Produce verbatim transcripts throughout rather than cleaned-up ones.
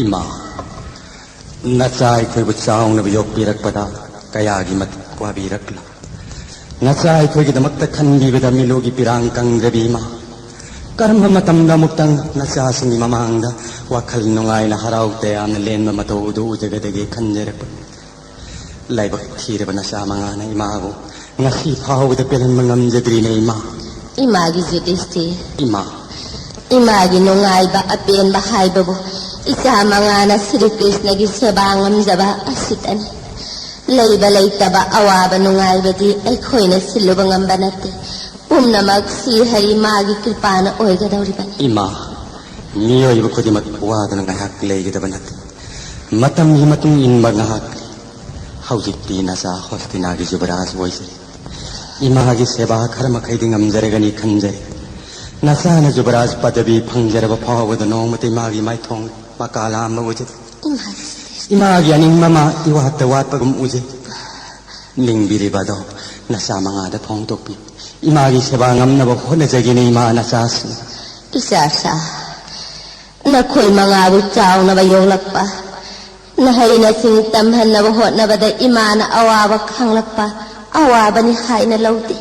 ꯏꯃꯥ, ꯅꯆꯥ ꯑꯩꯈꯣꯏꯕꯨ ꯆꯥꯎꯅꯕ ꯌꯣꯛꯄꯤꯔꯛꯄꯗ ꯀꯌꯥꯒꯤ ꯃꯇꯤꯛ ꯋꯥꯕꯤꯔꯛꯂ? ꯅꯆꯥ ꯑꯩꯈꯣꯏꯒꯤꯗꯃꯛꯇ ꯈꯟꯕꯤꯕꯗ ꯃꯤꯠꯂꯨꯒꯤ ꯄꯤꯔꯥꯡ ꯀꯪꯗ꯭ꯔꯕꯤ ꯏꯃꯥ, ꯀꯔꯝꯕ ꯃꯇꯝꯗ ꯑꯃꯨꯛꯇꯪ ꯅꯆꯥꯁꯤꯡꯒꯤ ꯃꯃꯥꯡꯗ ꯋꯥꯈꯜ ꯅꯨꯡꯉꯥꯏꯅ ꯍꯔꯥꯎ ꯇꯌꯥꯝꯅ ꯂꯦꯟꯕ ꯃꯇꯧ ꯑꯗꯨ ꯎꯖꯒꯗꯒꯦ ꯈꯟꯖꯔꯛꯄꯅꯤ꯫ ꯂꯥꯏꯕꯛ ꯊꯤꯔꯕ ꯅꯆꯥ ꯃꯉꯥꯅ ꯏꯃꯥꯕꯨ ꯉꯁꯤ ꯐꯥꯎꯕꯗ ꯄꯦꯜꯍꯟꯕ ꯉꯝꯖꯗ꯭ꯔꯤꯅꯦ ꯏꯃꯥ꯫ ꯏꯃꯥꯒꯤ ꯖꯨꯗꯤꯁꯇꯤ꯫ ꯏꯃꯥ꯫ ꯏꯃꯥꯒꯤ ꯅꯨꯡꯉꯥꯏꯕ ꯑꯄꯦꯟꯕ ꯍꯥꯏꯕꯕꯨ ꯏꯆꯥ ꯃꯉꯥꯅ ꯁ꯭ꯔꯤ ꯀ꯭ꯔꯤꯁꯅꯒꯤ ꯁꯦꯕꯥ ꯉꯝꯖꯕ ꯑꯁꯤꯇꯅꯤ꯫ ꯂꯩꯕ ꯂꯩꯇꯕ ꯑꯋꯥꯕ ꯅꯨꯡꯉꯥꯏꯕꯗꯤ ꯑꯩꯈꯣꯏꯅ ꯁꯤꯜꯂꯨꯕ ꯉꯝꯕ ꯅꯠꯇꯦ꯫ ꯄꯨꯝꯅꯃꯛ ꯁꯤ ꯍꯔꯤ ꯃꯥꯒꯤ ꯀ꯭ꯔꯤꯄꯥꯅ ꯑꯣꯏꯒꯗꯧꯔꯤꯕꯅꯤ꯫ ꯏꯃꯥ, ꯃꯤꯑꯣꯏꯕ ꯈꯨꯗꯤꯡꯃꯛ ꯋꯥꯗꯨꯅ ꯉꯥꯏꯍꯥꯛ ꯂꯩꯒꯗꯕ ꯅꯠꯇꯦ꯫ ꯃꯇꯝꯒꯤ ꯃꯇꯨꯡ ꯏꯟꯕ ꯉꯥꯏꯍꯥꯛ ꯂꯩ꯫ ꯍꯧꯖꯤꯛꯇꯤ ꯅꯆꯥ ꯍꯣꯁꯇꯤꯅꯥꯒꯤ ꯖꯨꯕꯔꯥꯖ ꯑꯣꯏꯖꯔꯦ꯫ ꯏꯃꯥꯒꯤ ꯁꯦꯕꯥ ꯈꯔ ꯃꯈꯩꯗꯤ ꯉꯝꯖꯔꯒꯅꯤ ꯈꯟꯖꯔꯤ꯫ ꯅꯆꯥꯅ ꯖꯨꯕꯔꯥꯖ ꯄꯗꯕꯤ ꯐꯪꯖꯔꯕ ꯐꯥꯎꯕꯗ ꯅꯣꯡꯃꯇ ꯏꯃꯥꯒꯤ ꯃꯥꯏꯊꯣꯡ ꯃꯀꯥ ꯂꯥꯝꯕ ꯎꯖꯗꯦ꯫ ꯏꯃꯥꯒꯤ ꯏꯃꯥꯒꯤ ꯑꯅꯤꯡꯕ ꯑꯃ ꯏꯋꯥꯠꯇ ꯋꯥꯠꯄꯒꯨꯝ ꯎꯖꯩ꯫ ꯅꯤꯡꯕꯤꯔꯤꯕ ꯑꯗꯣ ꯅꯆꯥ ꯃꯉꯥꯗ ꯐꯣꯡꯗꯣꯛꯄꯤꯌꯨ꯫ ꯏꯃꯥꯒꯤ ꯁꯦꯕꯥ ꯉꯝꯅꯕ ꯍꯣꯠꯅꯖꯒꯦꯅꯦ ꯏꯃꯥ ꯅꯆꯥꯁꯤꯡ꯫ ꯏꯆꯥꯁꯥ, ꯅꯈꯣꯏ ꯃꯉꯥꯕꯨ ꯆꯥꯎꯅꯕ ꯌꯣꯛꯂꯛꯄ, ꯅꯍꯩ ꯅꯁꯤꯡ ꯇꯝꯍꯟꯅꯕ ꯍꯣꯠꯅꯕꯗ ꯏꯃꯥꯅ ꯑꯋꯥꯕ ꯈꯥꯡꯂꯛꯄ ꯑꯋꯥꯕꯅꯤ ꯍꯥꯏꯅ ꯂꯧꯗꯦ꯫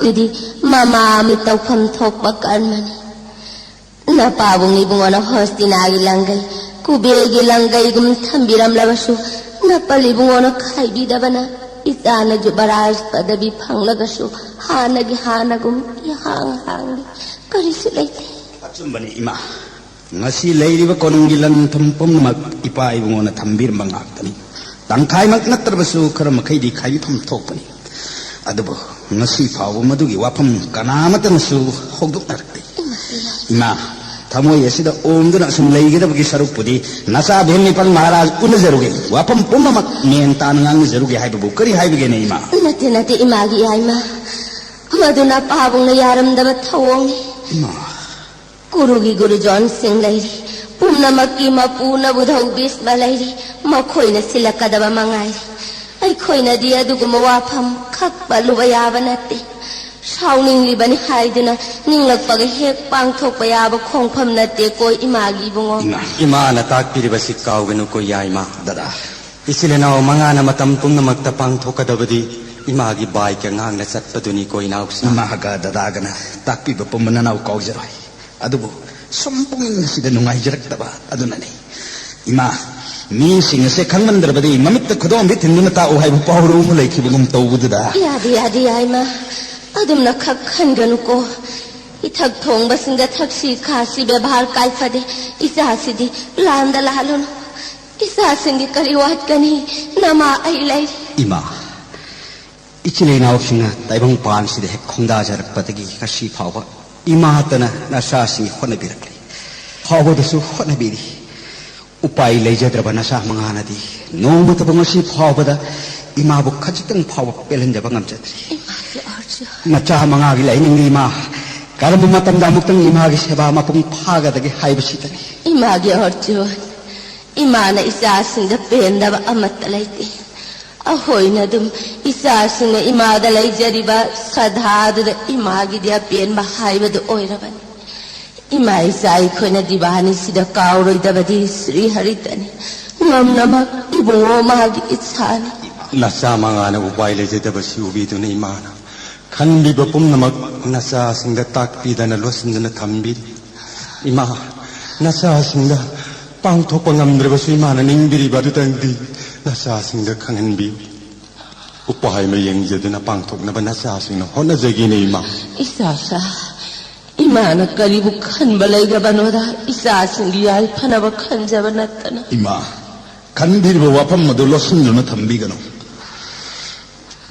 ꯑꯗꯨꯗꯤ ꯃꯃꯥ ꯑꯃ ꯇꯧꯐꯝ ꯊꯣꯛꯄ ꯀꯔꯃꯅꯤ꯫ ꯅꯄꯥꯕꯨꯡ ꯏꯕꯨꯡꯉꯣꯅ ꯍꯣꯁꯇꯤꯅꯥꯒꯤ ꯂꯪꯒꯩ, ꯀꯨꯕꯦꯔꯒꯤ ꯂꯪꯒꯩꯒꯨꯝ ꯊꯝꯕꯤꯔꯝꯂꯕꯁꯨ, ꯅꯄꯜ ꯏꯕꯨꯡꯉꯣꯅ ꯈꯥꯏꯕꯤꯗꯕꯅ ꯏꯆꯥꯅ ꯖꯨꯕꯔꯥꯖ ꯄꯗꯕꯤ ꯐꯪꯂꯒꯁꯨ ꯍꯥꯟꯅꯒꯤ ꯍꯥꯟꯅꯒꯨꯝ ꯏꯍꯥꯡ ꯍꯥꯡꯂꯤ꯫ ꯀꯔꯤꯁꯨ ꯂꯩꯇꯦ꯫ ꯑꯆꯨꯝꯕꯅꯤ ꯏꯃꯥ꯫ ꯉꯁꯤ ꯂꯩꯔꯤꯕ ꯀꯣꯅꯨꯡꯒꯤ ꯂꯟ ꯊꯨꯝ ꯄꯨꯝꯅꯃꯛ ꯏꯄꯥ ꯏꯕꯨꯡꯉꯣꯅ ꯊꯝꯕꯤꯔꯝꯕ ꯉꯥꯛꯇꯅꯤ꯫ ꯇꯪꯈꯥꯏꯃꯛ ꯅꯠꯇ꯭ꯔꯕꯁꯨ ꯈꯔ ꯃꯈꯩꯗꯤ ꯈꯥꯏꯕꯤꯐꯝ ꯊꯣꯛꯄꯅꯤ꯫ ꯑꯗꯨꯕꯨ ꯉꯁꯤ ꯐꯥꯎꯕ ꯃꯗꯨꯒꯤ ꯋꯥꯐꯝ ꯀꯅꯥꯃꯠꯇꯅꯁꯨ ꯍꯧꯗꯣꯛꯅꯔꯛꯇꯦ꯫ ꯏꯃꯥ, ꯊꯃꯣꯏ ꯑꯁꯤꯗ ꯑꯣꯝꯗꯨꯅ ꯑꯁꯨꯝ ꯂꯩꯒꯗꯕꯒꯤ ꯁꯔꯨꯛꯄꯨꯗꯤ ꯅꯆꯥ ꯚꯦꯝꯅꯤꯄꯥꯜ ꯃꯍꯥꯔꯥꯖ ꯎꯅꯖꯔꯨꯒꯦ, ꯋꯥꯐꯝ ꯄꯨꯝꯅꯃꯛ ꯃꯦꯟ ꯇꯥꯅ ꯉꯥꯡꯅꯖꯔꯨꯒꯦ ꯍꯥꯏꯕꯕꯨ ꯀꯔꯤ ꯍꯥꯏꯕꯒꯦꯅꯦ ꯏꯃꯥ? ꯅꯠꯇꯦ, ꯅꯠꯇꯦ, ꯏꯃꯥꯒꯤ ꯏꯌꯥꯏꯃ꯫ ꯃꯗꯨ ꯅꯄꯥꯕꯨꯡꯅ ꯌꯥꯔꯝꯗꯕ ꯊꯧꯑꯣꯡꯅꯤ꯫ ꯏꯃꯥ꯫ ꯀꯨꯔꯨꯒꯤ ꯒꯨꯔꯨꯖꯣꯟꯁꯤꯡ ꯂꯩꯔꯤ꯫ ꯄꯨꯝꯅꯃꯛꯀꯤ ꯃꯄꯨ ꯅꯕꯨꯙꯧ ꯚꯤꯁꯃ ꯂꯩꯔꯤ꯫ ꯃꯈꯣꯏꯅ ꯁꯤꯜꯂꯛꯀꯗꯕ ꯃꯉꯥꯏꯔꯦ꯫ ꯑꯩꯈꯣꯏꯅꯗꯤ ꯑꯗꯨꯒꯨꯝꯕ ꯋꯥꯐꯝ ꯈꯛ ꯄꯜꯂꯨꯕ ꯌꯥꯕ ꯅꯠꯇꯦ꯫ ꯁꯥꯎꯅꯤꯡꯂꯤꯕꯅꯤ ꯍꯥꯏꯗꯨꯅ ꯅꯤꯡꯂꯛꯄꯒ ꯍꯦꯛ ꯄꯥꯡꯊꯣꯛꯄ ꯌꯥꯕ ꯈꯣꯡꯐꯝ ꯅꯠꯇꯦꯀꯣ, ꯏꯃꯥꯒꯤ ꯏꯕꯨꯡꯉꯣ꯫ ꯏꯃꯥ꯫ ꯏꯃꯥꯅ ꯇꯥꯛꯄꯤꯔꯤꯕꯁꯤ ꯀꯥꯎꯒꯅꯨꯀꯣ, ꯌꯥꯏꯃ꯫ ꯗꯗꯥ꯫ ꯏꯆꯤꯜ ꯏꯅꯥꯎ ꯃꯉꯥꯅ ꯃꯇꯝ ꯄꯨꯝꯅꯃꯛꯇ ꯄꯥꯡꯊꯣꯛꯀꯗꯕꯗꯤ ꯏꯃꯥꯒꯤ ꯕꯥꯏꯛꯀ ꯉꯥꯡꯅ ꯆꯠꯄꯗꯨꯅꯤꯀꯣ, ꯏꯅꯥꯎꯁꯥ꯫ ꯏꯃꯥꯒ ꯗꯗꯥꯒꯅ ꯇꯥꯛꯄꯤꯕ ꯄꯨꯝꯕ ꯅꯅꯥꯎ ꯀꯥꯎꯖꯔꯣꯏ꯫ ꯑꯗꯨꯕꯨ ꯁꯨꯝ ꯄꯨꯛꯅꯤꯡ ꯑꯁꯤꯗ ꯅꯨꯡꯉꯥꯏꯖꯔꯛꯇꯕ ꯑꯗꯨꯅꯅꯤ꯫ ꯏꯃꯥ, ꯃꯤꯁꯤꯡ ꯑꯁꯦ ꯈꯪꯃꯟꯗ꯭ꯔꯕꯗꯤ ꯃꯃꯤꯠꯇ ꯈꯨꯗꯣꯝꯕꯤ ꯊꯤꯟꯗꯨꯅ ꯇꯥꯛꯎ ꯍꯥꯏꯕ ꯄꯥꯎꯔꯧ ꯑꯃ ꯂꯩꯈꯤꯕꯒꯨꯝ ꯇꯧꯕꯗꯨꯗ꯫ ꯌꯥꯗꯦ, ꯌꯥꯗꯦ, ꯌꯥꯏꯃ꯫ ꯑꯗꯨꯝꯅ ꯈꯛ ꯈꯟꯒꯅꯨꯀꯣ꯫ ꯏꯊꯛ ꯊꯣꯡꯕꯁꯤꯡꯗ ꯊꯛꯁꯤ ꯈꯥꯁꯤ ꯕꯦꯕꯥꯔ ꯀꯥꯏꯐꯗꯦ꯫ ꯏꯆꯥꯁꯤꯗꯤ ꯂꯥꯟꯗ ꯂꯥꯜꯂꯨꯅꯨ꯫ ꯏꯆꯥꯁꯤꯡꯒꯤ ꯀꯔꯤ ꯋꯥꯠꯀꯅꯤ? ꯅꯃꯥ ꯑꯩ ꯂꯩꯔꯤ꯫ ꯏꯃꯥ, ꯏꯆꯤꯜ ꯏꯅꯥꯎꯁꯤꯡꯅ ꯇꯥꯏꯕꯪꯄꯥꯟꯁꯤꯗ ꯍꯦꯛ ꯈꯣꯡꯗꯥꯖꯔꯛꯄꯗꯒꯤ ꯉꯁꯤ ꯐꯥꯎꯕ ꯏꯃꯥꯇꯅ ꯅꯆꯥꯁꯤꯡꯒꯤ ꯍꯣꯠꯅꯕꯤꯔꯛꯂꯤ꯫ ꯐꯥꯎꯕꯗꯁꯨ ꯍꯣꯠꯅꯕꯤꯔꯤ꯫ ꯎꯄꯥꯏ ꯂꯩꯖꯗ꯭ꯔꯕ ꯅꯆꯥ ꯃꯉꯥꯅꯗꯤ ꯅꯣꯡꯃꯇꯕꯨ ꯉꯁꯤ ꯐꯥꯎꯕꯗ ꯏꯃꯥꯕꯨ ꯈꯖꯤꯛꯇꯪ ꯐꯥꯎꯕ ꯄꯦꯜꯍꯟꯖꯕ ꯉꯝꯖꯗ꯭ꯔꯤ꯫ ꯏꯃꯥꯒꯤ ꯑꯔꯖꯨ꯫ ꯅꯆꯥ ꯃꯉꯥꯒꯤ ꯂꯥꯏꯅꯤꯡꯗꯤ ꯏꯃꯥ ꯀꯔꯝꯕ ꯃꯇꯝꯗ ꯑꯃꯨꯛꯇꯪ ꯏꯃꯥꯒꯤ ꯁꯦꯕꯥ ꯃꯄꯨꯡ ꯐꯥꯒꯗꯒꯦ ꯍꯥꯏꯕꯁꯤꯗꯅꯤ꯫ ꯏꯃꯥꯒꯤ ꯑꯔꯖꯨ꯫ ꯏꯃꯥꯅ ꯏꯆꯥꯁꯤꯡꯗ ꯄꯦꯟꯗꯕ ꯑꯃꯠꯇ ꯂꯩꯇꯦ꯫ ꯑꯩꯈꯣꯏꯅ ꯑꯗꯨꯝ ꯏꯆꯥꯁꯤꯡꯅ ꯏꯃꯥꯗ ꯂꯩꯖꯔꯤꯕ ꯁꯗꯥꯗꯨꯗ ꯏꯃꯥꯒꯤꯗꯤ ꯑꯄꯦꯟꯕ ꯍꯥꯏꯕꯗꯨ ꯑꯣꯏꯔꯕꯅꯤ꯫ ꯏꯃꯥ ꯏꯆꯥ ꯑꯩꯈꯣꯏꯅ ꯗꯤꯕꯥꯅꯤꯁꯤꯗ ꯀꯥꯎꯔꯣꯏꯗꯕꯗꯤ ꯁ꯭ꯔꯤ ꯍꯔꯤꯇꯅꯤ꯫ ꯉꯝꯅꯃꯛ ꯏꯕꯨꯡꯉꯣ ꯃꯥꯒꯤ ꯏꯆꯥꯅꯤ꯫ ꯅꯆꯥ ꯃꯉꯥꯅ ꯎꯄꯥꯏ ꯂꯩꯖꯗꯕꯁꯤ ꯎꯕꯤꯗꯨꯅ ꯏꯃꯥꯅ ꯈꯟꯕꯤꯕ ꯄꯨꯝꯅꯃꯛ ꯅꯆꯥꯁꯤꯡꯗ ꯇꯥꯛꯄꯤꯗꯅ ꯂꯣꯠꯁꯤꯟꯗꯨꯅ ꯊꯝꯕꯤꯔꯤ꯫ ꯏꯃꯥ, ꯅꯆꯥꯁꯤꯡꯗ ꯄꯥꯡꯊꯣꯛꯄ ꯉꯝꯗ꯭ꯔꯕꯁꯨ ꯏꯃꯥꯅ ꯅꯤꯡꯕꯤꯔꯤꯕ ꯑꯗꯨꯗꯪꯗꯤ ꯅꯆꯥꯁꯤꯡꯗ ꯈꯪꯍꯟꯕꯤꯌꯨ꯫ ꯎꯄꯥꯏ ꯑꯃ ꯌꯦꯡꯖꯗꯨꯅ ꯄꯥꯡꯊꯣꯛꯅꯕ ꯅꯆꯥꯁꯤꯡꯅ ꯍꯣꯠꯅꯖꯒꯦꯅꯦ, ꯏꯃꯥ꯫ ꯏꯆꯥꯁꯥ, ꯏꯃꯥꯅ ꯀꯔꯤꯕꯨ ꯈꯟꯕ ꯂꯩꯒꯕꯅꯣꯗ, ꯏꯆꯥꯁꯤꯡꯒꯤ ꯌꯥꯏꯐꯅꯕ ꯈꯟꯖꯕ ꯅꯠꯇꯅ꯫ ꯏꯃꯥ, ꯈꯟꯕꯤꯔꯤꯕ ꯋꯥꯐꯝ ꯑꯗꯨ ꯂꯣꯠꯁꯤꯟꯗꯨꯅ ꯊꯝꯕꯤꯒꯅꯨ꯫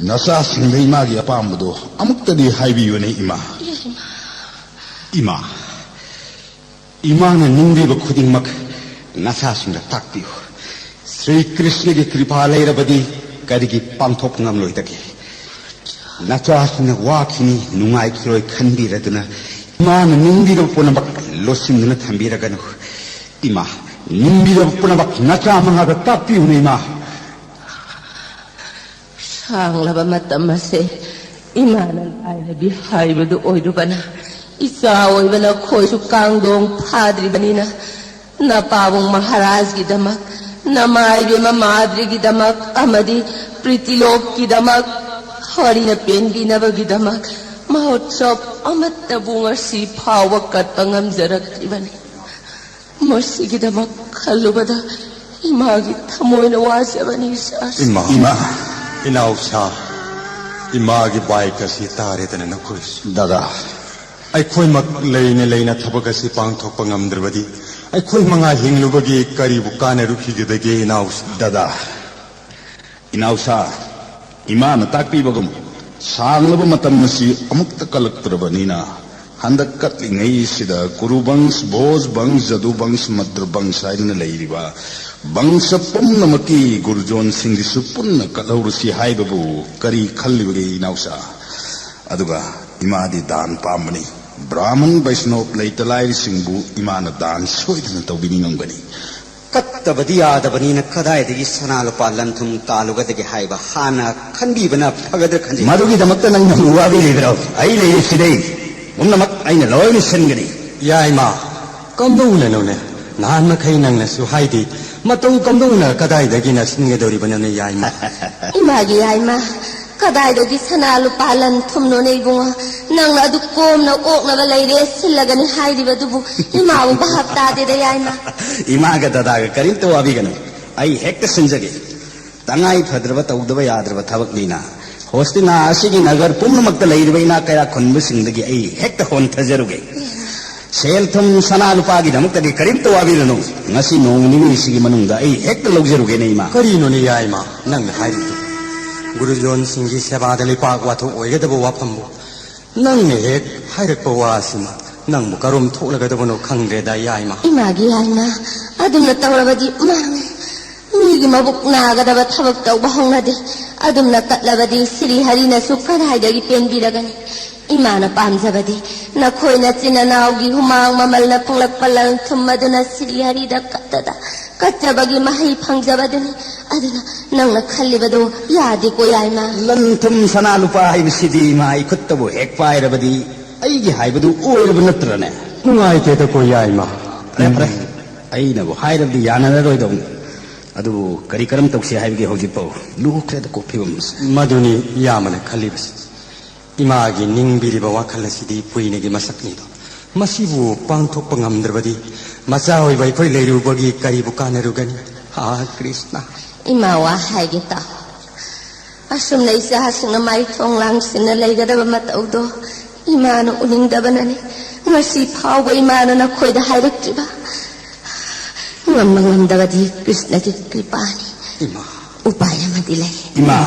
ꯅꯆꯥꯁꯤꯡꯗ ꯏꯃꯥꯒꯤ ꯑꯄꯥꯝꯕꯗꯨ ꯑꯃꯨꯛꯇꯗꯤ ꯍꯥꯏꯕꯤꯌꯨꯅꯦ, ꯏꯃꯥ꯫ ꯏꯃꯥ꯫ ꯏꯃꯥ, ꯏꯃꯥꯅ ꯅꯤꯡꯕꯤꯕ ꯈꯨꯗꯤꯡꯃꯛ ꯅꯆꯥꯁꯤꯡꯗ ꯇꯥꯛꯄꯤꯌꯨ꯫ ꯁ꯭ꯔꯤ ꯀ꯭ꯔꯤꯁꯅꯒꯤ ꯀ꯭ꯔꯤꯄꯥ ꯂꯩꯔꯕꯗꯤ ꯀꯔꯤꯒꯤ ꯄꯥꯡꯊꯣꯛꯄ ꯉꯝꯂꯣꯏꯗꯒꯦ? ꯅꯆꯥꯁꯤꯡꯅ ꯋꯥꯈꯤꯅꯤ, ꯅꯨꯡꯉꯥꯏꯈꯤꯔꯣꯏ ꯈꯟꯕꯤꯔꯗꯨꯅ ꯏꯃꯥꯅ ꯅꯤꯡꯕꯤꯔꯕ ꯄꯨꯝꯅꯃꯛ ꯂꯣꯠꯁꯤꯟꯗꯨꯅ ꯊꯝꯕꯤꯔꯒꯅꯨ꯫ ꯏꯃꯥ, ꯅꯤꯡꯕꯤꯔꯕ ꯄꯨꯝꯅꯃꯛ ꯅꯆꯥ ꯃꯉꯥꯗ ꯇꯥꯛꯄꯤꯌꯨꯅꯦ, ꯏꯃꯥ꯫ ꯁꯥꯡꯂꯕ ꯃꯇꯝ ꯑꯁꯦ ꯏꯃꯥꯅ ꯂꯥꯏꯔꯕꯤ ꯍꯥꯏꯕꯗꯨ ꯑꯣꯏꯔꯨꯕꯅ, ꯏꯆꯥ ꯑꯣꯏꯕ ꯅꯈꯣꯏꯁꯨ ꯀꯥꯡꯗꯣꯡ ꯐꯥꯗ꯭ꯔꯤꯕꯅꯤꯅ, ꯅꯄꯥꯕꯨꯡ ꯃꯍꯥꯔꯥꯖꯒꯤꯗꯃꯛ, ꯅꯃꯥ ꯏꯕꯦꯝꯃ ꯃꯥꯗ꯭ꯔꯤꯒꯤꯗꯃꯛ ꯑꯃꯗꯤ ꯄ꯭ꯔꯤꯇꯤꯂꯣꯛꯀꯤꯗꯃꯛ, ꯍꯔꯤꯅ ꯄꯦꯟꯕꯤꯅꯕꯒꯤꯗꯃꯛ ꯃꯍꯣꯠꯁꯣꯞ ꯑꯃꯠꯇꯕꯨ ꯉꯁꯤ ꯐꯥꯎꯕ ꯀꯠꯄ ꯉꯝꯖꯔꯛꯇ꯭ꯔꯤꯕꯅꯤ꯫ ꯃꯁꯤꯒꯤꯗꯃꯛ ꯈꯜꯂꯨꯕꯗ ꯏꯃꯥꯒꯤ ꯊꯃꯣꯏꯅ ꯋꯥꯖꯕꯅꯤ, ꯁꯥꯔ꯫ ꯏꯃꯥ꯫ ꯏꯃꯥ꯫ ꯏꯅꯥꯎꯁꯥ, ꯏꯃꯥꯒꯤ ꯕꯥꯏꯛ ꯑꯁꯤ ꯇꯥꯔꯦꯗꯅ ꯅꯈꯣꯏꯁꯨ꯫ ꯗꯗꯥ꯫ ꯑꯩꯈꯣꯏꯃꯛ ꯂꯩꯅ ꯂꯩꯅ ꯊꯕꯛ ꯑꯁꯤ ꯄꯥꯡꯊꯣꯛꯄ ꯉꯝꯗ꯭ꯔꯕꯗꯤ ꯑꯩꯈꯣꯏ ꯃꯉꯥ ꯍꯤꯡꯂꯨꯕꯒꯤ ꯀꯔꯤꯕꯨ ꯀꯥꯟꯅꯔꯨꯈꯤꯒꯗꯒꯦ, ꯏꯅꯥꯎꯁꯥ? ꯗꯗꯥ, ꯏꯅꯥꯎꯁꯥ, ꯏꯃꯥꯅ ꯇꯥꯛꯄꯤꯕꯒꯨꯝ ꯁꯥꯡꯂꯕ ꯃꯇꯝ ꯑꯁꯤ ꯑꯃꯨꯛꯇ ꯀꯜꯂꯛꯇ꯭ꯔꯕꯅꯤꯅ, ꯍꯟꯗꯛ ꯀꯠꯂꯤꯉꯩꯁꯤꯗ ꯀꯨꯔꯨ ꯕꯪꯁ, ꯚꯣꯖ ꯕꯪꯁ, ꯖꯗꯨ ꯕꯪꯁ, ꯃꯟꯇ꯭ꯔ ꯕꯪꯁ ꯍꯥꯏꯗꯨꯅ ꯂꯩꯔꯤꯕ ꯕꯪꯁ ꯄꯨꯝꯅꯃꯛꯀꯤ ꯒꯨꯔꯨꯖꯣꯟꯁꯤꯡꯒꯤꯁꯨ ꯄꯨꯟꯅ ꯀꯠꯍꯧꯔꯁꯤ ꯍꯥꯏꯕꯕꯨ ꯀꯔꯤ ꯈꯜꯂꯤꯕꯒꯦ, ꯏꯅꯥꯎꯁꯥ? ꯑꯗꯨꯒ ꯏꯃꯥꯗꯤ ꯗꯥꯟ ꯄꯥꯝꯕꯅꯤ꯫ ꯕ꯭ꯔꯥꯍꯃꯟ ꯕꯩꯁꯅꯣꯞ ꯂꯩꯇ ꯂꯥꯏꯔꯁꯤꯡꯕꯨ ꯏꯃꯥꯅ ꯗꯥꯟ ꯁꯣꯏꯗꯅ ꯇꯧꯕꯤꯅꯤꯡꯉꯝꯒꯅꯤ꯫ ꯀꯠꯇꯕꯗꯤ ꯌꯥꯗꯕꯅꯤꯅ ꯀꯗꯥꯏꯗꯒꯤ ꯁꯅꯥ ꯂꯨꯄꯥ ꯂꯟ ꯊꯨꯝ ꯇꯥꯜꯂꯨꯒꯗꯒꯦ ꯍꯥꯏꯕ ꯍꯥꯟꯅ ꯈꯟꯕꯤꯕꯅ ꯐꯒꯗ꯭ꯔꯥ ꯈꯟꯖꯩ꯫ ꯃꯗꯨꯒꯤꯗꯃꯛꯇ ꯅꯪ ꯅꯪ ꯋꯥꯕꯤꯔꯤꯕ꯭ꯔꯣ? ꯑꯩ ꯂꯩꯔꯤꯁꯤꯗꯤ꯫ ꯄꯨꯝꯅꯃꯛ ꯑꯩꯅ ꯂꯣꯏꯅ ꯁꯤꯟꯒꯅꯤ꯫ ꯌꯥꯏꯃ, ꯀꯝꯗꯧꯅꯅꯣꯅꯦ? ꯅꯍꯥꯟ ꯃꯈꯩ ꯅꯪꯅꯁꯨ ꯍꯥꯏꯗꯦ꯫ ꯃꯇꯧ ꯀꯝꯗꯧꯅ ꯀꯗꯥꯏꯗꯒꯤꯅ ꯁꯤꯟꯒꯗꯧꯔꯤꯕꯅꯣꯅꯦ, ꯌꯥꯏꯃ? ꯏꯃꯥꯒꯤ ꯌꯥꯏꯃ, ꯀꯗꯥꯏꯗꯒꯤ ꯁꯅꯥ ꯂꯨꯄꯥ ꯂꯟ ꯊꯨꯝꯅꯣꯅꯦ ꯏꯕꯨꯡꯉꯣ? ꯅꯪꯅ ꯑꯗꯨ ꯀꯣꯝꯅ ꯑꯣꯛꯅꯕ ꯂꯩꯔꯦ ꯁꯤꯜꯂꯒꯅꯤ ꯍꯥꯏꯔꯤꯕꯗꯨꯕꯨ ꯏꯃꯥꯕꯨ ꯚꯥꯞ ꯇꯥꯗꯦꯗ, ꯌꯥꯏꯃ꯫ ꯏꯃꯥꯒ ꯗꯗꯥꯒ ꯀꯔꯤꯝꯇ ꯋꯥꯕꯤꯒꯅꯨ, ꯑꯩ ꯍꯦꯛꯇ ꯁꯤꯟꯖꯒꯦ꯫ ꯇꯉꯥꯏ ꯐꯗ꯭ꯔꯕ, ꯇꯧꯗꯕ ꯌꯥꯗ꯭ꯔꯕ ꯊꯕꯛꯅꯤꯅ, ꯍꯣꯁꯇꯤꯅꯥ ꯑꯁꯤꯒꯤ ꯅꯒꯔ ꯄꯨꯝꯅꯃꯛꯇ ꯂꯩꯔꯤꯕ ꯏꯅꯥꯛ ꯀꯩꯔꯥꯛ ꯈꯨꯟꯕꯁꯤꯡꯗꯒꯤ ꯑꯩ ꯍꯦꯛꯇ ꯍꯣꯟꯊꯖꯔꯨꯒꯦ꯫ ꯁꯦꯜ ꯊꯨꯝ ꯁꯅꯥ ꯂꯨꯄꯥꯒꯤꯗꯃꯛꯇꯗꯤ ꯀꯔꯤꯝꯇ ꯋꯥꯕꯤꯔꯅꯨ꯫ ꯉꯁꯤ ꯅꯣꯡ ꯅꯤꯅꯤꯁꯤꯒꯤ ꯃꯅꯨꯡꯗ ꯑꯩ ꯍꯦꯛꯇ ꯂꯧꯖꯔꯨꯒꯦꯅꯦ, ꯏꯃꯥ꯫ ꯀꯔꯤꯅꯣꯅꯦ, ꯌꯥꯏꯃ, ꯅꯪꯅ ꯍꯥꯏꯔꯤꯗꯨ? ꯒꯨꯔꯨꯖꯣꯟꯁꯤꯡꯒꯤ ꯁꯦꯕꯥꯗ ꯂꯩꯄꯥꯛ ꯋꯥꯊꯣꯛ ꯑꯣꯏꯒꯗꯕ ꯋꯥꯐꯝꯕꯨ ꯅꯪꯅ ꯍꯦꯛ ꯍꯥꯏꯔꯛꯄ ꯋꯥꯁꯤꯃ ꯅꯪꯕꯨ ꯀꯔꯣꯝ ꯊꯣꯛꯂꯒꯗꯕꯅꯣ ꯈꯪꯗ꯭ꯔꯦꯗ, ꯌꯥꯏꯃ꯫ ꯏꯃꯥꯒꯤ ꯌꯥꯏꯃ, ꯑꯗꯨꯝꯅ ꯇꯧꯔꯕꯗꯤ ꯃꯥꯡꯉꯦ꯫ ꯃꯤꯒꯤ ꯃꯕꯨꯛ ꯅꯥꯒꯗꯕ ꯊꯕꯛ ꯇꯧꯕ ꯍꯧꯅꯗꯦ꯫ ꯑꯗꯨꯝꯅ ꯀꯠꯂꯕꯗꯤ ꯁꯤꯔꯤ ꯍꯔꯤꯅꯁꯨ ꯀꯗꯥꯏꯗꯒꯤ ꯄꯦꯟꯕꯤꯔꯒꯅꯤ? ꯏꯃꯥꯅ ꯄꯥꯝꯖꯕꯗꯤ ꯅꯈꯣꯏ ꯅꯆꯤꯟ ꯅꯅꯥꯎꯒꯤ ꯍꯨꯃꯥꯡ ꯃꯃꯜꯅ ꯐꯪꯂꯛꯄ ꯂꯟ ꯊꯨꯝ ꯑꯗꯨꯅ ꯁꯤꯔꯤ ꯍꯔꯤꯗ ꯀꯠꯇꯗ ꯀꯠꯆꯕꯒꯤ ꯃꯍꯩ ꯐꯪꯖꯕꯗꯨꯅꯤ꯫ ꯑꯗꯨꯅ ꯅꯪꯅ ꯈꯜꯂꯤꯕꯗꯨ ꯌꯥꯗꯦꯀꯣ, ꯌꯥꯏꯃ꯫ ꯂꯟ ꯊꯨꯝ ꯁꯅꯥ ꯂꯨꯄꯥ ꯍꯥꯏꯕꯁꯤꯗꯤ ꯏꯃꯥ ꯑꯩ ꯈꯨꯠꯇꯕꯨ ꯍꯦꯛ ꯄꯥꯏꯔꯕꯗꯤ ꯑꯩꯒꯤ ꯍꯥꯏꯕꯗꯨ ꯑꯣꯏꯔꯕ ꯅꯠꯇ꯭ꯔꯅꯦ? ꯅꯨꯡꯉꯥꯏꯇꯦꯗꯀꯣ, ꯌꯥꯏꯃ꯫ ꯐꯔꯦ, ꯐꯔꯦ꯫ ꯑꯩꯅꯕꯨ ꯍꯥꯏꯔꯕꯗꯤ ꯌꯥꯅꯔꯔꯣꯏꯗꯧꯅꯤ꯫ ꯑꯗꯨꯕꯨ ꯀꯔꯤ ꯀꯔꯝ ꯇꯧꯁꯤ ꯍꯥꯏꯕꯒꯦ? ꯍꯧꯖꯤꯛꯐꯥꯎ ꯂꯨꯈ꯭ꯔꯦꯗꯀꯣ ꯐꯤꯕꯝꯁꯦ꯫ ꯃꯗꯨꯅꯤ ꯏꯌꯥꯝꯕꯅ ꯈꯜꯂꯤꯕꯁꯤ꯫ ꯏꯃꯥꯒꯤ ꯅꯤꯡꯕꯤꯔꯤꯕ ꯋꯥꯈꯜ ꯑꯁꯤꯗꯤ ꯄꯨꯏꯅꯒꯤ ꯃꯁꯛꯅꯤꯗꯣ꯫ ꯃꯁꯤꯕꯨ ꯄꯥꯡꯊꯣꯛꯄ ꯉꯝꯗ꯭ꯔꯕꯗꯤ ꯃꯆꯥ ꯑꯣꯏꯕ ꯑꯩꯈꯣꯏ ꯂꯩꯔꯨꯕꯒꯤ ꯀꯔꯤꯕꯨ ꯀꯥꯟꯅꯔꯨꯒꯅꯤ? ꯍꯥ, ꯀ꯭ꯔꯤꯁꯅ꯫ ꯏꯃꯥ ꯋꯥ ꯍꯥꯏꯒꯦ ꯇꯥꯎ꯫ ꯑꯁꯨꯝꯅ ꯏꯆꯥꯁꯤꯡꯅ ꯃꯥꯏꯊꯣꯡ ꯂꯥꯡꯁꯤꯟꯅ ꯂꯩꯒꯗꯕ ꯃꯇꯧꯗꯣ ꯏꯃꯥꯅ ꯎꯅꯤꯡꯗꯕꯅꯅꯤ ꯉꯁꯤ ꯐꯥꯎꯕ ꯏꯃꯥꯅ ꯅꯈꯣꯏꯗ ꯍꯥꯏꯔꯛꯇ꯭ꯔꯤꯕ꯫ ꯉꯝꯕ ꯉꯝꯗꯕꯗꯤ ꯀ꯭ꯔꯤꯁꯅꯒꯤ ꯀ꯭ꯔꯤꯄꯥꯅꯤ꯫ ꯏꯃꯥ꯫ ꯎꯄꯥꯏ ꯑꯃꯗꯤ ꯂꯩ꯫ ꯏꯃꯥ꯫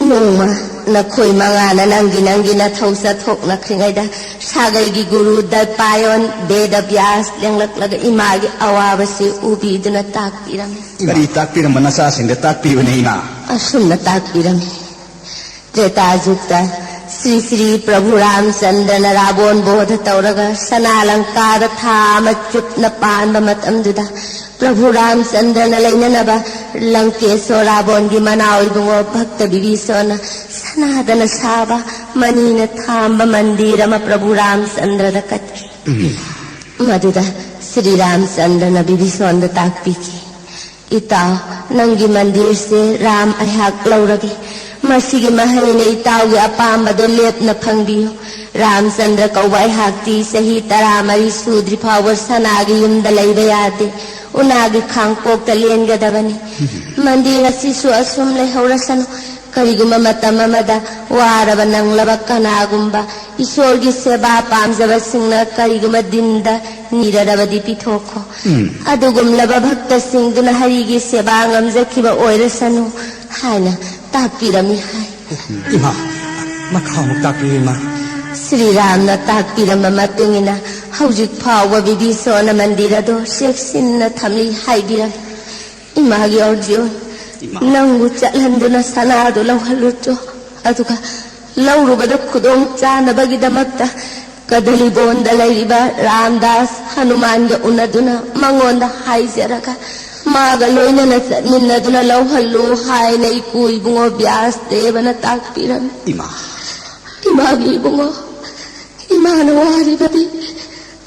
ꯅꯣꯡꯃ ꯅꯈꯣꯏ ꯃꯉꯥꯅ ꯅꯪꯒꯤ ꯅꯪꯒꯤ ꯅꯊꯧ ꯆꯠꯊꯣꯛꯅꯈ꯭ꯔꯤꯉꯩꯗ ꯁꯥꯒꯩꯒꯤ ꯒꯨꯔꯨ ꯗꯠꯄꯥꯌꯣꯟ ꯕꯦꯗ ꯕ꯭ꯌꯥꯁ ꯂꯦꯡꯂꯛꯂꯒ ꯏꯃꯥꯒꯤ ꯑꯋꯥꯕꯁꯤ ꯎꯕꯤꯗꯨꯅ ꯇꯥꯛꯄꯤꯔꯝꯃꯤ꯫ ꯀꯔꯤ ꯇꯥꯛꯄꯤꯔꯝꯕ? ꯅꯆꯥꯁꯤꯡꯗ ꯇꯥꯛꯄꯤꯕꯅꯦ, ꯏꯃꯥ꯫ ꯑꯁꯨꯝꯅ ꯇꯥꯛꯄꯤꯔꯝꯃꯤ꯫ ꯇ꯭ꯔꯦꯇꯥ ꯖꯨꯒꯇ ꯁ꯭ꯔꯤ ꯁ꯭ꯔꯤ ꯄ꯭ꯔꯚꯨ ꯔꯥꯝꯆꯟꯗ꯭ꯔꯅ ꯔꯥꯕꯣꯟ ꯕꯣꯙ ꯇꯧꯔꯒ ꯁꯅꯥ ꯂꯪꯀꯥꯗ ꯊꯥ ꯑꯃ ꯆꯨꯞꯅ ꯄꯥꯟꯕ ꯃꯇꯝꯗꯨꯗ ꯄ꯭ꯔꯚꯨ ꯔꯥꯝꯆꯟꯗ꯭ꯔꯅ ꯂꯩꯅꯅꯕ ꯂꯪꯀꯦꯁꯣꯔ ꯔꯥꯕꯣꯟꯒꯤ ꯃꯅꯥꯎ ꯏꯕꯨꯡꯉꯣ ꯚꯛꯇ ꯕꯤꯕꯤꯁꯣꯔꯅ ꯁꯅꯥꯗꯅ ꯁꯥꯕ ꯃꯅꯤꯅ ꯊꯥꯝꯕ ꯃꯟꯗꯤꯔ ꯑꯃ ꯄ꯭ꯔꯚꯨ ꯔꯥꯝꯆꯟꯗ꯭ꯔꯗ ꯀꯠꯈꯤ꯫ ꯃꯗꯨꯗ ꯁ꯭ꯔꯤ ꯔꯥꯝꯆꯟꯗ꯭ꯔꯅ ꯕꯤꯕꯤꯁꯣꯟꯗ ꯇꯥꯛꯄꯤꯈꯤ, "ꯏꯇꯥꯎ, ꯅꯪꯒꯤ ꯃꯟꯗꯤꯔꯁꯦ ꯔꯥꯝ ꯑꯩꯍꯥꯛ ꯂꯧꯔꯒꯦ꯫ ꯃꯁꯤꯒꯤ ꯃꯍꯩꯅ ꯏꯇꯥꯎꯒꯤ ꯑꯄꯥꯝꯕꯗꯣ ꯂꯦꯞꯅ ꯐꯪꯕꯤꯌꯨ꯫ ꯔꯥꯝꯆꯟꯗ꯭ꯔ ꯀꯧꯕ ꯑꯩꯍꯥꯛꯇꯤ ꯆꯍꯤ ꯇꯔꯥꯃꯔꯤ ꯁꯨꯗ꯭ꯔꯤ ꯐꯥꯎꯕ ꯁꯅꯥꯒꯤ ꯌꯨꯝꯗ ꯂꯩꯕ ꯌꯥꯗꯦ꯫ ꯎꯅꯥꯒꯤ ꯈꯥꯡꯄꯣꯛꯇ ꯂꯦꯟꯒꯗꯕꯅꯤ꯫ ꯃꯟꯗꯤꯔ ꯑꯁꯤꯁꯨ ꯑꯁꯨꯝ ꯂꯩꯍꯧꯔꯁꯅꯨ꯫ ꯀꯔꯤꯒꯨꯝꯕ ꯃꯇꯝ ꯑꯃꯗ ꯋꯥꯔꯕ ꯅꯪꯂꯕ ꯀꯅꯥꯒꯨꯝꯕ ꯏꯁꯣꯔꯒꯤ ꯁꯦꯕꯥ ꯄꯥꯝꯖꯕꯁꯤꯡꯅ ꯀꯔꯤꯒꯨꯝꯕ ꯗꯤꯟꯗ ꯅꯤꯔꯔꯕꯗꯤ ꯄꯤꯊꯣꯛꯈꯣ꯫ ꯎꯝ꯫ ꯑꯗꯨꯒꯨꯝꯂꯕ ꯚꯛꯇꯁꯤꯡꯗꯨꯅ ꯍꯔꯤꯒꯤ ꯁꯦꯕꯥ ꯉꯝꯖꯈꯤꯕ ꯑꯣꯏꯔꯁꯅꯨ" ꯍꯥꯏꯅ ꯇꯥꯛꯄꯤꯔꯝꯃꯤ ꯍꯥꯏ꯫ ꯏꯃꯥ, ꯃꯈꯥ ꯑꯃꯨꯛ ꯇꯥꯛꯄꯤꯌꯨ, ꯏꯃꯥ꯫ ꯁ꯭ꯔꯤꯔꯥꯝꯅ ꯇꯥꯛꯄꯤꯔꯝꯕ ꯃꯇꯨꯡ ꯏꯟꯅ ꯍꯧꯖꯤꯛ ꯐꯥꯎꯕ ꯕꯤꯕꯤꯁꯣꯅ ꯃꯟꯗꯤꯔ ꯑꯗꯨ ꯆꯦꯛꯁꯤꯟꯅ ꯊꯝꯂꯤ ꯍꯥꯏꯕꯤꯔꯝꯃꯤ꯫ ꯏꯃꯥꯒꯤ ꯑꯔꯖꯨꯟ, ꯏꯃꯥ꯫ ꯅꯪꯕꯨ ꯆꯠꯍꯟꯗꯨꯅ ꯁꯅꯥꯗꯨ ꯂꯧꯍꯜꯂꯨꯆꯣ꯫ ꯑꯗꯨꯒ ꯂꯧꯔꯨꯕꯗ ꯈꯨꯗꯣꯡ ꯆꯥꯅꯕꯒꯤꯗꯃꯛꯇ ꯀꯗꯂꯤꯕꯣꯟꯗ ꯂꯩꯔꯤꯕ ꯔꯥꯝꯗꯥꯁ ꯍꯅꯨꯃꯥꯟꯒ ꯎꯅꯗꯨꯅ ꯃꯉꯣꯟꯗ ꯍꯥꯏꯖꯔꯒ ꯃꯥꯒ ꯂꯣꯏꯅꯅ ꯆꯠꯃꯤꯟꯅꯗꯨꯅ ꯂꯧꯍꯜꯂꯨ ꯍꯥꯏꯅ ꯏꯄꯨ ꯏꯕꯨꯡꯉꯣ ꯕ꯭ꯌꯥꯁ ꯗꯦꯕꯅ ꯇꯥꯛꯄꯤꯔꯝꯃꯤ꯫ ꯏꯃꯥ꯫ ꯏꯃꯥꯒꯤ ꯏꯕꯨꯡꯉꯣ, ꯏꯃꯥꯅ ꯋꯥꯔꯤꯕꯗꯤ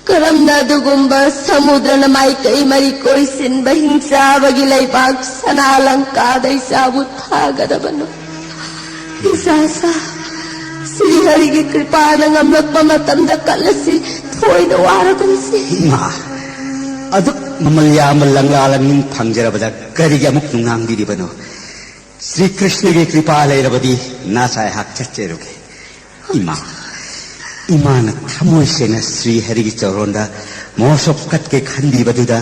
ꯀꯔꯝꯅ ꯑꯗꯨꯒꯨꯝꯕ ꯁꯃꯨꯗ꯭ꯔꯅ ꯃꯥꯏꯀꯩ ꯃꯔꯤ ꯀꯣꯏꯁꯤꯟꯕ ꯍꯤꯡꯆꯥꯕꯒꯤ ꯂꯩꯕꯥꯛ ꯁꯅꯥ ꯂꯪꯀꯥꯗ ꯏꯆꯥꯕꯨ ꯊꯥꯒꯗꯕꯅꯣ? ꯏꯆꯥꯁꯥ, ꯁ꯭ꯔꯤ ꯍꯔꯤꯒꯤ ꯀ꯭ꯔꯤꯄꯥꯅ ꯉꯝꯂꯛꯄ ꯃꯇꯝꯗ ꯀꯠꯂꯁꯤ, ꯊꯣꯏꯅ ꯋꯥꯔꯒꯨꯝꯁꯤ꯫ ꯏꯃꯥ, ꯑꯗꯨꯛ ꯃꯃꯜ ꯌꯥꯝꯕ ꯂꯪꯂꯥ ꯂꯪꯃꯤꯟ ꯐꯪꯖꯔꯕꯗ ꯀꯔꯤꯒꯤ ꯑꯃꯨꯛ ꯅꯨꯡꯅꯥꯡꯕꯤꯔꯤꯕꯅꯣ? ꯁ꯭ꯔꯤ ꯀ꯭ꯔꯤꯁꯅꯒꯤ ꯀ꯭ꯔꯤꯄꯥ ꯂꯩꯔꯕꯗꯤ ꯅꯁꯥ ꯑꯩꯍꯥꯛ ꯆꯠꯆꯔꯨꯒꯦ꯫ ꯏꯃꯥ, ꯏꯃꯥꯅ ꯊꯃꯣꯏ ꯁꯦꯡꯅ ꯁ꯭ꯔꯤ ꯍꯔꯤꯒꯤ ꯆꯧꯔꯣꯟꯗ ꯃꯍꯣꯠꯁꯣꯞ ꯀꯠꯀꯦ ꯈꯟꯕꯤꯕꯗꯨꯗ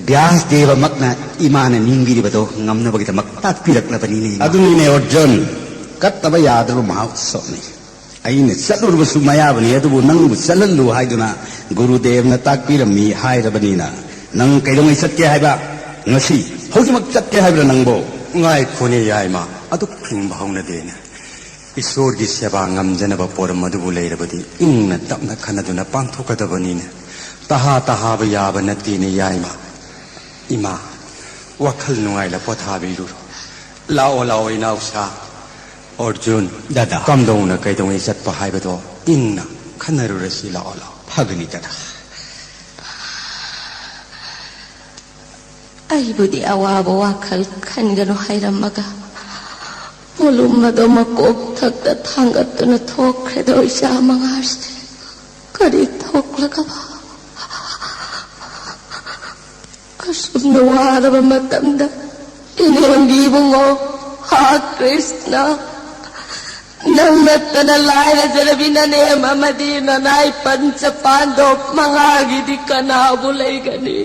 ꯕ꯭ꯌꯥꯁ ꯗꯦꯕꯃꯛꯅ ꯏꯃꯥꯅ ꯅꯤꯡꯕꯤꯔꯤꯕꯗꯣ ꯉꯝꯅꯕꯒꯤꯗꯃꯛ ꯇꯥꯛꯄꯤꯔꯛꯂꯕꯅꯤꯅꯦ, ꯏꯃꯥ꯫ ꯑꯗꯨꯅꯤꯅꯦ ꯑꯔꯖꯨꯟ, ꯀꯠꯇꯕ ꯌꯥꯗ꯭ꯔꯕ ꯃꯍꯣꯠꯁꯣꯞꯅꯤ꯫ ꯑꯩꯅ ꯆꯠꯂꯨꯔꯕꯁꯨ ꯃꯌꯥꯕꯅꯤ, ꯑꯗꯨꯕꯨ ꯅꯪꯕꯨ ꯆꯠꯍꯜꯂꯨ ꯍꯥꯏꯗꯨꯅ ꯒꯨꯔꯨꯗꯦꯕꯅ ꯇꯥꯛꯄꯤꯔꯝꯃꯤ ꯍꯥꯏꯔꯕꯅꯤꯅ, ꯅꯪ ꯀꯩꯗꯧꯉꯩ ꯆꯠꯀꯦ ꯍꯥꯏꯕ? ꯉꯁꯤ, ꯍꯧꯖꯤꯛꯃꯛ ꯆꯠꯀꯦ ꯍꯥꯏꯕ꯭ꯔꯥ ꯅꯪꯕꯣ? ꯉꯥꯏꯈꯣꯅꯦ ꯌꯥꯏꯃ, ꯑꯗꯨꯛ ꯊꯤꯡꯕ ꯍꯧꯅꯗꯦꯅꯦ꯫ ꯏꯁꯣꯔꯒꯤ ꯁꯦꯕꯥ ꯉꯝꯖꯅꯕ ꯄꯣꯔꯝ ꯑꯗꯨꯕꯨ ꯂꯩꯔꯕꯗꯤ ꯏꯪꯅ ꯇꯞꯅ ꯈꯟꯅꯗꯨꯅ ꯄꯥꯡꯊꯣꯛꯀꯗꯕꯅꯤꯅꯦ꯫ ꯇꯍꯥ ꯇꯍꯥꯕ ꯌꯥꯕ ꯅꯠꯇꯦꯅꯦ ꯌꯥꯏꯃ꯫ ꯏꯃꯥ, ꯋꯥꯈꯜ ꯅꯨꯡꯉꯥꯏꯅ ꯄꯣꯊꯥꯕꯤꯔꯨꯔꯣ꯫ ꯂꯥꯛꯑꯣ, ꯂꯥꯛꯑꯣ, ꯏꯅꯥꯎꯁꯥ꯫ ꯑꯔꯖꯨꯟ, ꯗꯗꯥ꯫ ꯀꯝꯗꯧꯅ ꯀꯩꯗꯧꯉꯩ ꯆꯠꯄ ꯍꯥꯏꯕꯗꯣ ꯏꯪꯅ ꯈꯟꯅꯔꯨꯔꯁꯤ, ꯂꯥꯛꯑꯣ, ꯂꯥꯛꯑꯣ꯫ ꯐꯒꯅꯤ, ꯗꯗꯥ꯫ ꯑꯩꯕꯨꯗꯤ ꯑꯋꯥꯕ ꯋꯥꯈꯜ ꯈꯟꯒꯅꯨ ꯍꯥꯏꯔꯝꯃꯒ, ꯃꯣꯂꯨꯝ ꯑꯗꯣ ꯃꯀꯣꯛ ꯊꯛꯇ ꯊꯥꯡꯒꯠꯇꯨꯅ ꯊꯣꯛꯈ꯭ꯔꯦꯗꯣ, ꯏꯆꯥ ꯃꯉꯥꯁꯦ꯫ ꯀꯔꯤ ꯊꯣꯛꯂꯒꯕ? ꯑꯁꯨꯝꯅ ꯋꯥꯔꯕ ꯃꯇꯝꯗ ꯏꯅꯦꯝꯒꯤ ꯏꯕꯨꯡꯉꯣ, ꯍꯥ ꯀ꯭ꯔꯤꯁꯅ, ꯅꯪ ꯅꯠꯇꯅ ꯂꯥꯏꯔꯖꯔꯕꯤ ꯅꯅꯦꯝ ꯑꯃꯗꯤ ꯅꯅꯥꯏ ꯄꯟꯆ ꯄꯥꯟꯗꯣꯞ ꯃꯉꯥꯒꯤꯗꯤ ꯀꯅꯥꯕꯨ ꯂꯩꯒꯅꯤ?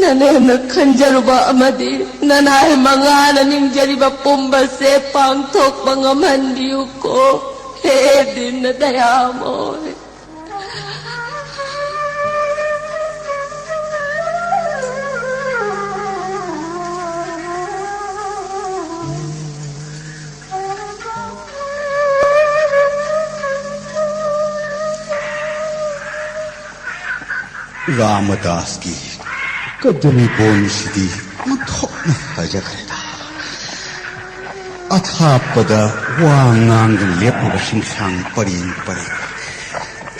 ꯅꯅꯦꯝꯅ ꯈꯟꯖꯔꯨꯕ ꯑꯃꯗꯤ ꯅꯅꯥꯏ ꯃꯉꯥꯅ ꯅꯤꯡꯖꯔꯤꯕ ꯄꯨꯝꯕꯁꯦ ꯄꯥꯡꯊꯣꯛꯄ ꯉꯝꯍꯟꯕꯤꯌꯨꯀꯣ, ꯍꯦ ꯗꯤꯟꯅ ꯗꯌꯥꯃꯣꯏ꯫ ꯔꯥꯃꯗꯥꯁꯀꯤ ꯀꯗꯨꯝ ꯕꯣꯟꯁꯤꯗꯤ ꯑꯣꯟꯊꯣꯛꯅ ꯐꯖꯈ꯭ꯔꯦꯗ꯫ ꯑꯊꯥꯞꯄꯗ ꯋꯥ ꯉꯥꯡꯗꯨꯅ ꯂꯦꯞꯂꯤꯕ ꯁꯤꯡꯁꯥꯡ ꯄꯔꯦꯡ ꯄꯔꯦꯡ,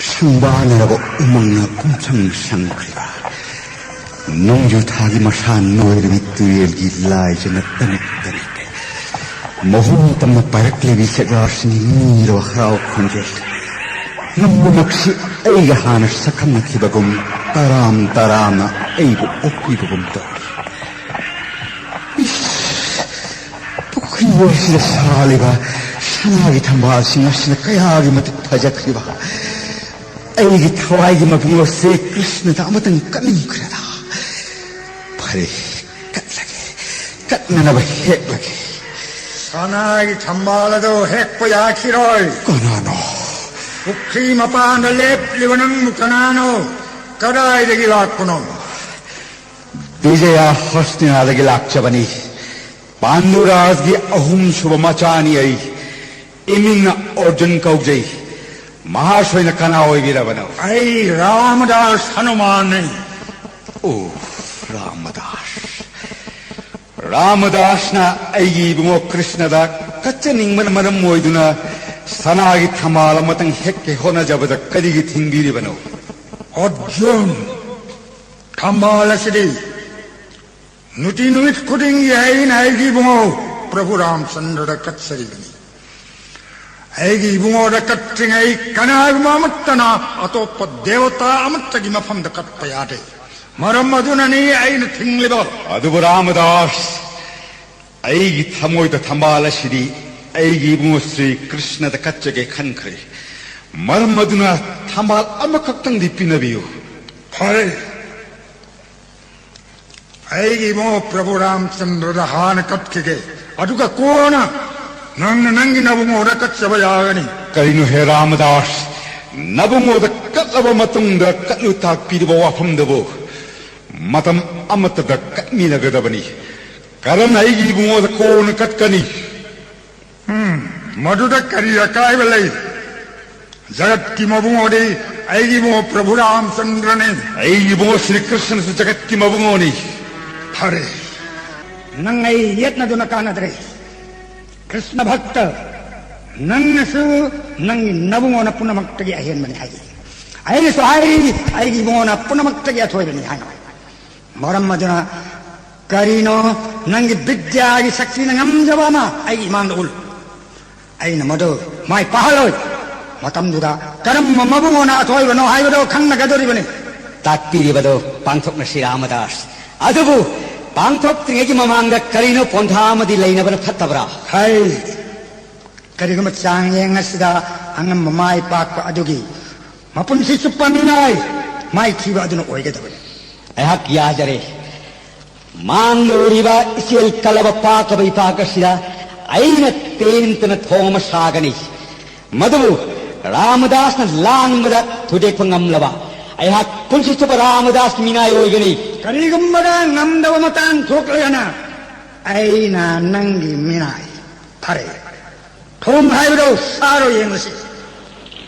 ꯁꯪꯕꯥꯅꯔꯕ ꯎꯃꯪꯅ ꯄꯨꯝꯁꯪ ꯁꯪꯈ꯭ꯔꯤꯕ, ꯅꯣꯡꯖꯨ ꯊꯥꯒꯤ ꯃꯁꯥ ꯅꯣꯏꯔꯕꯤ ꯇꯨꯔꯦꯜꯒꯤ ꯂꯥꯏꯖꯅ ꯇꯅꯤꯛ ꯇꯅꯤꯛ ꯃꯍꯨꯝ ꯇꯝꯅ ꯄꯥꯏꯔꯛꯂꯤꯕꯤ ꯁꯦꯒꯥꯁꯤꯡꯒꯤ ꯃꯤꯔꯕ ꯍꯔꯥꯎ ꯈꯣꯟꯖꯦꯜ, ꯅꯣꯡꯃꯃꯛꯁꯤ ꯑꯩꯒ ꯍꯥꯟꯅ ꯁꯛꯈꯪꯅꯈꯤꯕꯒꯨꯝ ꯇꯔꯥꯝ ꯇꯔꯥꯝꯅ ꯑꯩꯕꯨ ꯑꯣꯛꯄꯤꯕꯒꯨꯝ ꯇꯧꯏ꯫ ꯏꯁ, ꯄꯨꯈ꯭ꯔꯤ ꯑꯁꯤꯗ ꯁꯥꯠꯂꯤꯕ ꯁꯅꯥꯒꯤ ꯊꯝꯕꯥꯜꯁꯤꯡ ꯑꯁꯤꯅ ꯀꯌꯥꯒꯤ ꯃꯇꯤꯛ ꯐꯖꯈ꯭ꯔꯤꯕ! ꯑꯩꯒꯤ ꯊꯋꯥꯏꯒꯤ ꯃꯕꯨꯡ ꯁ꯭ꯔꯤ ꯀ꯭ꯔꯤꯁꯅꯗ ꯑꯃꯇꯪ ꯀꯠꯅꯤꯡꯈ꯭ꯔꯦꯗ꯫ ꯐꯔꯦ, ꯀꯠꯂꯒꯦ, ꯀꯠꯅꯅꯕ ꯍꯦꯛꯂꯒꯦ꯫ ꯁꯅꯥꯒꯤ ꯊꯝꯕꯥꯜ ꯑꯗꯣ ꯍꯦꯛꯄ ꯌꯥꯈꯤꯔꯣꯏ꯫ ꯀꯅꯥꯅꯣ? ꯄꯨꯈ꯭ꯔꯤ ꯃꯄꯥꯟꯗ ꯂꯦꯞꯂꯤꯕ ꯅꯪꯕꯨ ꯀꯅꯥꯅꯣ? ꯀꯗꯥꯏꯗꯒꯤ ꯂꯥꯛꯄꯅꯣ? ꯕꯤꯖꯌ ꯍꯁꯇꯤꯅꯥꯗꯒꯤ ꯂꯥꯛꯆꯕꯅꯤ꯫ ꯄꯥꯟꯗꯨꯔꯥꯖꯒꯤ ꯑꯍꯨꯝꯁꯨꯕ ꯃꯆꯥꯅꯤ ꯑꯩ꯫ ꯏꯃꯤꯡꯅ ꯑꯔꯖꯨꯟ ꯀꯧꯖꯩ꯫ ꯃꯍꯥꯁꯣꯏꯅ ꯀꯅꯥ ꯑꯣꯏꯕꯤꯔꯕꯅꯣ? ꯑꯩ ꯔꯥꯃꯗꯥꯁ ꯍꯅꯨꯃꯥꯟꯅꯤ꯫ ꯑꯣ, ꯔꯥꯃꯗꯥꯁ꯫ ꯔꯥꯃꯗꯥꯁꯅ ꯑꯩꯒꯤ ꯏꯕꯨꯡꯉꯣ ꯀ꯭ꯔꯤꯁꯅꯗ ꯀꯠꯆꯅꯤꯡꯕꯅ ꯃꯔꯝ ꯑꯣꯏꯗꯨꯅ ꯁꯅꯥꯒꯤ ꯊꯝꯕꯥꯜ ꯑꯃꯇꯪ ꯍꯦꯛꯀꯦ ꯍꯣꯠꯅꯖꯕꯗ ꯀꯔꯤꯒꯤ ꯊꯤꯡꯕꯤꯔꯤꯕꯅꯣ? ꯑꯔꯖꯨꯟ, ꯊꯝꯕꯥꯜ ꯑꯁꯤꯗꯤ ꯅꯨꯡꯇꯤ ꯅꯨꯃꯤꯠ ꯈꯨꯗꯤꯡꯒꯤ ꯑꯩꯅ ꯑꯩꯒꯤ ꯏꯕꯨꯡꯉꯣ ꯄ꯭ꯔꯚꯨ ꯔꯥꯝꯆꯟꯗ꯭ꯔꯗ ꯀꯠꯆꯔꯤꯕꯅꯤ꯫ ꯑꯩꯒꯤ ꯏꯕꯨꯡꯉꯣꯗ ꯀꯠꯇ꯭ꯔꯤꯉꯩ ꯀꯅꯥꯒꯨꯝꯕ ꯑꯃꯠꯇꯅ ꯑꯇꯣꯞꯄ ꯗꯦꯕꯇꯥ ꯑꯃꯠꯇꯒꯤ ꯃꯐꯝꯗ ꯀꯠꯄ ꯌꯥꯗꯦ꯫ ꯃꯔꯝ ꯑꯗꯨꯅꯅꯤ ꯑꯩꯅ ꯊꯤꯡꯂꯤꯕ꯫ ꯑꯗꯨꯕꯨ ꯔꯥꯃꯗꯥꯁ, ꯑꯩꯒꯤ ꯊꯃꯣꯏꯗ ꯊꯝꯕꯥꯜ ꯑꯁꯤꯗꯤ ꯑꯩꯒꯤ ꯏꯕꯨꯡꯉꯣ ꯁ꯭ꯔꯤ ꯀ꯭ꯔꯤꯁꯅꯗ ꯀꯠꯆꯒꯦ ꯈꯟꯈ꯭ꯔꯦ꯫ ꯃꯔꯝ ꯑꯗꯨꯅ ꯊꯝꯕꯥꯜ ꯑꯃꯈꯛꯇꯪꯗꯤ ꯄꯤꯅꯕꯤꯌꯨ꯫ ꯐꯔꯦ, ꯑꯩꯒꯤ ꯏꯕꯨꯡꯉꯣ ꯄ꯭ꯔꯚꯨ ꯔꯥꯝꯆꯟꯗ꯭ꯔꯗ ꯍꯥꯟꯅ ꯀꯠꯈꯤꯒꯦ, ꯑꯗꯨꯒ ꯀꯣꯟꯅ ꯅꯪꯅ ꯅꯪꯒꯤ ꯅꯕꯨꯡꯉꯣꯗ ꯀꯠꯆꯕ ꯌꯥꯒꯅꯤ꯫ ꯀꯔꯤꯅꯣ ꯍꯦ ꯔꯥꯃꯗꯥꯁ, ꯅꯕꯨꯡꯉꯣꯗ ꯀꯠꯂꯕ ꯃꯇꯨꯡꯗ ꯀꯠꯂꯨ ꯇꯥꯛꯄꯤꯔꯤꯕ ꯋꯥꯐꯝꯗꯨꯕꯨ? ꯃꯇꯝ ꯑꯃꯠꯇꯗ ꯀꯠꯃꯤꯟꯅꯒꯗꯕꯅꯤ꯫ ꯀꯔꯝꯅ ꯑꯩꯒꯤ ꯏꯕꯨꯡꯉꯣꯗ ꯀꯣꯟꯅ ꯀꯠꯀꯅꯤ? ꯎꯝ, ꯃꯗꯨꯗ ꯀꯔꯤ ꯑꯀꯥꯏꯕ ꯂꯩ? ꯖꯒꯠꯀꯤ ꯃꯕꯨꯡꯉꯣꯗꯤ ꯑꯩꯒꯤ ꯏꯕꯨꯡꯉꯣ ꯄ꯭ꯔꯚꯨ ꯔꯥꯝꯆꯟꯗ꯭ꯔꯅꯤ꯫ ꯑꯩꯒꯤ ꯏꯕꯨꯡꯉꯣ ꯁ꯭ꯔꯤ ꯀ꯭ꯔꯤꯁꯅꯁꯨ ꯖꯒꯠꯀꯤ ꯃꯕꯨꯡꯉꯣꯅꯤ꯫ ꯐꯔꯦ꯫ ꯅꯪ ꯑꯩ ꯌꯦꯠꯅꯗꯨꯅ ꯀꯥꯟꯅꯗ꯭ꯔꯦ꯫ ꯀ꯭ꯔꯤꯁꯅ ꯚꯛꯇ, ꯅꯪꯅꯁꯨ ꯅꯪꯒꯤ ꯅꯕꯨꯡꯉꯣꯅ ꯄꯨꯝꯅꯃꯛꯇꯒꯤ ꯑꯍꯦꯟꯕꯅꯤ ꯍꯥꯏꯔꯤ꯫ ꯑꯩꯅꯁꯨ ꯍꯥꯏꯔꯤ, ꯑꯩꯒꯤ ꯏꯕꯨꯡꯉꯣꯅ ꯄꯨꯝꯅꯃꯛꯇꯒꯤ ꯑꯊꯣꯏꯕꯅꯤ ꯍꯥꯏꯅ꯫ ꯃꯔꯝ ꯑꯗꯨꯅ ꯀꯔꯤꯅꯣ ꯅꯪꯒꯤ ꯕꯤꯗ꯭ꯌꯥꯒꯤ ꯁꯛꯇꯤꯅ ꯉꯝꯖꯕ ꯑꯃ ꯑꯩꯒꯤ ꯏꯃꯥꯡꯗ ꯎꯠꯂꯨ꯫ ꯑꯩꯅ ꯃꯗꯨ ꯃꯥꯏ ꯄꯥꯛꯍꯜꯂꯣꯏ꯫ ꯃꯇꯝꯗꯨꯗ ꯀꯔꯝꯕ ꯃꯕꯨꯡꯉꯣꯅ ꯑꯊꯣꯏꯕꯅꯣ ꯍꯥꯏꯕꯗꯨ ꯈꯪꯅꯒꯗꯧꯔꯤꯕꯅꯤ꯫ ꯇꯥꯛꯄꯤꯔꯤꯕꯗꯣ ꯄꯥꯡꯊꯣꯛꯅꯁꯤ ꯔꯥꯃꯗꯥꯁ꯫ ꯑꯗꯨꯕꯨ ꯄꯥꯡꯊꯣꯛꯇ꯭ꯔꯤꯉꯩꯒꯤ ꯃꯃꯥꯡꯗ ꯀꯔꯤꯅꯣ ꯄꯣꯟꯊꯥ ꯑꯃꯗꯤ ꯂꯩꯅꯕꯅ ꯐꯠꯇꯕ꯭ꯔꯥ? ꯍꯩ, ꯀꯔꯤꯒꯨꯝꯕ ꯆꯥꯡꯌꯦꯡ ꯑꯁꯤꯗ ꯑꯉꯝꯕ ꯃꯥꯏ ꯄꯥꯛꯄ ꯑꯗꯨꯒꯤ ꯃꯄꯨꯟꯁꯤ ꯆꯨꯞꯄ ꯃꯤꯅꯥꯏ ꯃꯥꯏꯊꯤꯕ ꯑꯗꯨꯅ ꯑꯣꯏꯒꯗꯕꯅꯤ꯫ ꯑꯩꯍꯥꯛ ꯌꯥꯖꯔꯦ꯫ ꯃꯥꯡꯂꯨꯔꯤꯕ ꯏꯆꯦꯜ ꯀꯜꯂꯕ ꯄꯥꯛꯂꯕ ꯏꯄꯥꯛ ꯑꯁꯤꯗ ꯑꯩꯅ ꯇꯦꯟꯇꯅ ꯊꯣꯡ ꯑꯃ ꯁꯥꯒꯅꯤ꯫ ꯃꯗꯨꯕꯨ ꯔꯥꯃꯗꯥꯁꯅ ꯂꯥꯟꯕꯗ ꯊꯨꯗꯦꯛꯄ ꯉꯝꯂꯕ ꯑꯩꯍꯥꯛ ꯄꯨꯟꯁꯤ ꯆꯨꯞꯄ ꯔꯥꯃꯗꯥꯁꯀꯤ ꯃꯤꯅꯥꯏ ꯑꯣꯏꯒꯅꯤ꯫ ꯀꯔꯤꯒꯨꯝꯕꯗ ꯉꯝꯗꯕ ꯃꯇꯥꯡ ꯊꯣꯛꯂꯒꯅ ꯑꯩꯅ ꯅꯪꯒꯤ ꯃꯤꯅꯥꯏ꯫ ꯐꯔꯦ, ꯊꯣꯡ ꯍꯥꯏꯕꯗꯣ ꯁꯥꯔꯣ ꯌꯦꯡꯂꯁꯤ꯫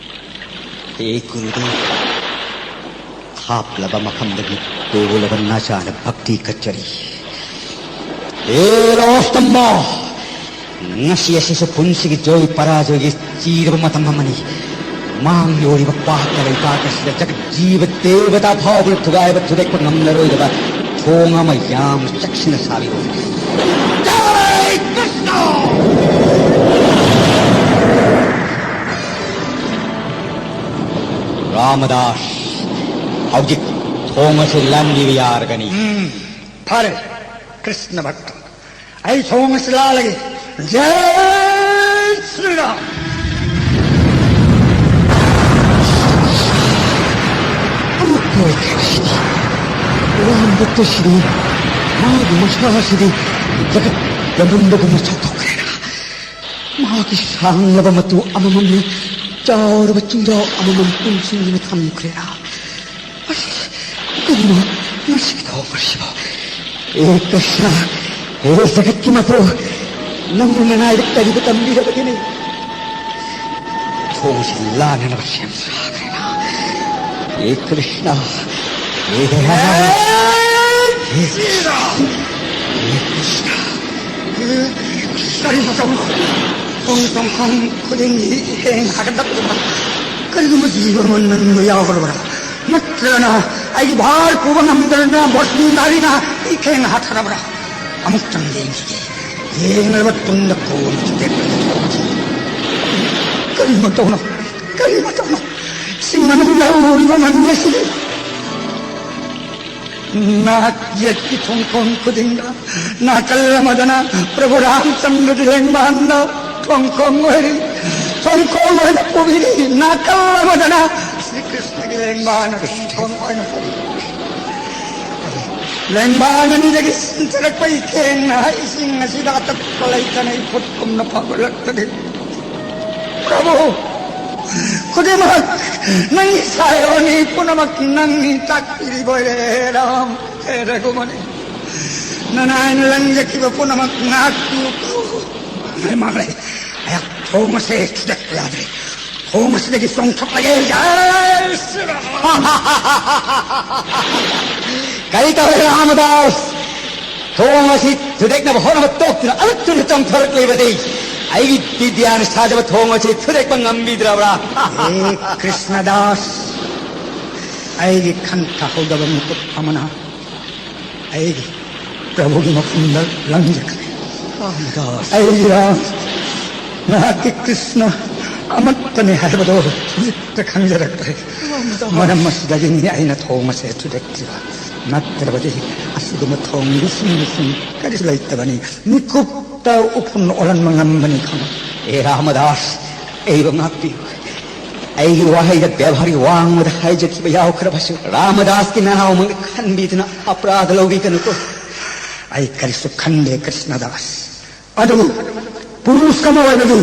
ꯍꯦ ꯒꯨꯔꯨꯗꯦꯕ, ꯊꯥꯞꯂꯕ ꯃꯐꯝꯗꯒꯤ ꯇꯣꯜꯂꯕ ꯅꯆꯥꯅ ꯚꯛꯇꯤ ꯀꯠꯆꯔꯤ꯫ ꯍꯦ ꯂꯣꯁꯇꯝꯕ, ꯉꯁꯤ ꯑꯁꯤꯁꯨ ꯄꯨꯟꯁꯤꯒꯤ ꯖꯣꯏ ꯄꯔꯥꯖꯣꯏꯒꯤ ꯆꯤꯔꯕ ꯃꯇꯝ ꯑꯃꯅꯤ꯫ ꯃꯥꯡꯂꯣꯏꯔꯤꯕ ꯄꯥꯛꯇ ꯂꯩꯕꯥꯛ ꯑꯁꯤꯗ ꯖꯒꯠ ꯖꯤꯕ ꯗꯦꯕꯇꯥ ꯐꯥꯎꯕꯅ ꯊꯨꯒꯥꯏꯕ ꯊꯨꯗꯦꯛꯄ ꯉꯝꯂꯔꯣꯏꯗꯕ ꯊꯣꯡ ꯑꯃ ꯌꯥꯝꯅ ꯆꯦꯛꯁꯤꯟꯅ ꯁꯥꯕꯤꯌꯨ꯫ ꯖꯥꯏ ꯀ꯭ꯔꯤꯁꯅ! ꯔꯥꯃꯗꯥꯁ, ꯍꯧꯖꯤꯛ ꯊꯣꯡ ꯑꯁꯤ ꯂꯥꯟꯕꯤꯕ ꯌꯥꯔꯒꯅꯤ꯫ ꯎꯝ, ꯐꯔꯦ, ꯀ꯭ꯔꯤꯁꯅ ꯚꯛꯇ꯫ ꯑꯩ ꯊꯣꯡ ꯑꯁꯤ ꯂꯥꯜꯂꯒꯦ꯫ ꯖꯥꯏ ꯁ꯭ꯔꯤ ꯔꯥꯝ! ꯑꯃꯨꯛ ꯂꯣꯏꯈ꯭ꯔꯦ ꯁꯤꯗꯤ꯫ ꯔꯥꯝ ꯚꯛꯇ ꯁꯤꯗꯤ, ꯃꯥꯒꯤ ꯃꯁꯥ ꯑꯁꯤꯗꯤ ꯖꯒꯠ ꯗꯃꯟꯗꯒꯨꯝꯅ ꯆꯥꯎꯊꯣꯛꯈ꯭ꯔꯦꯅ꯫ ꯃꯥꯒꯤ ꯁꯥꯡꯂꯕ ꯃꯇꯨ ꯑꯃꯃꯝꯅ ꯆꯥꯎꯔꯕ ꯆꯤꯡꯖꯥꯎ ꯑꯃꯃꯝ ꯄꯨꯟꯁꯤꯟꯗꯨꯅ ꯊꯝꯈ꯭ꯔꯦꯅ꯫ ꯑꯁ, ꯀꯔꯤꯅꯣ ꯃꯁꯤꯒꯤ ꯊꯧꯔꯝ ꯑꯁꯤꯕꯣ? ꯑꯦ ꯀ꯭ꯔꯤꯁꯅ, ꯑꯦ ꯖꯒꯠꯀꯤ ꯃꯄꯨ, ꯅꯪꯅ ꯅꯅꯥꯏꯗ ꯀꯔꯤꯕꯨ ꯇꯝꯕꯤꯔꯕꯒꯦꯅꯦ? ꯊꯣꯡꯁꯤ ꯂꯥꯟꯅꯅꯕ ꯁꯦꯝ ꯁꯥꯈ꯭ꯔꯦꯅ꯫ ꯍꯦ ꯀ꯭ꯔꯤꯁꯅ, ꯍꯦ ꯍꯦ ꯀ꯭ꯔꯤꯁꯅ, ꯍꯦ ꯀ꯭ꯔꯤꯁꯅ, ꯀꯔꯤꯅꯣ ꯇꯧꯔꯣ? ꯄꯨꯡ ꯇꯣꯡꯐꯝ ꯈꯨꯗꯤꯡꯒꯤ ꯏꯈꯦꯡ ꯍꯥꯒꯠꯂꯛꯄ꯭ꯔꯥ? ꯀꯔꯤꯒꯨꯝꯕ ꯖꯤꯕ ꯑꯃ ꯅꯟꯕ ꯌꯥꯎꯈ꯭ꯔꯕ꯭ꯔꯥ? ꯅꯠꯇ꯭ꯔꯒꯅ ꯑꯩꯒꯤ ꯚꯥꯔ ꯄꯨꯕ ꯉꯝꯗꯗꯅ ꯕꯣꯁꯅꯤ ꯅꯥꯔꯤꯅ ꯏꯈꯦꯡ ꯍꯥꯊꯔꯕ꯭ꯔꯥ? ꯑꯃꯨꯛꯇꯪ ꯌꯦꯡꯈꯤꯒꯦ꯫ ꯌꯦꯡꯂꯕ ꯇꯨꯡꯗ ꯀꯣꯟꯅ ꯇꯦꯛꯄꯗ ꯊꯣꯛꯈꯤ꯫ ꯀꯔꯤ ꯃꯇꯧꯅꯣ? ꯀꯔꯤ ꯃꯇꯧꯅꯣ? ꯁꯤ ꯃꯅꯨꯡꯗ ꯎꯔꯤꯕ ꯃꯃꯤ ꯑꯁꯤꯗꯤ ꯅꯍꯥꯛ ꯌꯦꯠꯀꯤ ꯊꯣꯡꯈꯣꯡ ꯈꯨꯗꯤꯡꯗ ꯅꯥꯀꯜ ꯑꯃꯗꯅ ꯄ꯭ꯔꯚꯨ ꯔꯥꯝꯆꯟꯗ꯭ꯔꯒꯤ ꯂꯦꯡꯕꯥꯟꯗ ꯊꯣꯡꯈꯣꯡ ꯑꯣꯏꯔꯤ, ꯊꯣꯡꯈꯣꯡ ꯑꯣꯏꯅ ꯄꯨꯕꯤꯔꯤ, ꯅꯥꯀꯜ ꯑꯃꯗꯅ ꯁ꯭ꯔꯤ ꯀ꯭ꯔꯤꯁꯅꯒꯤ ꯂꯦꯡꯕꯥꯟꯅ ꯊꯣꯡꯈꯣꯡ ꯑꯣꯏꯅ ꯄꯨꯕꯤꯔꯤ꯫ ꯂꯦꯡꯕꯥꯟ ꯑꯅꯤꯗꯒꯤ ꯆꯦꯟꯊꯔꯛꯄ ꯏꯀꯦꯡꯅ ꯏꯁꯤꯡ ꯑꯁꯤꯗ ꯑꯇꯠꯄ ꯂꯩꯇꯅ ꯏꯐꯨꯠꯀꯨꯝꯅ ꯐꯥꯎꯒꯠꯂꯛꯇ꯭ꯔꯤ꯫ ꯄ꯭ꯔꯚꯨ, ꯈꯨꯗꯤꯡꯃꯛ ꯅꯪꯒꯤ ꯁꯥꯏꯑꯣꯅꯤ, ꯄꯨꯝꯅꯃꯛ ꯅꯪꯅꯤ ꯇꯥꯛꯄꯤꯔꯤꯕ ꯑꯣꯏꯔꯦ꯫ ꯍꯦ ꯔꯥꯝ, ꯍꯦ ꯔꯘꯨꯃꯅꯤ, ꯅꯅꯥꯏꯅ ꯂꯪꯖꯈꯤꯕ ꯄꯨꯝꯅꯃꯛ ꯉꯥꯛꯄꯤꯌꯨ꯫ ꯃꯥꯡꯂꯦ, ꯃꯥꯡꯂꯦ꯫ ꯑꯩꯍꯥꯛ ꯊꯣꯡ ꯑꯁꯦ ꯊꯨꯗꯦꯛꯄ ꯌꯥꯗ꯭ꯔꯦ꯫ ꯊꯣꯡ ꯑꯁꯤꯗꯒꯤ ꯆꯣꯡꯊꯣꯛꯂꯒꯦ꯫ ꯖꯥꯏ ꯁ꯭ꯔꯤ ꯔꯥꯝ꯫ ꯀꯔꯤ ꯇꯧꯔꯦ ꯔꯥꯃꯗꯥꯁ? ꯊꯣꯡ ꯑꯁꯤ ꯊꯨꯗꯦꯛꯅꯕ ꯍꯣꯠꯅꯕ ꯇꯣꯛꯇꯨꯅ ꯑꯂꯛꯇꯨꯅ ꯆꯣꯡꯊꯣꯔꯛꯂꯤꯕꯗꯤ ꯑꯩꯒꯤ ꯕꯤꯗ꯭ꯌꯥꯅ ꯁꯥꯖꯕ ꯊꯣꯡ ꯑꯁꯤ ꯊꯨꯗꯦꯛꯄ ꯉꯝꯕꯤꯗ꯭ꯔꯕ꯭ꯔꯥ? ꯍꯦ ꯀ꯭ꯔꯤꯁꯅꯗꯥꯁ, ꯑꯩꯒꯤ ꯈꯟꯊꯍꯧꯗꯕ ꯃꯤꯀꯨꯞ ꯑꯃꯅ ꯑꯩꯒꯤ ꯄ꯭ꯔꯚꯨꯒꯤ ꯃꯐꯝꯗ ꯂꯪꯖꯈ꯭ꯔꯦ꯫ ꯔꯥꯃꯗꯥꯁ꯫ ꯑꯩ ꯔꯥꯝ, ꯅꯍꯥꯛꯀꯤ ꯀ꯭ꯔꯤꯁꯅ ꯑꯃꯠꯇꯅꯤ ꯍꯥꯏꯕꯗꯣ ꯍꯧꯖꯤꯛꯇ ꯈꯪꯖꯔꯛꯂꯦ꯫ ꯔꯥꯃꯗꯥꯁ꯫ ꯃꯔꯝ ꯑꯁꯤꯗꯒꯤꯅꯤ ꯑꯩꯅ ꯊꯣꯡ ꯑꯁꯦ ꯊꯨꯗꯦꯛꯂꯤꯕ꯫ ꯅꯠꯇ꯭ꯔꯕꯗꯤ ꯑꯁꯤꯒꯨꯝꯕ ꯊꯣꯡ ꯂꯤꯁꯤꯡ ꯂꯤꯁꯤꯡ ꯀꯔꯤꯁꯨ ꯂꯩꯇꯕꯅꯤ꯫ ꯃꯤꯀꯨꯞꯇ ꯎꯐꯨꯟ ꯑꯣꯜꯍꯟꯕ ꯉꯝꯕꯅꯤ ꯈꯪꯉꯨ꯫ ꯑꯦ ꯔꯥꯃꯗꯥꯁ, ꯑꯩꯕꯨ ꯉꯥꯛꯄꯤꯌꯨ꯫ ꯑꯩꯒꯤ ꯋꯥꯍꯩꯗ ꯕꯦꯕꯥꯔꯒꯤ ꯋꯥꯡꯃꯗ ꯍꯥꯏꯖꯈꯤꯕ ꯌꯥꯎꯈ꯭ꯔꯕꯁꯨ, ꯔꯥꯃꯗꯥꯁꯀꯤ ꯅꯅꯥꯎꯃꯛꯅ ꯈꯟꯕꯤꯗꯨꯅ ꯑꯄꯔꯥꯙ ꯂꯧꯕꯤꯒꯅꯨꯀꯣ꯫ ꯑꯩ ꯀꯔꯤꯁꯨ ꯈꯟꯗꯦ, ꯀ꯭ꯔꯤꯁꯅꯗꯥꯁ꯫ ꯑꯗꯨꯕꯨ ꯄꯨꯔꯨꯁ ꯑꯃ ꯑꯣꯏꯕꯒꯤ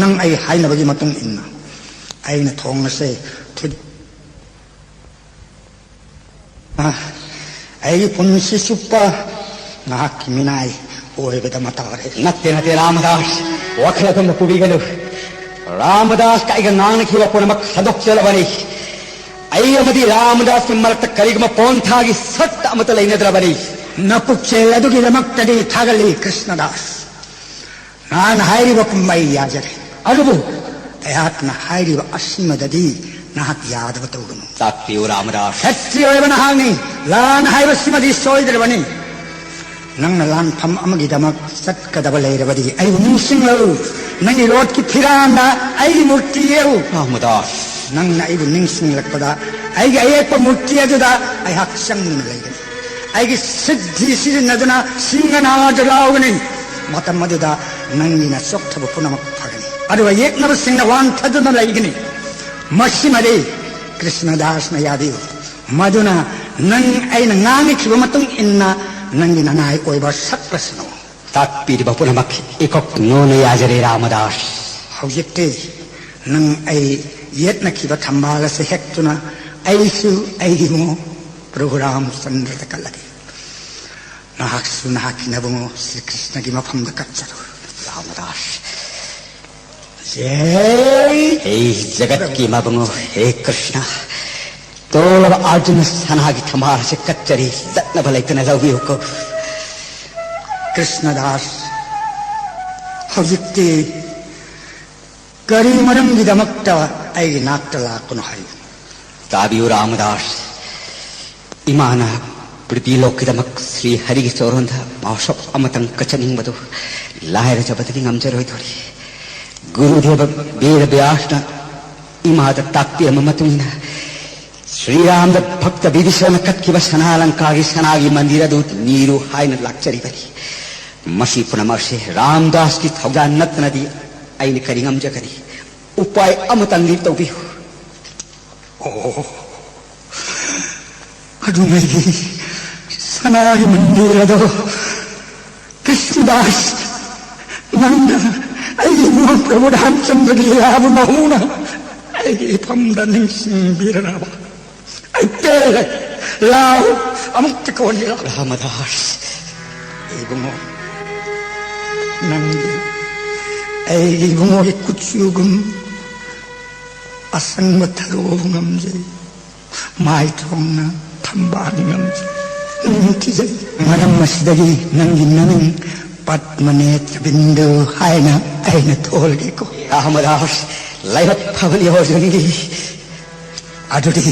ꯅꯪ ꯑꯩ ꯍꯥꯏꯅꯕꯒꯤ ꯃꯇꯨꯡ ꯏꯟꯅ ꯑꯩꯅ ꯊꯣꯡ ꯑꯁꯦ ꯊꯨ-, ꯑ, ꯑꯩꯒꯤ ꯄꯨꯟꯁꯤ ꯆꯨꯞꯄ ꯉꯥꯏꯍꯥꯛꯀꯤ ꯃꯤꯅꯥꯏ ꯑꯣꯏꯕꯗ ꯃꯇꯥꯔꯦ꯫ ꯅꯠꯇꯦ, ꯅꯠꯇꯦ, ꯔꯥꯃꯗꯥꯁ, ꯋꯥꯈꯜ ꯑꯗꯣꯝꯗ ꯄꯨꯕꯤꯒꯅꯨ꯫ ꯔꯥꯃꯗꯥꯁꯀ ꯑꯩꯒ ꯉꯥꯡꯅꯈꯤꯕ ꯄꯨꯝꯅꯃꯛ ꯊꯥꯗꯣꯛꯆꯔꯕꯅꯤ꯫ ꯑꯩ ꯑꯃꯗꯤ ꯔꯥꯃꯗꯥꯁꯀꯤ ꯃꯔꯛꯇ ꯀꯔꯤꯒꯨꯝꯕ ꯄꯣꯟꯊꯥꯒꯤ ꯁꯛꯇ ꯑꯃꯠꯇ ꯂꯩꯅꯗ꯭ꯔꯕꯅꯤ꯫ ꯅꯄꯨꯛꯆꯦꯜ ꯑꯗꯨꯒꯤꯗꯃꯛꯇꯗꯤ ꯊꯥꯒꯠꯂꯤ, ꯀ꯭ꯔꯤꯁꯅꯗꯥꯁ꯫ ꯅꯍꯥꯛꯅ ꯍꯥꯏꯔꯤꯕ ꯄꯨꯝꯕ ꯑꯩ ꯌꯥꯖꯔꯦ, ꯑꯗꯨꯕꯨ ꯑꯩꯍꯥꯛꯅ ꯍꯥꯏꯔꯤꯕ ꯑꯁꯤꯃꯗꯗꯤ ꯅꯍꯥꯛ ꯌꯥꯗꯕ ꯇꯧꯒꯅꯨ꯫ ꯇꯥꯛꯄꯤꯌꯨ, ꯔꯥꯃꯗꯥꯁ꯫ ꯈꯦꯇ꯭ꯔꯤ ꯑꯣꯏꯕ ꯅꯍꯥꯛꯅꯤ, ꯂꯥꯟ ꯍꯥꯏꯕꯁꯤꯃꯗꯤ ꯁꯣꯏꯗ꯭ꯔꯕꯅꯤ꯫ ꯅꯪꯅ ꯂꯥꯟꯐꯝ ꯑꯃꯒꯤꯗꯃꯛ ꯆꯠꯀꯗꯕ ꯂꯩꯔꯕꯗꯤ ꯑꯩꯕꯨ ꯅꯤꯡꯁꯤꯡꯂꯛꯎ꯫ ꯅꯪꯒꯤ ꯂꯣꯠꯀꯤ ꯐꯤꯔꯥꯟꯗ ꯑꯩꯒꯤ ꯃꯨꯔꯇꯤ ꯌꯦꯛꯎ꯫ ꯔꯥꯃꯗꯥꯁ꯫ ꯅꯪꯅ ꯑꯩꯕꯨ ꯅꯤꯡꯁꯤꯡꯂꯛꯄꯗ ꯑꯩꯒꯤ ꯑꯌꯦꯛꯄ ꯃꯨꯔꯇꯤ ꯑꯗꯨꯗ ꯑꯩꯍꯥꯛ ꯆꯪꯗꯨꯅ ꯂꯩꯒꯅꯤ꯫ ꯑꯩꯒꯤ ꯁꯤꯗ꯭ꯙꯤ ꯁꯤꯖꯤꯟꯅꯗꯨꯅ ꯁꯤꯡꯒꯅꯥꯗ ꯂꯥꯎꯒꯅꯤ꯫ ꯃꯇꯝ ꯑꯗꯨꯗ ꯅꯪꯒꯤ ꯅꯆꯣꯛꯊꯕ ꯄꯨꯝꯅꯃꯛ ꯐꯒꯅꯤ꯫ ꯑꯗꯨꯒ ꯌꯦꯛꯅꯕꯁꯤꯡꯅ ꯋꯥꯟꯊꯗꯨꯅ ꯂꯩꯒꯅꯤ꯫ ꯃꯁꯤꯃꯗꯤ ꯀ꯭ꯔꯤꯁꯅꯗꯥꯁꯅ ꯌꯥꯕꯤꯌꯨ꯫ ꯃꯗꯨꯅ ꯅꯪ ꯑꯩꯅ ꯉꯥꯡꯈꯤꯕ ꯃꯇꯨꯡ ꯏꯟꯅ ꯅꯪꯒꯤ ꯅꯅꯥꯏ ꯑꯣꯏꯕ ꯁꯛꯂꯁꯅꯨ꯫ ꯇꯥꯛꯄꯤꯔꯤꯕ ꯄꯨꯝꯅꯃꯛ ꯏꯀꯣꯛ ꯅꯣꯅ ꯌꯥꯖꯔꯦ, ꯔꯥꯃꯗꯥꯁ꯫ ꯍꯧꯖꯤꯛꯇꯤ ꯅꯪ ꯑꯩ ꯌꯦꯠꯅꯈꯤꯕ ꯊꯝꯕꯥꯜ ꯑꯁꯤ ꯍꯦꯛꯇꯨꯅ ꯑꯩꯁꯨ ꯑꯩꯒꯤ ꯏꯕꯨꯡꯉꯣ ꯄ꯭ꯔꯚꯨ ꯔꯥꯝꯆꯟꯗ꯭ꯔꯗ ꯀꯠꯂꯒꯦ꯫ ꯅꯍꯥꯛꯁꯨ ꯅꯍꯥꯛꯀꯤ ꯅꯕꯨꯡꯉꯣ ꯁ꯭ꯔꯤ ꯀ꯭ꯔꯤꯁꯅꯒꯤ ꯃꯐꯝꯗ ꯀꯠꯆꯔꯨ꯫ ꯔꯥꯃꯗꯥꯁ꯫ ꯖꯩ꯫ ꯍꯦ ꯖꯒꯠꯀꯤ ꯃꯕꯨꯡꯉꯣ, ꯍꯦ ꯀ꯭ꯔꯤꯁꯅ, ꯇꯣꯜꯂꯕ ꯑꯔꯖꯨꯅ ꯁꯅꯥꯒꯤ ꯊꯝꯕꯥꯜ ꯑꯁꯤ ꯀꯠꯆꯔꯤ, ꯆꯠꯅꯕ ꯂꯩꯇꯅ ꯂꯧꯕꯤꯌꯨꯀꯣ꯫ ꯀ꯭ꯔꯤꯁꯅꯗꯥꯁ, ꯍꯧꯖꯤꯛꯇꯤ ꯀꯔꯤ ꯃꯔꯝꯒꯤꯗꯃꯛꯇ ꯑꯩꯒꯤ ꯅꯥꯛꯇ ꯂꯥꯛꯄꯅꯣ ꯍꯥꯏꯌꯨ꯫ ꯇꯥꯕꯤꯌꯨ, ꯔꯥꯃꯗꯥꯁ꯫ ꯏꯃꯥꯅ ꯄ꯭ꯔꯤꯊꯤ ꯂꯣꯛꯀꯤꯗꯃꯛ ꯁ꯭ꯔꯤ ꯍꯔꯤꯒꯤ ꯆꯣꯔꯣꯟꯗ ꯃꯍꯣꯠꯁꯕ ꯑꯃꯇꯪ ꯀꯠꯆꯅꯤꯡꯕꯗꯨ ꯂꯥꯏꯔꯖꯕꯗꯗꯤ ꯉꯝꯖꯔꯣꯏꯗꯣꯔꯤ꯫ ꯒꯨꯔꯨꯗꯦꯕ ꯕꯦꯗ ꯕ꯭ꯌꯥꯁꯅ ꯏꯃꯥꯗ ꯇꯥꯛꯄꯤꯔꯝꯕ ꯃꯇꯨꯡ ꯏꯟꯅ ꯁ꯭ꯔꯤꯔꯥꯝꯗ ꯚꯛꯇ ꯕꯤꯚꯤꯁꯅ ꯀꯠꯈꯤꯕ ꯁꯅꯥ ꯂꯪꯀꯥꯒꯤ ꯁꯅꯥꯒꯤ ꯃꯟꯗꯤꯔ ꯑꯗꯨ ꯅꯤꯔꯨ ꯍꯥꯏꯅ ꯂꯥꯛꯆꯔꯤꯕꯅꯤ꯫ ꯃꯁꯤ ꯄꯨꯝꯅꯃꯛ ꯑꯁꯤ ꯔꯥꯝꯗꯥꯁꯀꯤ ꯊꯧꯖꯥꯜ ꯅꯠꯇꯅꯗꯤ ꯑꯩꯅ ꯀꯔꯤ ꯉꯝꯖꯒꯅꯤ? ꯎꯄꯥꯏ ꯑꯃꯇꯪꯗꯤ ꯇꯧꯕꯤꯌꯨ꯫ ꯑꯣ, ꯑꯗꯨꯉꯩꯒꯤ ꯁꯅꯥꯒꯤ ꯃꯟꯗꯤꯔ ꯑꯗꯣ ꯀ꯭ꯔꯤꯁꯅꯗꯥꯁ, ꯅꯪꯅ ꯑꯩꯒꯤ ꯏꯕꯨꯡ ꯄ꯭ꯔꯚꯨ ꯔꯥꯝꯆꯟꯗ꯭ꯔꯒꯤ ꯂꯤꯂꯥꯕꯨ ꯅꯧꯅ ꯑꯩꯒꯤ ꯏꯐꯝꯗ ꯅꯤꯡꯁꯤꯡꯕꯤꯔꯕ? ꯑꯩ ꯄꯦꯜꯂꯦ꯫ ꯂꯥꯎ, ꯑꯃꯨꯛꯇ ꯀꯣꯟꯒꯦ ꯂꯥꯎ꯫ ꯔꯥꯃꯗꯥꯁ꯫ ꯏꯕꯨꯡꯉꯣ, ꯅꯪꯗꯤ ꯑꯩꯒꯤ ꯏꯕꯨꯡꯉꯣꯒꯤ ꯀꯨꯆꯨꯒꯨꯝ ꯑꯁꯪꯕ ꯊꯔꯣꯕꯨ ꯉꯝꯖꯩ꯫ ꯃꯥꯏ ꯊꯣꯡꯅ ꯊꯝꯕꯥꯜ ꯉꯝꯖ ꯅꯤꯡꯊꯤꯖꯩ꯫ ꯃꯔꯝ ꯑꯁꯤꯗꯒꯤ ꯅꯪꯒꯤ ꯅꯃꯤꯡ ꯄꯗꯃꯅꯦꯇ꯭ꯔ ꯕꯤꯟꯗꯨ ꯍꯥꯏꯅ ꯑꯩꯅ ꯊꯣꯜꯒꯦꯀꯣ꯫ ꯔꯥꯃꯗꯥꯁ, ꯂꯥꯏꯕꯛ ꯐꯕꯅꯤ ꯑꯣꯖꯟꯒꯤ꯫ ꯑꯗꯨꯗꯤ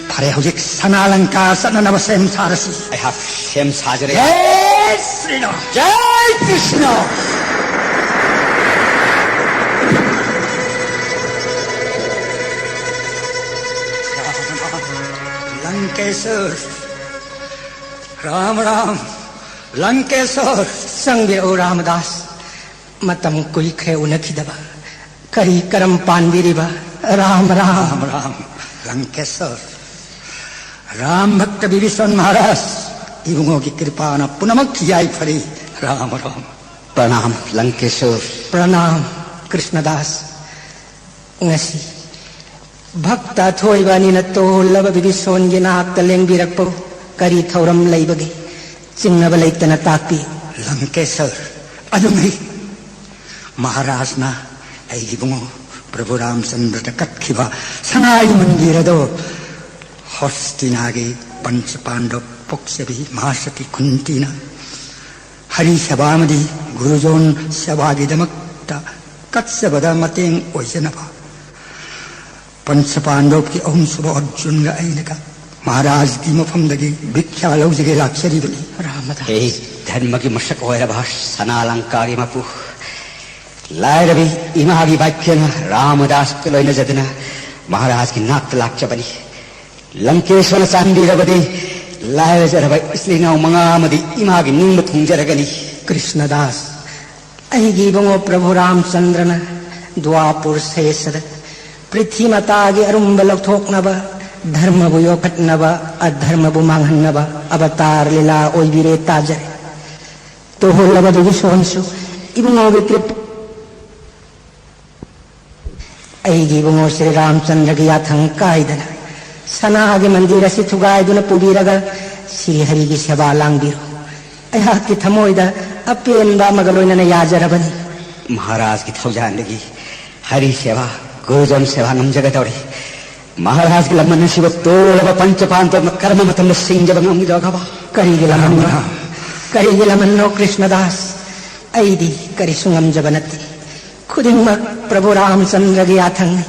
ꯐꯔꯦ, ꯍꯧꯖꯤꯛ ꯁꯅꯥ ꯂꯪꯀꯥ ꯆꯠꯅꯅꯕ ꯁꯦꯝ ꯁꯥꯔꯁꯤ꯫ ꯑꯩꯍꯥꯛ ꯁꯦꯝ ꯁꯥꯖꯔꯦ꯫ ꯖꯥꯏ ꯁ꯭ꯔꯤꯔꯥꯝ꯫ ꯖꯥꯏ ꯀ꯭ꯔꯤꯁꯅ꯫ ꯂꯪꯀꯦꯁꯣꯔ꯫ ꯔꯥꯝ ꯔꯥꯝ꯫ ꯂꯪꯀꯦꯁꯣꯔ꯫ ꯆꯪꯕꯤꯔꯛꯎ ꯔꯥꯃꯗꯥꯁ꯫ ꯃꯇꯝ ꯀꯨꯏꯈ꯭ꯔꯦ ꯎꯅꯈꯤꯗꯕ꯫ ꯀꯔꯤ ꯀꯔꯝ ꯄꯥꯟꯕꯤꯔꯤꯕ? ꯔꯥꯝ ꯔꯥꯝ꯫ ꯔꯥꯝ ꯔꯥꯝ꯫ ꯂꯪꯀꯦꯁꯣꯔ꯫ ꯔꯥꯝ ꯚꯛꯇ ꯕꯤꯚꯤꯁꯣꯟ ꯃꯍꯥꯔꯥꯖ, ꯏꯕꯨꯡꯉꯣꯒꯤ ꯀ꯭ꯔꯤꯄꯥꯅ ꯄꯨꯝꯅꯃꯛ ꯌꯥꯏꯐꯔꯤ꯫ ꯔꯥꯝ ꯔꯥꯝ꯫ ꯄ꯭ꯔꯅꯥꯝ ꯂꯪꯀꯦꯁꯣꯔ꯫ ꯄ꯭ꯔꯅꯥꯝ ꯀ꯭ꯔꯤꯁꯅꯗꯥꯁ꯫ ꯉꯁꯤ ꯚꯛꯇ ꯑꯊꯣꯏꯕ ꯑꯅꯤꯅ ꯇꯣꯜꯂꯕ ꯕꯤꯕꯤꯁꯣꯟꯒꯤ ꯅꯥꯛꯇ ꯂꯦꯡꯕꯤꯔꯛꯄꯕꯨ ꯀꯔꯤ ꯊꯧꯔꯝ ꯂꯩꯕꯒꯦ? ꯆꯤꯡꯅꯕ ꯂꯩꯇꯅ ꯇꯥꯛꯄꯤ꯫ ꯂꯪꯀꯦꯁꯔ, ꯑꯗꯨꯉꯩ ꯃꯍꯥꯔꯥꯖꯅ ꯑꯩꯒꯤ ꯏꯕꯨꯡꯉꯣ ꯄ꯭ꯔꯚꯨ ꯔꯥꯝꯆꯟꯗ꯭ꯔꯗ ꯀꯠꯈꯤꯕ ꯁꯅꯥꯒꯤ ꯃꯟꯗꯤꯔ ꯑꯗꯣ ꯍꯣꯁꯇꯤꯅꯥꯒꯤ ꯄꯟꯆ ꯄꯥꯟꯗꯕ ꯄꯣꯛꯆꯕꯤ ꯃꯍꯥꯁꯇꯤ ꯀꯨꯟꯇꯤꯅ ꯍꯔꯤ ꯁꯦꯕꯥ ꯑꯃꯗꯤ ꯒꯨꯔꯨꯖꯣꯟ ꯁꯦꯕꯥꯒꯤꯗꯃꯛꯇ ꯀꯠꯆꯕꯗ ꯃꯇꯦꯡ ꯑꯣꯏꯖꯅꯕ ꯄꯟꯆ ꯄꯥꯟꯗꯕꯒꯤ ꯑꯍꯨꯝꯁꯨꯕ ꯑꯔꯖꯨꯟꯒ ꯑꯩꯅꯒ ꯃꯍꯥꯔꯥꯖꯒꯤ ꯃꯐꯝꯗꯒꯤ ꯚꯤꯛꯈ꯭ꯌꯥ ꯂꯧꯖꯒꯦ ꯂꯥꯛꯆꯔꯤꯕꯅꯤ꯫ ꯔꯥꯃꯗꯥꯁ꯫ ꯍꯦ, ꯙꯔꯃꯒꯤ ꯃꯁꯛ ꯑꯣꯏꯔꯕ ꯁꯅꯥ ꯂꯪꯀꯥꯒꯤ ꯃꯄꯨ, ꯂꯥꯏꯔꯕꯤ ꯏꯃꯥꯒꯤ ꯚꯥꯏꯈ꯭ꯌꯅ ꯔꯥꯃꯗꯥꯁꯀ ꯂꯣꯏꯅꯖꯗꯨꯅ ꯃꯍꯥꯔꯥꯖꯒꯤ ꯅꯥꯛꯇ ꯂꯥꯛꯆꯕꯅꯤ꯫ ꯂꯪꯀꯦꯁꯣꯔꯅ ꯆꯥꯟꯕꯤꯔꯕꯗꯤ ꯂꯥꯏꯔꯖꯔꯕ ꯏꯆꯤꯜ ꯏꯅꯥꯎ ꯃꯉꯥ ꯑꯃꯗꯤ ꯏꯃꯥꯒꯤ ꯅꯤꯡꯕ ꯊꯨꯡꯖꯔꯒꯅꯤ꯫ ꯀ꯭ꯔꯤꯁꯅꯗꯥꯁ, ꯑꯩꯒꯤ ꯏꯕꯨꯡꯉꯣ ꯄ꯭ꯔꯚꯨ ꯔꯥꯝꯆꯟꯗ꯭ꯔꯅ ꯗ꯭ꯋꯥꯄꯨꯔ ꯁꯦꯁꯗ ꯄ꯭ꯔꯤꯊꯤ ꯃꯇꯥꯒꯤ ꯑꯔꯨꯝꯕ ꯂꯧꯊꯣꯛꯅꯕ, ꯙꯔꯃꯕꯨ ꯌꯣꯛꯈꯠꯅꯕ, ꯑꯙꯔꯃꯕꯨ ꯃꯥꯡꯍꯟꯅꯕ ꯑꯕꯇꯥꯔ ꯂꯤꯂꯥ ꯑꯣꯏꯕꯤꯔꯦ ꯇꯥꯖꯔꯦ꯫ ꯇꯣꯍꯣꯜꯂꯕꯗꯨꯒꯤ ꯁꯣꯟꯁꯨ ꯏꯕꯨꯡꯉꯣꯒꯤ ꯀ꯭ꯔꯤꯞ ꯑꯩꯒꯤ ꯏꯕꯨꯡꯉꯣ ꯁ꯭ꯔꯤ ꯔꯥꯝꯆꯟꯗ꯭ꯔꯒꯤ ꯌꯥꯊꯪ ꯀꯥꯏꯗꯅ ꯁꯅꯥꯒꯤ ꯃꯟꯗꯤꯔ ꯑꯁꯤ ꯊꯨꯒꯥꯏꯗꯨꯅ ꯄꯨꯕꯤꯔꯒ ꯁ꯭ꯔꯤ ꯍꯔꯤꯒꯤ ꯁꯦꯕꯥ ꯂꯥꯡꯕꯤꯔꯣ꯫ ꯑꯩꯍꯥꯛꯀꯤ ꯊꯃꯣꯏꯗ ꯑꯄꯦꯟꯕ ꯑꯃꯒ ꯂꯣꯏꯅꯅ ꯌꯥꯖꯔꯕꯅꯤ꯫ ꯃꯍꯥꯔꯥꯖꯀꯤ ꯊꯧꯖꯥꯟꯗꯒꯤ ꯍꯔꯤ ꯁꯦꯕꯥ, ꯒꯨꯔꯨꯖꯟ ꯁꯦꯕꯥ ꯉꯝꯖꯒꯗꯧꯔꯤ꯫ ꯃꯍꯥꯔꯥꯖꯒꯤ ꯂꯃꯟ ꯑꯁꯤꯕꯨ ꯇꯣꯜꯂꯕ ꯄꯟꯆꯄꯥꯟꯗꯕꯅ ꯀꯔꯝꯕ ꯃꯇꯝꯗ ꯁꯤꯡꯖꯕ ꯉꯝꯒꯗꯕ? ꯀꯔꯤꯒꯤ ꯂꯃꯟꯅꯣ? ꯀꯔꯤꯒꯤ ꯂꯃꯟꯅꯣ, ꯀ꯭ꯔꯤꯁꯅꯗꯥꯁ? ꯑꯩꯗꯤ ꯀꯔꯤꯁꯨ ꯉꯝꯖꯕ ꯅꯠꯇꯦ꯫ ꯈꯨꯗꯤꯡꯃꯛ ꯄ꯭ꯔꯚꯨ ꯔꯥꯃꯆꯟꯗ꯭ꯔꯒꯤ ꯌꯥꯊꯪꯅꯤ꯫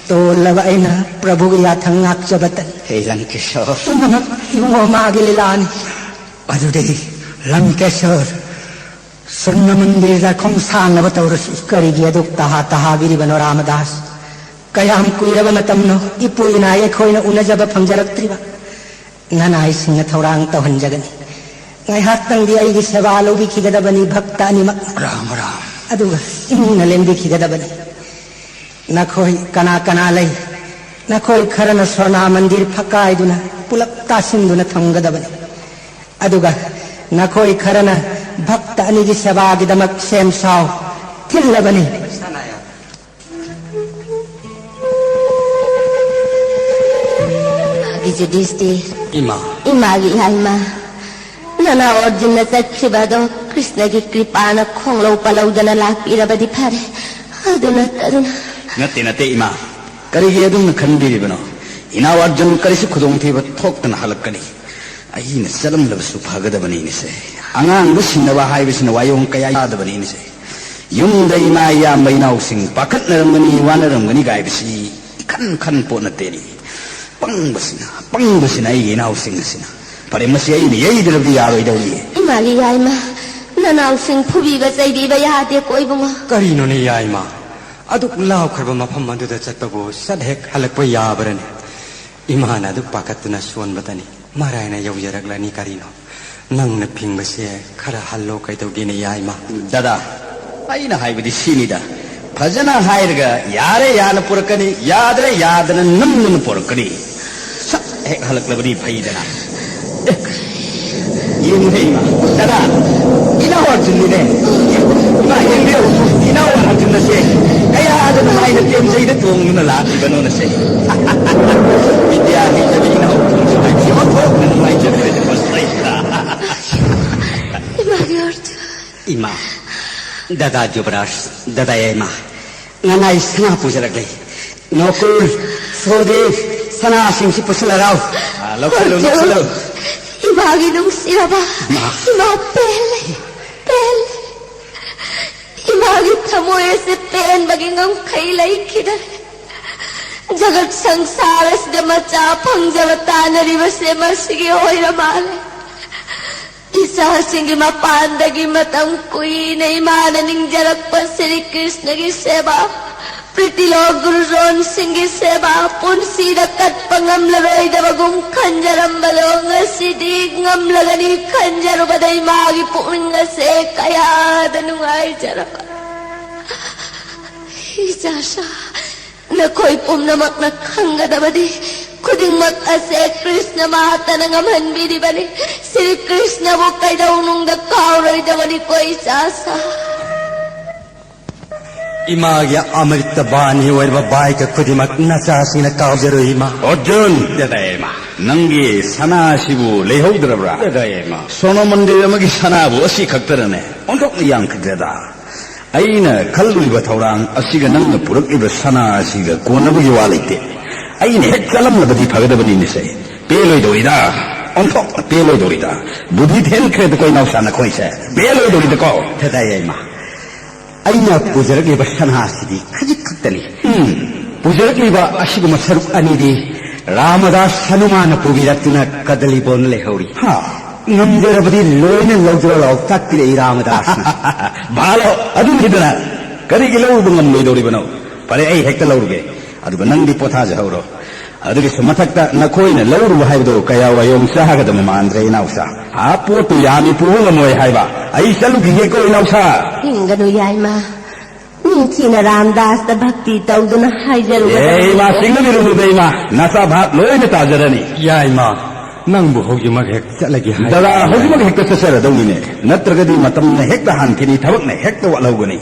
ꯇꯣꯜꯂꯕ ꯑꯩꯅ ꯄ꯭ꯔꯚꯨꯒꯤ ꯌꯥꯊꯪ ꯉꯥꯛꯆꯕꯇꯅꯤ꯫ ꯍꯦ ꯂꯪꯀꯦꯁꯣꯔ꯫ ꯄꯨꯝꯅꯃꯛ ꯏꯕꯨꯡꯉꯣ ꯃꯥꯒꯤ ꯂꯤꯂꯥꯅꯤ꯫ ꯑꯗꯨꯗꯤ ꯂꯪꯀꯦꯁꯣꯔ, ꯁꯨꯔꯅ ꯃꯟꯗꯤꯔꯗ ꯈꯣꯡꯁꯥꯟꯅꯕ ꯇꯧꯔꯁꯤ꯫ ꯀꯔꯤꯒꯤ ꯑꯗꯨꯛ ꯇꯍꯥ ꯇꯍꯥꯕꯤꯔꯤꯕꯅꯣ ꯔꯥꯃꯗꯥꯁ? ꯀꯌꯥꯝ ꯀꯨꯏꯔꯕ ꯃꯇꯝꯅꯣ ꯏꯄꯨ ꯏꯅꯥꯏ ꯑꯩꯈꯣꯏꯅ ꯎꯅꯖꯕ ꯐꯪꯖꯔꯛꯇ꯭ꯔꯤꯕ? ꯅꯅꯥꯏꯁꯤꯡꯅ ꯊꯧꯔꯥꯡ ꯇꯧꯍꯟꯖꯒꯅꯤ꯫ ꯉꯥꯏꯍꯥꯛꯇꯪꯗꯤ ꯑꯩꯒꯤ ꯁꯦꯕꯥ ꯂꯧꯕꯤꯈꯤꯒꯗꯕꯅꯤ ꯚꯛꯇ ꯑꯅꯤꯃꯛ꯫ ꯔꯥꯝ ꯔꯥꯝ꯫ ꯑꯗꯨꯒ ꯏꯃꯨꯡꯅ ꯂꯦꯟꯕꯤꯈꯤꯒꯗꯕꯅꯤ꯫ ꯅꯈꯣꯏ ꯀꯅꯥ ꯀꯅꯥ ꯂꯩ? ꯅꯈꯣꯏ ꯈꯔꯅ ꯁꯣꯔꯅꯥ ꯃꯟꯗꯤꯔ ꯐꯛꯀꯥꯏꯗꯨꯅ ꯄꯨꯂꯞ ꯇꯥꯁꯤꯟꯗꯨꯅ ꯊꯝꯒꯗꯕꯅꯤ꯫ ꯑꯗꯨꯒ ꯅꯈꯣꯏ ꯈꯔꯅ ꯚꯛꯇ ꯑꯅꯤꯒꯤ ꯁꯦꯕꯥꯒꯤꯗꯃꯛ ꯁꯦꯝ ꯁꯥꯎ꯫ ꯊꯤꯜꯂꯕꯅꯤ꯫ ꯏꯃꯥꯒꯤ ꯌꯨꯗꯤꯁꯇꯤꯔ꯫ ꯏꯃꯥ꯫ ꯏꯃꯥꯒꯤ ꯏꯌꯥꯏꯃ꯫ ꯅꯅꯥꯎ ꯑꯔꯖꯨꯟꯅ ꯆꯠꯈꯤꯕ ꯑꯗꯣ ꯀ꯭ꯔꯤꯁꯅꯒꯤ ꯀ꯭ꯔꯤꯄꯥꯅ ꯈꯣꯡꯂꯧ ꯄꯜꯂꯧꯗꯅ ꯂꯥꯛꯄꯤꯔꯕꯗꯤ ꯐꯔꯦ꯫ ꯑꯗꯨ ꯅꯠꯇꯗꯨꯅ꯫ ꯅꯠꯇꯦ, ꯅꯠꯇꯦ, ꯏꯃꯥ꯫ ꯀꯔꯤꯒꯤ ꯑꯗꯨꯝꯅ ꯈꯟꯕꯤꯔꯤꯕꯅꯣ? ꯏꯅꯥꯎ ꯑꯔꯖꯨꯟ ꯀꯔꯤꯁꯨ ꯈꯨꯗꯣꯡꯊꯤꯕ ꯊꯣꯛꯇꯅ ꯍꯜꯂꯛꯀꯅꯤ꯫ ꯑꯩꯅ ꯆꯠꯂꯝꯂꯕꯁꯨ ꯐꯒꯗꯕꯅꯤꯅꯦꯁꯦ꯫ ꯑꯉꯥꯡꯗ ꯁꯤꯟꯅꯕ ꯍꯥꯏꯕꯁꯤꯅ ꯋꯥꯌꯣꯡ ꯀꯌꯥ ꯌꯥꯗꯕꯅꯤꯅꯦꯁꯦ꯫ ꯌꯨꯝꯗ ꯏꯃꯥ ꯏꯌꯥꯝꯕ ꯏꯅꯥꯎꯁꯤꯡ ꯄꯥꯈꯠꯅꯔꯝꯒꯅꯤ, ꯋꯥꯅꯔꯝꯒꯅꯤ ꯒꯥꯏꯕꯁꯤ ꯏꯈꯟ ꯈꯟ ꯄꯣꯠ ꯅꯠꯇꯦꯅꯦ꯫ ꯄꯪꯕꯁꯤꯅ, ꯄꯪꯕꯁꯤꯅ ꯑꯩꯒꯤ ꯏꯅꯥꯎꯁꯤꯡ ꯑꯁꯤꯅ꯫ ꯐꯔꯦ, ꯃꯁꯤ ꯑꯩꯅ ꯌꯩꯗ꯭ꯔꯕꯗꯤ ꯌꯥꯔꯣꯏꯗꯧꯔꯤꯌꯦ꯫ ꯏꯃꯥꯒꯤ ꯌꯥꯏꯃ, ꯅꯅꯥꯎꯁꯤꯡ ꯐꯨꯕꯤꯕ ꯆꯩꯕꯤꯕ ꯌꯥꯗꯦꯀꯣ ꯏꯕꯨꯡꯉꯣ꯫ ꯀꯔꯤꯅꯣꯅꯦ ꯌꯥꯏꯃ? ꯑꯗꯨꯛ ꯂꯥꯞꯈ꯭ꯔꯕ ꯃꯐꯝ ꯑꯗꯨꯗ ꯆꯠꯄꯕꯨ ꯁꯠ ꯍꯦꯛ ꯍꯜꯂꯛꯄ ꯌꯥꯕ꯭ꯔꯅꯦ? ꯏꯃꯥꯅ ꯑꯗꯨꯛ ꯄꯥꯈꯠꯇꯨꯅ ꯁꯣꯟꯕꯇꯅꯤ꯫ ꯃꯔꯥꯏꯅ ꯌꯧꯖꯔꯛꯂꯅꯤ ꯀꯔꯤꯅꯣ? ꯅꯪꯅ ꯐꯤꯡꯕꯁꯦ ꯈꯔ ꯍꯜꯂꯣ ꯀꯩꯗꯧꯒꯦꯅꯦ ꯌꯥꯏꯃ? ꯗꯗꯥ, ꯑꯩꯅ ꯍꯥꯏꯕꯗꯤ ꯁꯤꯅꯤꯗ, ꯐꯖꯅ ꯍꯥꯏꯔꯒ ꯌꯥꯔꯦ ꯌꯥꯅ ꯄꯨꯔꯛꯀꯅꯤ, ꯌꯥꯗ꯭ꯔꯦ ꯌꯥꯗꯅ ꯅꯝꯗꯅ ꯄꯨꯔꯛꯀꯅꯤ꯫ ꯁꯠ ꯍꯦꯛ ꯍꯜꯂꯛꯂꯕꯗꯤ ꯐꯩꯗꯅ꯫ ꯑꯦ, ꯌꯦꯡꯉꯨꯍꯦ ꯏꯃꯥ, ꯗꯗꯥ, ꯏꯅꯥꯎ ꯑꯔꯖꯨꯟꯅꯤꯅꯦ꯫ ꯏꯃꯥ, ꯌꯦꯡꯕꯤꯌꯨ, ꯏꯅꯥꯎ ꯑꯔꯖꯨꯟ ꯑꯁꯦ ꯀꯌꯥꯗ ꯅꯨꯡꯉꯥꯏꯅ ꯇꯦꯝꯖꯩꯗ ꯇꯣꯡꯗꯨꯅ ꯂꯥꯛꯂꯤꯕꯅꯣꯅꯁꯦ꯫ ꯕꯤꯗ꯭ꯌꯥ ꯍꯩꯖꯕꯤ ꯏꯅꯥꯎ ꯑꯔꯖꯨꯟꯁꯨ ꯍꯥꯏꯕꯗꯤ ꯑꯣꯟꯊꯣꯛꯅ ꯅꯨꯡꯉꯥꯏꯖꯕꯤꯔꯗꯤ ꯃꯁꯤꯗꯩ꯫ ꯏꯃꯥꯒꯤ ꯑꯔꯖꯨꯟ꯫ ꯏꯃꯥ, ꯗꯗꯥ ꯖꯨꯕꯔꯥꯖ, ꯗꯗꯥ ꯌꯥꯏꯃ, ꯉꯅꯥꯏ ꯁꯅꯥ ꯄꯨꯖꯔꯛꯂꯦ꯫ ꯅꯣꯀꯨꯜ, ꯁꯣꯗꯤ, ꯁꯅꯥꯁꯤꯡꯁꯤ ꯄꯨꯁꯤꯜꯂꯔꯥꯎ꯫ ꯑꯥ, ꯂꯧꯁꯤꯜꯂꯨ, ꯂꯧꯁꯤꯜꯂꯨ꯫ ꯏꯃꯥꯒꯤ ꯅꯨꯡꯁꯤꯔꯕ, ꯏꯃꯥ꯫ ꯏꯃꯥ ꯄꯦꯜꯂꯦ, ꯄꯦꯜꯂꯦ꯫ ꯏꯃꯥꯒꯤ ꯊꯃꯣꯏ ꯑꯁꯤ ꯄꯦꯟꯕꯒꯤ ꯉꯝꯈꯩ ꯂꯩꯈꯤꯗꯔꯦ꯫ ꯖꯒꯠ ꯁꯪꯁꯥꯔ ꯑꯁꯤꯗ ꯃꯆꯥ ꯐꯪꯖꯕ ꯇꯥꯟꯅꯔꯤꯕꯁꯦ ꯃꯁꯤꯒꯤ ꯑꯣꯏꯔ ꯃꯥꯜꯂꯦ꯫ ꯏꯆꯥꯁꯤꯡꯒꯤ ꯃꯄꯥꯟꯗꯒꯤ ꯃꯇꯝ ꯀꯨꯏꯅ ꯏꯃꯥꯅ ꯅꯤꯡꯖꯔꯛꯄ ꯁ꯭ꯔꯤ ꯀ꯭ꯔꯤꯁꯅꯒꯤ ꯁꯦꯕꯥ, ꯄ꯭ꯔꯤꯇꯤꯂꯣꯛ ꯒꯨꯔꯨꯖꯣꯟꯁꯤꯡꯒꯤ ꯁꯦꯕꯥ, ꯄꯨꯟꯁꯤꯗ ꯀꯠꯄ ꯉꯝꯂꯔꯣꯏꯗꯕꯒꯨꯝ ꯈꯟꯖꯔꯝꯕꯗꯣ ꯉꯁꯤꯗꯤ ꯉꯝꯂꯒꯅꯤ ꯈꯟꯖꯔꯨꯕꯗ ꯏꯃꯥꯒꯤ ꯄꯨꯛꯅꯤꯡ ꯑꯁꯦ ꯀꯌꯥꯗ ꯅꯨꯡꯉꯥꯏꯖꯔꯕ꯫ ꯏꯆꯥꯁꯥ, ꯅꯈꯣꯏ ꯄꯨꯝꯅꯃꯛꯅ ꯈꯪꯒꯗꯕꯗꯤ, ꯈꯨꯗꯤꯡꯃꯛ ꯑꯁꯦ ꯀ꯭ꯔꯤꯁꯅ ꯃꯍꯥꯇꯅ ꯉꯝꯍꯟꯕꯤꯔꯤꯕꯅꯤ꯫ ꯁ꯭ꯔꯤ ꯀ꯭ꯔꯤꯁꯅꯕꯨ ꯀꯩꯗꯧꯅꯨꯡꯗ ꯀꯥꯎꯔꯣꯏꯗꯕꯅꯤꯀꯣ, ꯏꯆꯥꯁꯥ꯫ ꯏꯃꯥꯒꯤ ꯑꯃ꯭ꯔꯤꯇ ꯕꯥꯅꯤ ꯑꯣꯏꯔꯕ ꯕꯥꯏꯀ ꯈꯨꯗꯤꯡꯃꯛ ꯅꯆꯥꯁꯤꯡꯅ ꯀꯥꯎꯖꯔꯣꯏ, ꯏꯃꯥ꯫ ꯑꯔꯖꯨꯟ! ꯗꯗꯥ, ꯏꯃꯥ꯫ ꯅꯪꯒꯤ ꯁꯅꯥꯁꯤꯕꯨ ꯂꯩꯍꯧꯗ꯭ꯔꯕ꯭ꯔꯥ? ꯗꯗꯥ, ꯏꯃꯥ꯫ ꯁ꯭ꯋꯔꯅ ꯃꯟꯗꯤꯔ ꯑꯃꯒꯤ ꯁꯅꯥꯕꯨ ꯑꯁꯤ ꯈꯛꯇꯔꯅꯦ? ꯑꯣꯟꯊꯣꯛꯅ ꯌꯥꯝꯈꯤꯗ꯭ꯔꯦꯗ꯫ ꯑꯩꯅ ꯈꯜꯂꯨꯔꯤꯕ ꯊꯧꯔꯥꯡ ꯑꯁꯤꯒ ꯅꯪꯅ ꯄꯨꯔꯛꯂꯤꯕ ꯁꯅꯥ ꯑꯁꯤꯒ ꯀꯣꯟꯅꯕꯒꯤ ꯋꯥ ꯂꯩꯇꯦ꯫ ꯑꯩꯅ ꯍꯦꯛ ꯆꯠꯂꯝꯂꯕꯗꯤ ꯐꯒꯗꯕꯅꯤꯅꯦꯁꯦ꯫ ꯄꯦꯜꯂꯣꯏꯗꯧꯔꯤꯗ, ꯑꯣꯟꯊꯣꯛꯅ ꯄꯦꯜꯂꯣꯏꯗꯧꯔꯤꯗ꯫ ꯕꯨꯙꯤ ꯊꯦꯟꯈ꯭ꯔꯦꯗꯀꯣ ꯏꯅꯥꯎꯁꯥ ꯅꯈꯣꯏꯁꯦ꯫ ꯄꯦꯜꯂꯣꯏꯗꯧꯔꯤꯗꯀꯣ꯫ ꯊꯦꯇꯥꯏ ꯌꯥꯏꯃ, ꯑꯩꯅ ꯄꯨꯖꯔꯛꯂꯤꯕ ꯁꯅꯥ ꯑꯁꯤꯗꯤ ꯈꯖꯤꯛ ꯈꯛꯇꯅꯤ꯫ ꯎꯝ꯫ ꯄꯨꯖꯔꯛꯂꯤꯕ ꯑꯁꯤꯒꯨꯝꯕ ꯁꯔꯨꯛ ꯑꯅꯤꯗꯤ ꯔꯥꯃꯗꯥꯁ ꯍꯅꯨꯃꯥꯟꯅ ꯄꯨꯕꯤꯔꯛꯇꯨꯅ ꯀꯗꯂꯤꯕꯣꯟ ꯂꯩꯍꯧꯔꯤ꯫ ꯍꯥ꯫ ꯉꯝꯖꯔꯕꯗꯤ ꯂꯣꯏꯅ ꯂꯧꯖꯔꯣ ꯂꯥꯎ ꯇꯥꯛꯄꯤꯔꯛꯏ ꯔꯥꯃꯗꯥꯁꯅ꯫ ꯚꯥꯂꯣ, ꯑꯗꯨꯅꯤꯗꯅ꯫ ꯀꯔꯤꯒꯤ ꯂꯧꯔꯨꯕ ꯉꯝꯂꯣꯏꯗꯧꯔꯤꯕꯅꯣ? ꯐꯔꯦ, ꯑꯩ ꯍꯦꯛꯇ ꯂꯧꯔꯨꯒꯦ꯫ ꯑꯗꯨꯒ ꯅꯪꯗꯤ ꯄꯣꯊꯥꯖꯍꯧꯔꯣ꯫ ꯑꯗꯨꯒꯤꯁꯨ ꯃꯊꯛꯇ ꯅꯈꯣꯏꯅ ꯂꯧꯔꯨꯕ ꯍꯥꯏꯕꯗꯨ ꯀꯌꯥ ꯋꯥꯌꯣꯡ ꯆꯥꯒꯗꯕ ꯃꯥꯟꯗ꯭ꯔꯦ, ꯏꯅꯥꯎꯁꯥ꯫ ꯑꯥ, ꯄꯣꯠꯇꯨ ꯌꯥꯝꯃꯤ, ꯄꯨꯕ ꯉꯝꯃꯣꯏ ꯍꯥꯏꯕ꯫ ꯑꯩ ꯆꯠꯂꯨꯈꯤꯒꯦꯀꯣ, ꯏꯅꯥꯎꯁꯥ꯫ ꯍꯤꯡꯒꯅꯨ, ꯌꯥꯏꯃ꯫ ꯅꯤꯡꯊꯤꯅ ꯔꯥꯝꯗꯥꯁꯇ ꯚꯛꯇꯤ ꯇꯧꯗꯨꯅ ꯍꯥꯏꯖꯔꯨꯒꯗꯕꯅꯤ꯫ ꯑꯦ, ꯏꯃꯥ, ꯆꯤꯡꯅꯕꯤꯔꯨꯅꯨꯗ, ꯏꯃꯥ꯫ ꯅꯆꯥ ꯚꯥꯞ ꯂꯣꯏꯅ ꯇꯥꯖꯔꯅꯤ꯫ ꯌꯥꯏꯃ, ꯅꯪꯕꯨ ꯍꯧꯖꯤꯛꯃꯛ ꯍꯦꯛ ꯆꯠꯂꯒꯦ ꯍꯥꯏ꯫ ꯗꯗꯥ, ꯍꯧꯖꯤꯛꯃꯛ ꯍꯦꯛꯇ ꯆꯠꯆꯔꯗꯧꯅꯤꯅꯦ꯫ ꯅꯠꯇ꯭ꯔꯒꯗꯤ ꯃꯇꯝꯅ ꯍꯦꯛꯇ ꯍꯥꯟꯈꯤꯅꯤ, ꯊꯕꯛꯅ ꯍꯦꯛꯇ ꯋꯥꯠꯍꯧꯒꯅꯤ꯫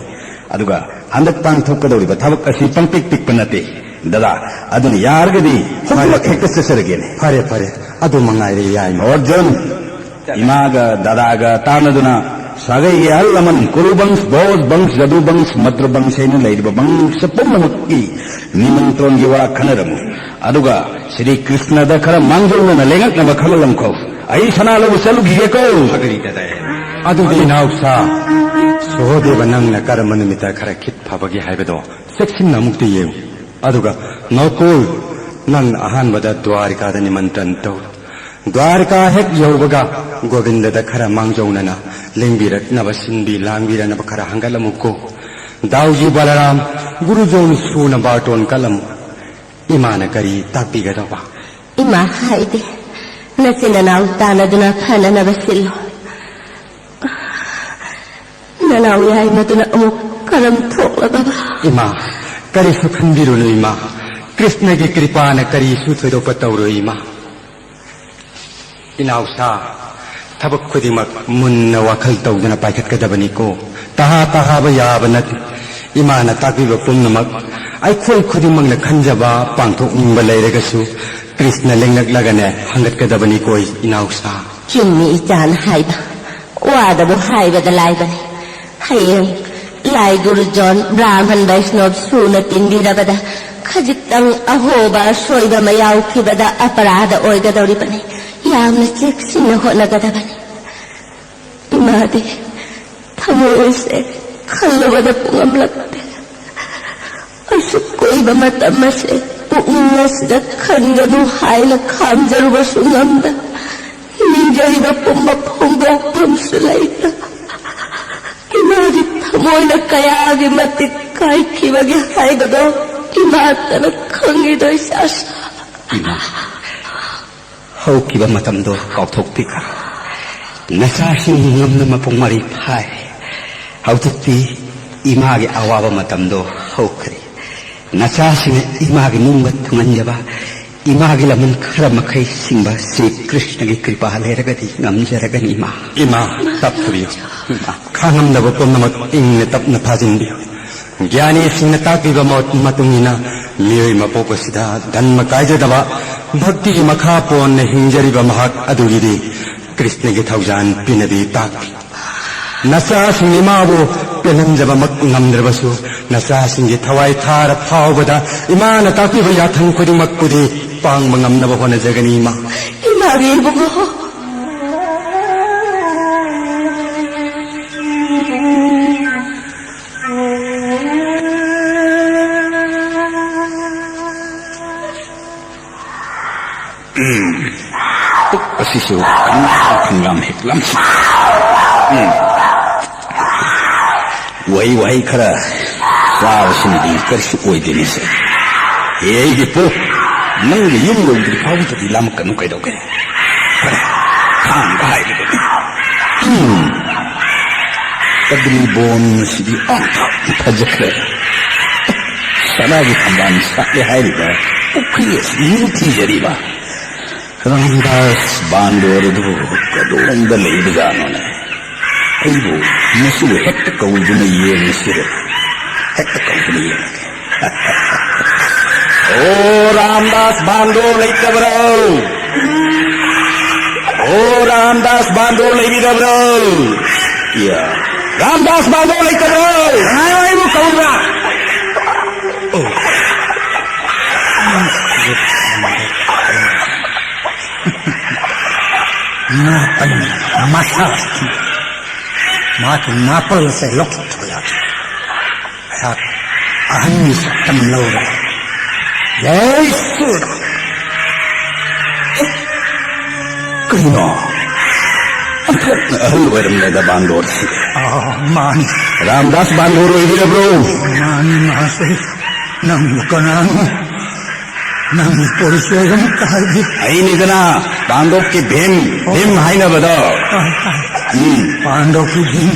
ꯑꯗꯨꯒ ꯍꯟꯗꯛ ꯄꯥꯡꯊꯣꯛꯀꯗꯧꯔꯤꯕ ꯊꯕꯛ ꯑꯁꯤ ꯄꯪꯄꯤꯛ ꯄꯤꯛꯄ ꯅꯠꯇꯦ꯫ ꯗꯗꯥ, ꯑꯗꯨꯅ ꯌꯥꯔꯒꯗꯤ ꯍꯧꯖꯤꯛꯃꯛ ꯐꯔꯦ꯫ ꯍꯦꯛꯇ ꯆꯠꯆꯔꯒꯦꯅꯦ꯫ ꯐꯔꯦ, ꯐꯔꯦ꯫ ꯑꯗꯨ ꯃꯉꯥꯏꯔꯦ, ꯌꯥꯏꯃ꯫ ꯑꯔꯖꯨꯟ, ꯏꯃꯥꯒ ꯗꯗꯥꯒ ꯇꯥꯟꯅꯗꯨꯅ ꯁꯥꯒꯩꯒꯤ ꯑꯍꯜ ꯂꯃꯟ, ꯀꯨꯔꯨ ꯕꯪꯁ, ꯚꯣꯖ ꯕꯪꯁ, ꯖꯗꯨ ꯕꯪꯁ, ꯃꯗ꯭ꯔ ꯕꯪꯁ ꯍꯥꯏꯅ ꯂꯩꯔꯤꯕ ꯕꯪꯁ ꯄꯨꯝꯅꯃꯛꯀꯤ ꯅꯤꯃꯟꯇ꯭ꯔꯣꯟꯒꯤ ꯋꯥ ꯈꯟꯅꯔꯝꯃꯨ꯫ ꯑꯗꯨꯒ ꯁ꯭ꯔꯤ ꯀ꯭ꯔꯤꯁꯅꯗ ꯈꯔ ꯃꯥꯡꯖꯧꯅꯅ ꯂꯦꯡꯉꯛꯅꯕ ꯈꯪꯍꯜꯂꯝꯈꯣ꯫ ꯑꯩ ꯁꯅꯥ ꯂꯧꯕ ꯆꯠꯂꯨꯈꯤꯒꯦꯀꯣ꯫ ꯑꯗꯨꯗꯤ ꯏꯅꯥꯎꯁꯥ ꯁꯍꯣꯗꯦꯕ, ꯅꯪꯅ ꯀꯔꯝꯕ ꯅꯨꯃꯤꯠꯇ ꯈꯔ ꯈꯤꯠ ꯐꯕꯒꯦ ꯍꯥꯏꯕꯗꯣ ꯆꯦꯛꯁꯤꯟꯅ ꯑꯃꯨꯛꯇ ꯌꯦꯡꯉꯨ꯫ ꯑꯗꯨꯒ ꯅꯧꯀꯣꯜ, ꯅꯪꯅ ꯑꯍꯥꯟꯕꯗ ꯗ꯭ꯋꯥꯔꯤꯀꯥꯗ ꯅꯤꯃꯟꯇ꯭ꯔꯟ ꯇꯧꯔꯨ꯫ ꯗ꯭ꯋꯥꯔꯤꯀꯥ ꯍꯦꯛ ꯌꯧꯕꯒ ꯒꯣꯕꯤꯟꯗꯗ ꯈꯔ ꯃꯥꯡꯖꯧꯅꯅ ꯂꯦꯡꯕꯤꯔꯛꯅꯕ ꯁꯤꯟꯕꯤ ꯂꯥꯡꯕꯤꯔꯛꯅꯕ ꯈꯔ ꯍꯪꯒꯠꯂꯝꯃꯨꯀꯣ꯫ ꯗꯥꯎꯖꯤ ꯕꯂꯔꯥꯝ, ꯒꯨꯔꯨꯖꯣꯟ ꯁꯨꯅ ꯕꯥꯔꯇꯣꯟ ꯀꯠꯂꯝꯃꯨ꯫ ꯏꯃꯥꯅ ꯀꯔꯤ ꯇꯥꯛꯄꯤꯒꯗꯧꯕ? ꯏꯃꯥ ꯍꯥꯏꯗꯦ, ꯅꯆꯤꯟ ꯅꯅꯥꯎ ꯇꯥꯟꯅꯗꯨꯅ ꯐꯅꯅꯕ ꯁꯤꯜꯂꯨ꯫ ꯅꯅꯥꯎ ꯌꯥꯏꯃꯗꯨꯅ ꯑꯃꯨꯛ ꯀꯔꯝ ꯊꯣꯛꯂꯕ? ꯏꯃꯥ, ꯀꯔꯤꯁꯨ ꯈꯟꯕꯤꯔꯨꯅꯨ ꯏꯃꯥ꯫ ꯀ꯭ꯔꯤꯁꯅꯒꯤ ꯀ꯭ꯔꯤꯄꯥꯅ ꯀꯔꯤꯁꯨ ꯊꯣꯏꯗꯣꯛꯄ ꯇꯧꯔꯣꯏ ꯏꯃꯥ꯫ ꯏꯅꯥꯎꯁꯥ, ꯊꯕꯛ ꯈꯨꯗꯤꯡꯃꯛ ꯃꯨꯟꯅ ꯋꯥꯈꯜ ꯇꯧꯗꯨꯅ ꯄꯥꯏꯈꯠꯀꯗꯕꯅꯤꯀꯣ꯫ ꯇꯍꯥ ꯇꯍꯥꯕ ꯌꯥꯕ ꯅꯠꯇꯦ꯫ ꯏꯃꯥꯅ ꯇꯥꯛꯄꯤꯕ ꯄꯨꯝꯅꯃꯛ ꯑꯩꯈꯣꯏ ꯈꯨꯗꯤꯡꯃꯛꯅ ꯈꯟꯖꯕ, ꯄꯥꯡꯊꯣꯛꯅꯤꯡꯕ ꯂꯩꯔꯒꯁꯨ ꯀ꯭ꯔꯤꯁꯅ ꯂꯦꯡꯂꯛꯂꯒꯅꯦ ꯍꯪꯒꯠꯀꯗꯕꯅꯤꯀꯣ ꯏꯅꯥꯎꯁꯥ꯫ ꯆꯨꯝꯃꯤ ꯏꯆꯥꯅ ꯍꯥꯏꯕ꯫ ꯋꯥꯗꯕꯨ ꯍꯥꯏꯕꯗ ꯂꯥꯏꯕꯅꯤ꯫ ꯍꯌꯦꯡ ꯂꯥꯏ ꯒꯨꯔꯨꯖꯣꯟ ꯕ꯭ꯔꯥꯍꯃꯟ ꯕꯩꯁꯅꯣꯞ ꯁꯨꯅ ꯇꯤꯟꯕꯤꯔꯕꯗ ꯈꯖꯤꯛꯇꯪ ꯑꯍꯣꯕ ꯑꯁꯣꯏꯕ ꯑꯃ ꯌꯥꯎꯈꯤꯕꯗ ꯑꯄꯔꯥꯙ ꯑꯣꯏꯒꯗꯧꯔꯤꯕꯅꯤ꯫ ꯌꯥꯝꯅ ꯆꯦꯛꯁꯤꯟꯅ ꯍꯣꯠꯅꯒꯗꯕꯅꯤ꯫ ꯏꯃꯥꯗꯤ ꯊꯃꯣꯏꯁꯦ ꯈꯜꯂꯨꯕꯗ ꯄꯨꯡꯉꯝꯂꯛꯇꯦ꯫ ꯑꯁꯨꯛ ꯀꯨꯏꯕ ꯃꯇꯝ ꯑꯁꯦ ꯄꯨꯛꯅꯤꯡ ꯑꯁꯤꯗ ꯈꯟꯒꯅꯨ ꯍꯥꯏꯅ ꯈꯥꯝꯖꯔꯨꯕꯁꯨ ꯉꯝꯗ, ꯅꯤꯡꯖꯔꯤꯕ ꯄꯨꯝꯕ ꯐꯣꯡꯗꯣꯛꯐꯝꯁꯨ ꯂꯩꯇ, ꯏꯃꯥꯒꯤ ꯊꯃꯣꯏꯅ ꯀꯌꯥꯒꯤ ꯃꯇꯤꯛ ꯀꯥꯏꯈꯤꯕꯒꯦ ꯍꯥꯏꯕꯗꯣ ꯏꯃꯥꯇꯅ ꯈꯪꯉꯤꯗꯣ ꯏꯆꯥꯁꯥ꯫ ꯏꯃꯥ, ꯍꯧꯈꯤꯕ ꯃꯇꯝꯗꯣ ꯀꯥꯎꯊꯣꯛꯄꯤꯈ꯭ꯔꯣ꯫ ꯅꯆꯥꯁꯤꯡ ꯉꯝꯅ ꯃꯄꯨꯡ ꯃꯔꯩ ꯐꯥꯔꯦ꯫ ꯍꯧꯖꯤꯛꯇꯤ ꯏꯃꯥꯒꯤ ꯑꯋꯥꯕ ꯃꯇꯝꯗꯣ ꯍꯧꯈ꯭ꯔꯦ꯫ ꯅꯆꯥꯁꯤꯡꯅ ꯏꯃꯥꯒꯤ ꯅꯤꯡꯕ ꯊꯨꯡꯍꯟꯖꯕ, ꯏꯃꯥꯒꯤ ꯂꯃꯟ ꯈꯔ ꯃꯈꯩ ꯁꯤꯡꯕ ꯁ꯭ꯔꯤ ꯀ꯭ꯔꯤꯁꯅꯒꯤ ꯀ꯭ꯔꯤꯄꯥ ꯂꯩꯔꯒꯗꯤ ꯉꯝꯖꯔꯒꯅꯤ ꯏꯃꯥ꯫ ꯏꯃꯥ, ꯇꯞꯊꯨꯕꯤꯌꯨ꯫ ꯏꯃꯥ꯫ ꯈꯥꯡꯉꯝꯗꯕ ꯄꯨꯝꯅꯃꯛ ꯏꯪꯅ ꯇꯞꯅ ꯐꯥꯖꯤꯟꯕꯤꯌꯨ꯫ ꯒ꯭ꯌꯥꯅꯤꯁꯤꯡꯅ ꯇꯥꯛꯄꯤꯕ ꯃ-, ꯃꯇꯨꯡ ꯏꯟꯅ ꯃꯤꯑꯣꯏ ꯃꯄꯣꯛ ꯑꯁꯤꯗ ꯙꯔꯃ ꯀꯥꯏꯖꯗꯕ ꯚꯛꯇꯤꯒꯤ ꯃꯈꯥ ꯄꯣꯟꯅ ꯍꯤꯡꯖꯔꯤꯕ ꯃꯍꯥꯛ ꯑꯗꯨꯒꯤꯗꯤ ꯀ꯭ꯔꯤꯁꯅꯒꯤ ꯊꯧꯖꯥꯟ ꯄꯤꯅꯕꯤ ꯇꯥꯛꯄꯤ꯫ ꯅꯆꯥꯁꯤꯡꯅ ꯏꯃꯥꯕꯨ ꯆꯦꯜꯍꯟꯖꯕꯃꯛ ꯉꯝꯗ꯭ꯔꯕꯁꯨ, ꯅꯆꯥꯁꯤꯡꯒꯤ ꯊꯋꯥꯏ ꯊꯥꯔ ꯐꯥꯎꯕꯗ ꯏꯃꯥꯅ ꯇꯥꯛꯄꯤꯕ ꯌꯥꯊꯪ ꯈꯨꯗꯤꯡꯃꯛꯄꯨꯗꯤ ꯄꯥꯡꯕ ꯉꯝꯅꯕ ꯍꯣꯠꯅꯖꯒꯅꯤ, ꯏꯃꯥ꯫ ꯏꯃꯥꯒꯤ ꯏꯕꯨꯡꯉꯣ꯫ ꯎꯝ꯫ ꯄꯨꯛ ꯑꯁꯤꯁꯨ ꯈꯪꯂꯥꯝ ꯈꯪꯂꯥꯝ ꯍꯦꯛ ꯂꯥꯝꯁꯤ꯫ ꯎꯝ꯫ ꯋꯥꯍꯩ ꯋꯥꯍꯩ ꯈꯔ ꯆꯥꯕꯁꯤꯅꯗꯤ ꯀꯔꯤꯁꯨ ꯑꯣꯏꯗꯦꯅꯦꯁꯦ꯫ ꯍꯦ, ꯑꯩꯒꯤ ꯄꯨꯛ, ꯅꯪꯒꯤ ꯌꯨꯝ ꯌꯧꯗ꯭ꯔꯤ ꯐꯥꯎꯕꯗꯗꯤ ꯂꯥꯝꯃꯛꯀꯅꯨ ꯀꯩꯗꯧꯒꯦ? ꯐꯔꯦ, ꯈꯥꯡꯕ ꯍꯥꯏꯕꯗꯨꯅꯤ꯫ ꯎꯝ꯫ ꯀꯗꯂꯤ ꯕꯣꯟ ꯑꯁꯤꯗꯤ ꯑꯣꯟꯊꯣꯛꯅ ꯐꯖꯈ꯭ꯔꯦ꯫ ꯁꯅꯥꯒꯤ ꯊꯝꯕꯥꯜ ꯁꯥꯠꯂꯦ ꯍꯥꯏꯔꯤꯕ ꯄꯨꯈ꯭ꯔꯤ ꯑꯁꯤ ꯅꯤꯡꯊꯤꯖꯔꯤꯕ ꯔꯥꯝꯗꯥꯁ ꯕꯥꯟꯗꯣꯔ ꯑꯗꯨꯕꯨ ꯀꯗꯣꯝꯗ ꯂꯩꯕꯖꯥꯠꯅꯣꯅꯦ? ꯑꯩꯕꯨ ꯃꯁꯤꯕꯨ ꯍꯦꯛꯇ ꯀꯧꯗꯨꯅ ꯌꯦꯡꯉꯁꯤꯔꯦ꯫ ꯍꯦꯛꯇ ꯀꯧꯗꯨꯅ ꯌꯦꯡꯉꯒꯦ꯫ ꯑꯣ, ꯔꯥꯝꯗꯥꯁ ꯕꯥꯟꯗꯣ ꯂꯩꯇꯕ꯭ꯔꯣ? ꯑꯣ, ꯔꯥꯝꯗꯥꯁ ꯕꯥꯟꯗꯣ ꯂꯩꯕꯤꯔꯕ꯭ꯔꯣ? ꯌꯥ, ꯔꯥꯝꯗꯥꯁ ꯕꯥꯟꯗꯣ ꯂꯩꯇꯕ꯭ꯔꯣ? ꯀꯅꯥꯅꯣ ꯑꯩꯕꯨ ꯀꯧꯕ꯭ꯔꯥ? ꯑꯣ꯫ ꯅꯥꯄꯟ ꯃꯁꯥ꯫ ꯃꯥꯒꯤ ꯅꯥꯄꯜ ꯑꯁꯦ ꯂꯧꯊꯣꯛꯇꯕ ꯌꯥꯗꯦ꯫ ꯑꯩꯍꯥꯛ ꯑꯍꯟꯒꯤ ꯁꯛꯇꯝ ꯂꯧꯔꯦ꯫ ꯖꯩ ꯁ꯭ꯔꯤ ꯔꯥꯝ꯫ ꯀꯩꯅꯣ? ꯑꯣꯟꯊꯣꯛꯅ ꯑꯍꯜ ꯑꯣꯏꯔꯝꯂꯦꯗ ꯕꯥꯟꯗꯣꯔꯁꯤ꯫ ꯑꯥ, ꯃꯥꯅꯤ꯫ ꯔꯥꯝꯗꯥꯁ ꯕꯥꯟꯗꯣꯔ ꯑꯣꯏꯕꯤꯔꯕ꯭ꯔꯣ? ꯃꯥꯅꯤ, ꯃꯍꯥꯁꯦ꯫ ꯅꯪꯕꯨ ꯀꯅꯥꯅꯣ? ꯅꯪꯒꯤ ꯄꯣꯔꯤꯆꯣꯏ ꯑꯃꯨꯛꯇ ꯍꯥꯏꯕꯤꯌꯨ꯫ ꯑꯩꯅꯤꯗꯅ ꯄꯥꯟꯗꯣꯞꯀꯤ ꯚꯤꯝ, ꯑꯣ꯫ ꯚꯤꯝ ꯍꯥꯏꯅꯕꯗꯣ꯫ ꯇꯥꯏ, ꯇꯥꯏ꯫ ꯎꯝ꯫ ꯄꯥꯟꯗꯣꯞꯀꯤ ꯚꯤꯝ꯫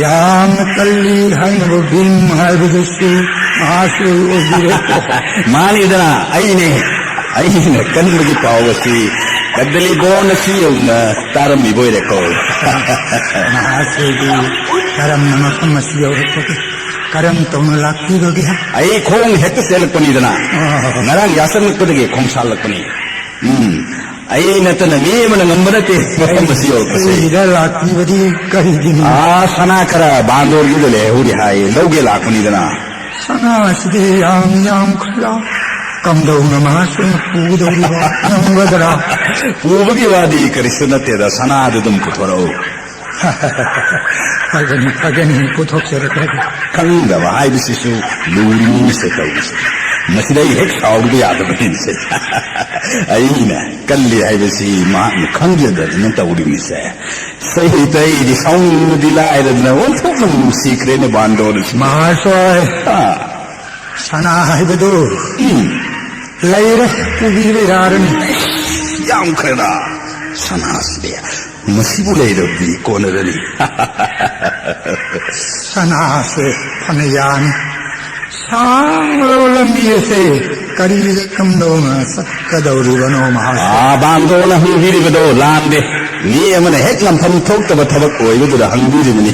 ꯌꯥꯝꯅ ꯀꯜꯂꯤ ꯍꯥꯏꯅꯕ ꯚꯤꯝ ꯍꯥꯏꯕꯗꯨꯁꯨ ꯃꯍꯥꯁꯦ ꯑꯣꯏꯕꯤꯔꯦ꯫ ꯃꯥꯅꯤꯗꯅ, ꯑꯩꯅꯦ꯫ ꯑꯩꯅ ꯀꯟꯕꯒꯤ ꯄꯥꯎ ꯑꯁꯤ ꯀꯗꯂꯤ ꯕꯣꯟ ꯑꯁꯤ ꯌꯧꯅ ꯇꯥꯔꯝꯃꯤꯕ ꯑꯣꯏꯔꯦꯀꯣ꯫ ꯃꯍꯥꯁꯦꯒꯤ ꯀꯔꯝꯅ ꯃꯐꯝ ꯑꯁꯤ ꯌꯧꯔꯛꯄꯒꯦ? ꯀꯔꯝ ꯇꯧꯅ ꯂꯥꯛꯄꯤꯕꯒꯦ? ꯑꯩ ꯈꯣꯡ ꯍꯦꯛꯇ ꯆꯦꯜꯂꯛꯄꯅꯤꯗꯅ꯫ ꯑꯣ꯫ ꯉꯔꯥꯡ ꯌꯥꯆꯪꯉꯛꯄꯗꯒꯤ ꯈꯣꯡ ꯁꯥꯜꯂꯛꯄꯅꯤ꯫ ꯎꯝ꯫ ꯑꯩ ꯅꯠꯇꯅ ꯃꯤ ꯑꯃꯅ ꯉꯝꯕ ꯅꯠꯇꯦ ꯃꯐꯝ ꯑꯁꯤ ꯌꯧꯔꯛꯄꯁꯦ꯫ ꯑꯩꯒꯤꯗ ꯂꯥꯛꯄꯤꯕꯗꯤ ꯀꯔꯤꯒꯤꯅꯣ? ꯑꯥ, ꯁꯅꯥ ꯈꯔ ꯕꯥꯟꯗꯣꯔꯒꯤꯗ ꯂꯩꯍꯧꯔꯤ ꯍꯥꯏ, ꯂꯧꯒꯦ ꯂꯥꯛꯄꯅꯤꯗꯅ꯫ ꯁꯅꯥꯁꯤꯗꯤ ꯌꯥꯝ ꯌꯥꯝꯈꯠꯂ ꯀꯝꯗꯧꯅ ꯃꯍꯥꯛꯁꯤꯅ ꯄꯨꯒꯗꯧꯔꯤꯕ? ꯉꯝꯒꯗ꯭ꯔꯥ? ꯄꯨꯕꯒꯤ ꯋꯥꯗꯤ ꯀꯔꯤꯁꯨ ꯅꯠꯇꯦꯗ, ꯁꯅꯥꯗꯨ ꯑꯗꯨꯝ ꯄꯨꯊꯣꯔꯛꯎ꯫ ꯐꯒꯅꯤ, ꯐꯒꯅꯤ, ꯄꯨꯊꯣꯛꯆꯔꯛꯂꯒꯦ꯫ ꯈꯪꯗꯕ ꯍꯥꯏꯕꯁꯤꯁꯨ ꯂꯨꯔꯤꯅꯤꯁꯦ ꯇꯧꯔꯤꯁꯦ꯫ ꯃꯁꯤꯗ ꯑꯩ ꯍꯦꯛ ꯁꯥꯎꯔꯨꯕ ꯌꯥꯗꯕꯅꯤꯁꯦ꯫ ꯑꯩꯅ ꯀꯜꯂꯤ ꯍꯥꯏꯕꯁꯤ ꯃꯍꯥꯛꯅ ꯈꯪꯖꯗꯗꯅ ꯇꯧꯔꯤꯕꯅꯤꯁꯦ꯫ ꯁꯍꯤꯇ ꯑꯩꯗꯤ ꯁꯥꯎꯅꯤꯡꯕꯗꯤ ꯂꯥꯏꯔꯗꯅ ꯑꯣꯟꯊꯣꯛꯅ ꯅꯨꯡꯁꯤꯈ꯭ꯔꯦꯅꯦ ꯕꯥꯟꯗꯣꯔꯁꯤ꯫ ꯃꯍꯥꯁꯣꯏ, ꯑꯥ꯫ ꯁꯅꯥ ꯍꯥꯏꯕꯗꯨ ꯎꯝ꯫ ꯂꯩꯔꯦ, ꯄꯨꯕꯤꯕ ꯌꯥꯔꯅꯤ꯫ ꯌꯥꯝꯈ꯭ꯔꯦꯗ, ꯁꯅꯥꯁꯤꯗꯤ꯫ ꯃꯁꯤꯕꯨ ꯂꯩꯔꯕꯗꯤ ꯀꯣꯟꯅꯔꯅꯤ꯫ ꯁꯅꯥꯁꯦ ꯐꯅ ꯌꯥꯅꯤ꯫ ꯁꯥꯡꯂꯕ ꯂꯝꯕꯤ ꯑꯁꯦ ꯀꯔꯤꯗ ꯀꯝꯗꯧꯅ ꯆꯠꯀꯗꯧꯔꯤꯕꯅꯣ ꯃꯍꯥꯛꯁꯦ? ꯑꯥ, ꯕꯥꯟꯗꯣꯅ ꯍꯪꯕꯤꯔꯤꯕꯗꯣ ꯂꯥꯟꯗꯦ꯫ ꯃꯤ ꯑꯃꯅ ꯍꯦꯛ ꯉꯝꯐꯝ ꯊꯣꯛꯇꯕ ꯊꯕꯛ ꯑꯣꯏꯕꯗꯨꯗ ꯍꯪꯕꯤꯔꯤꯕꯅꯤ꯫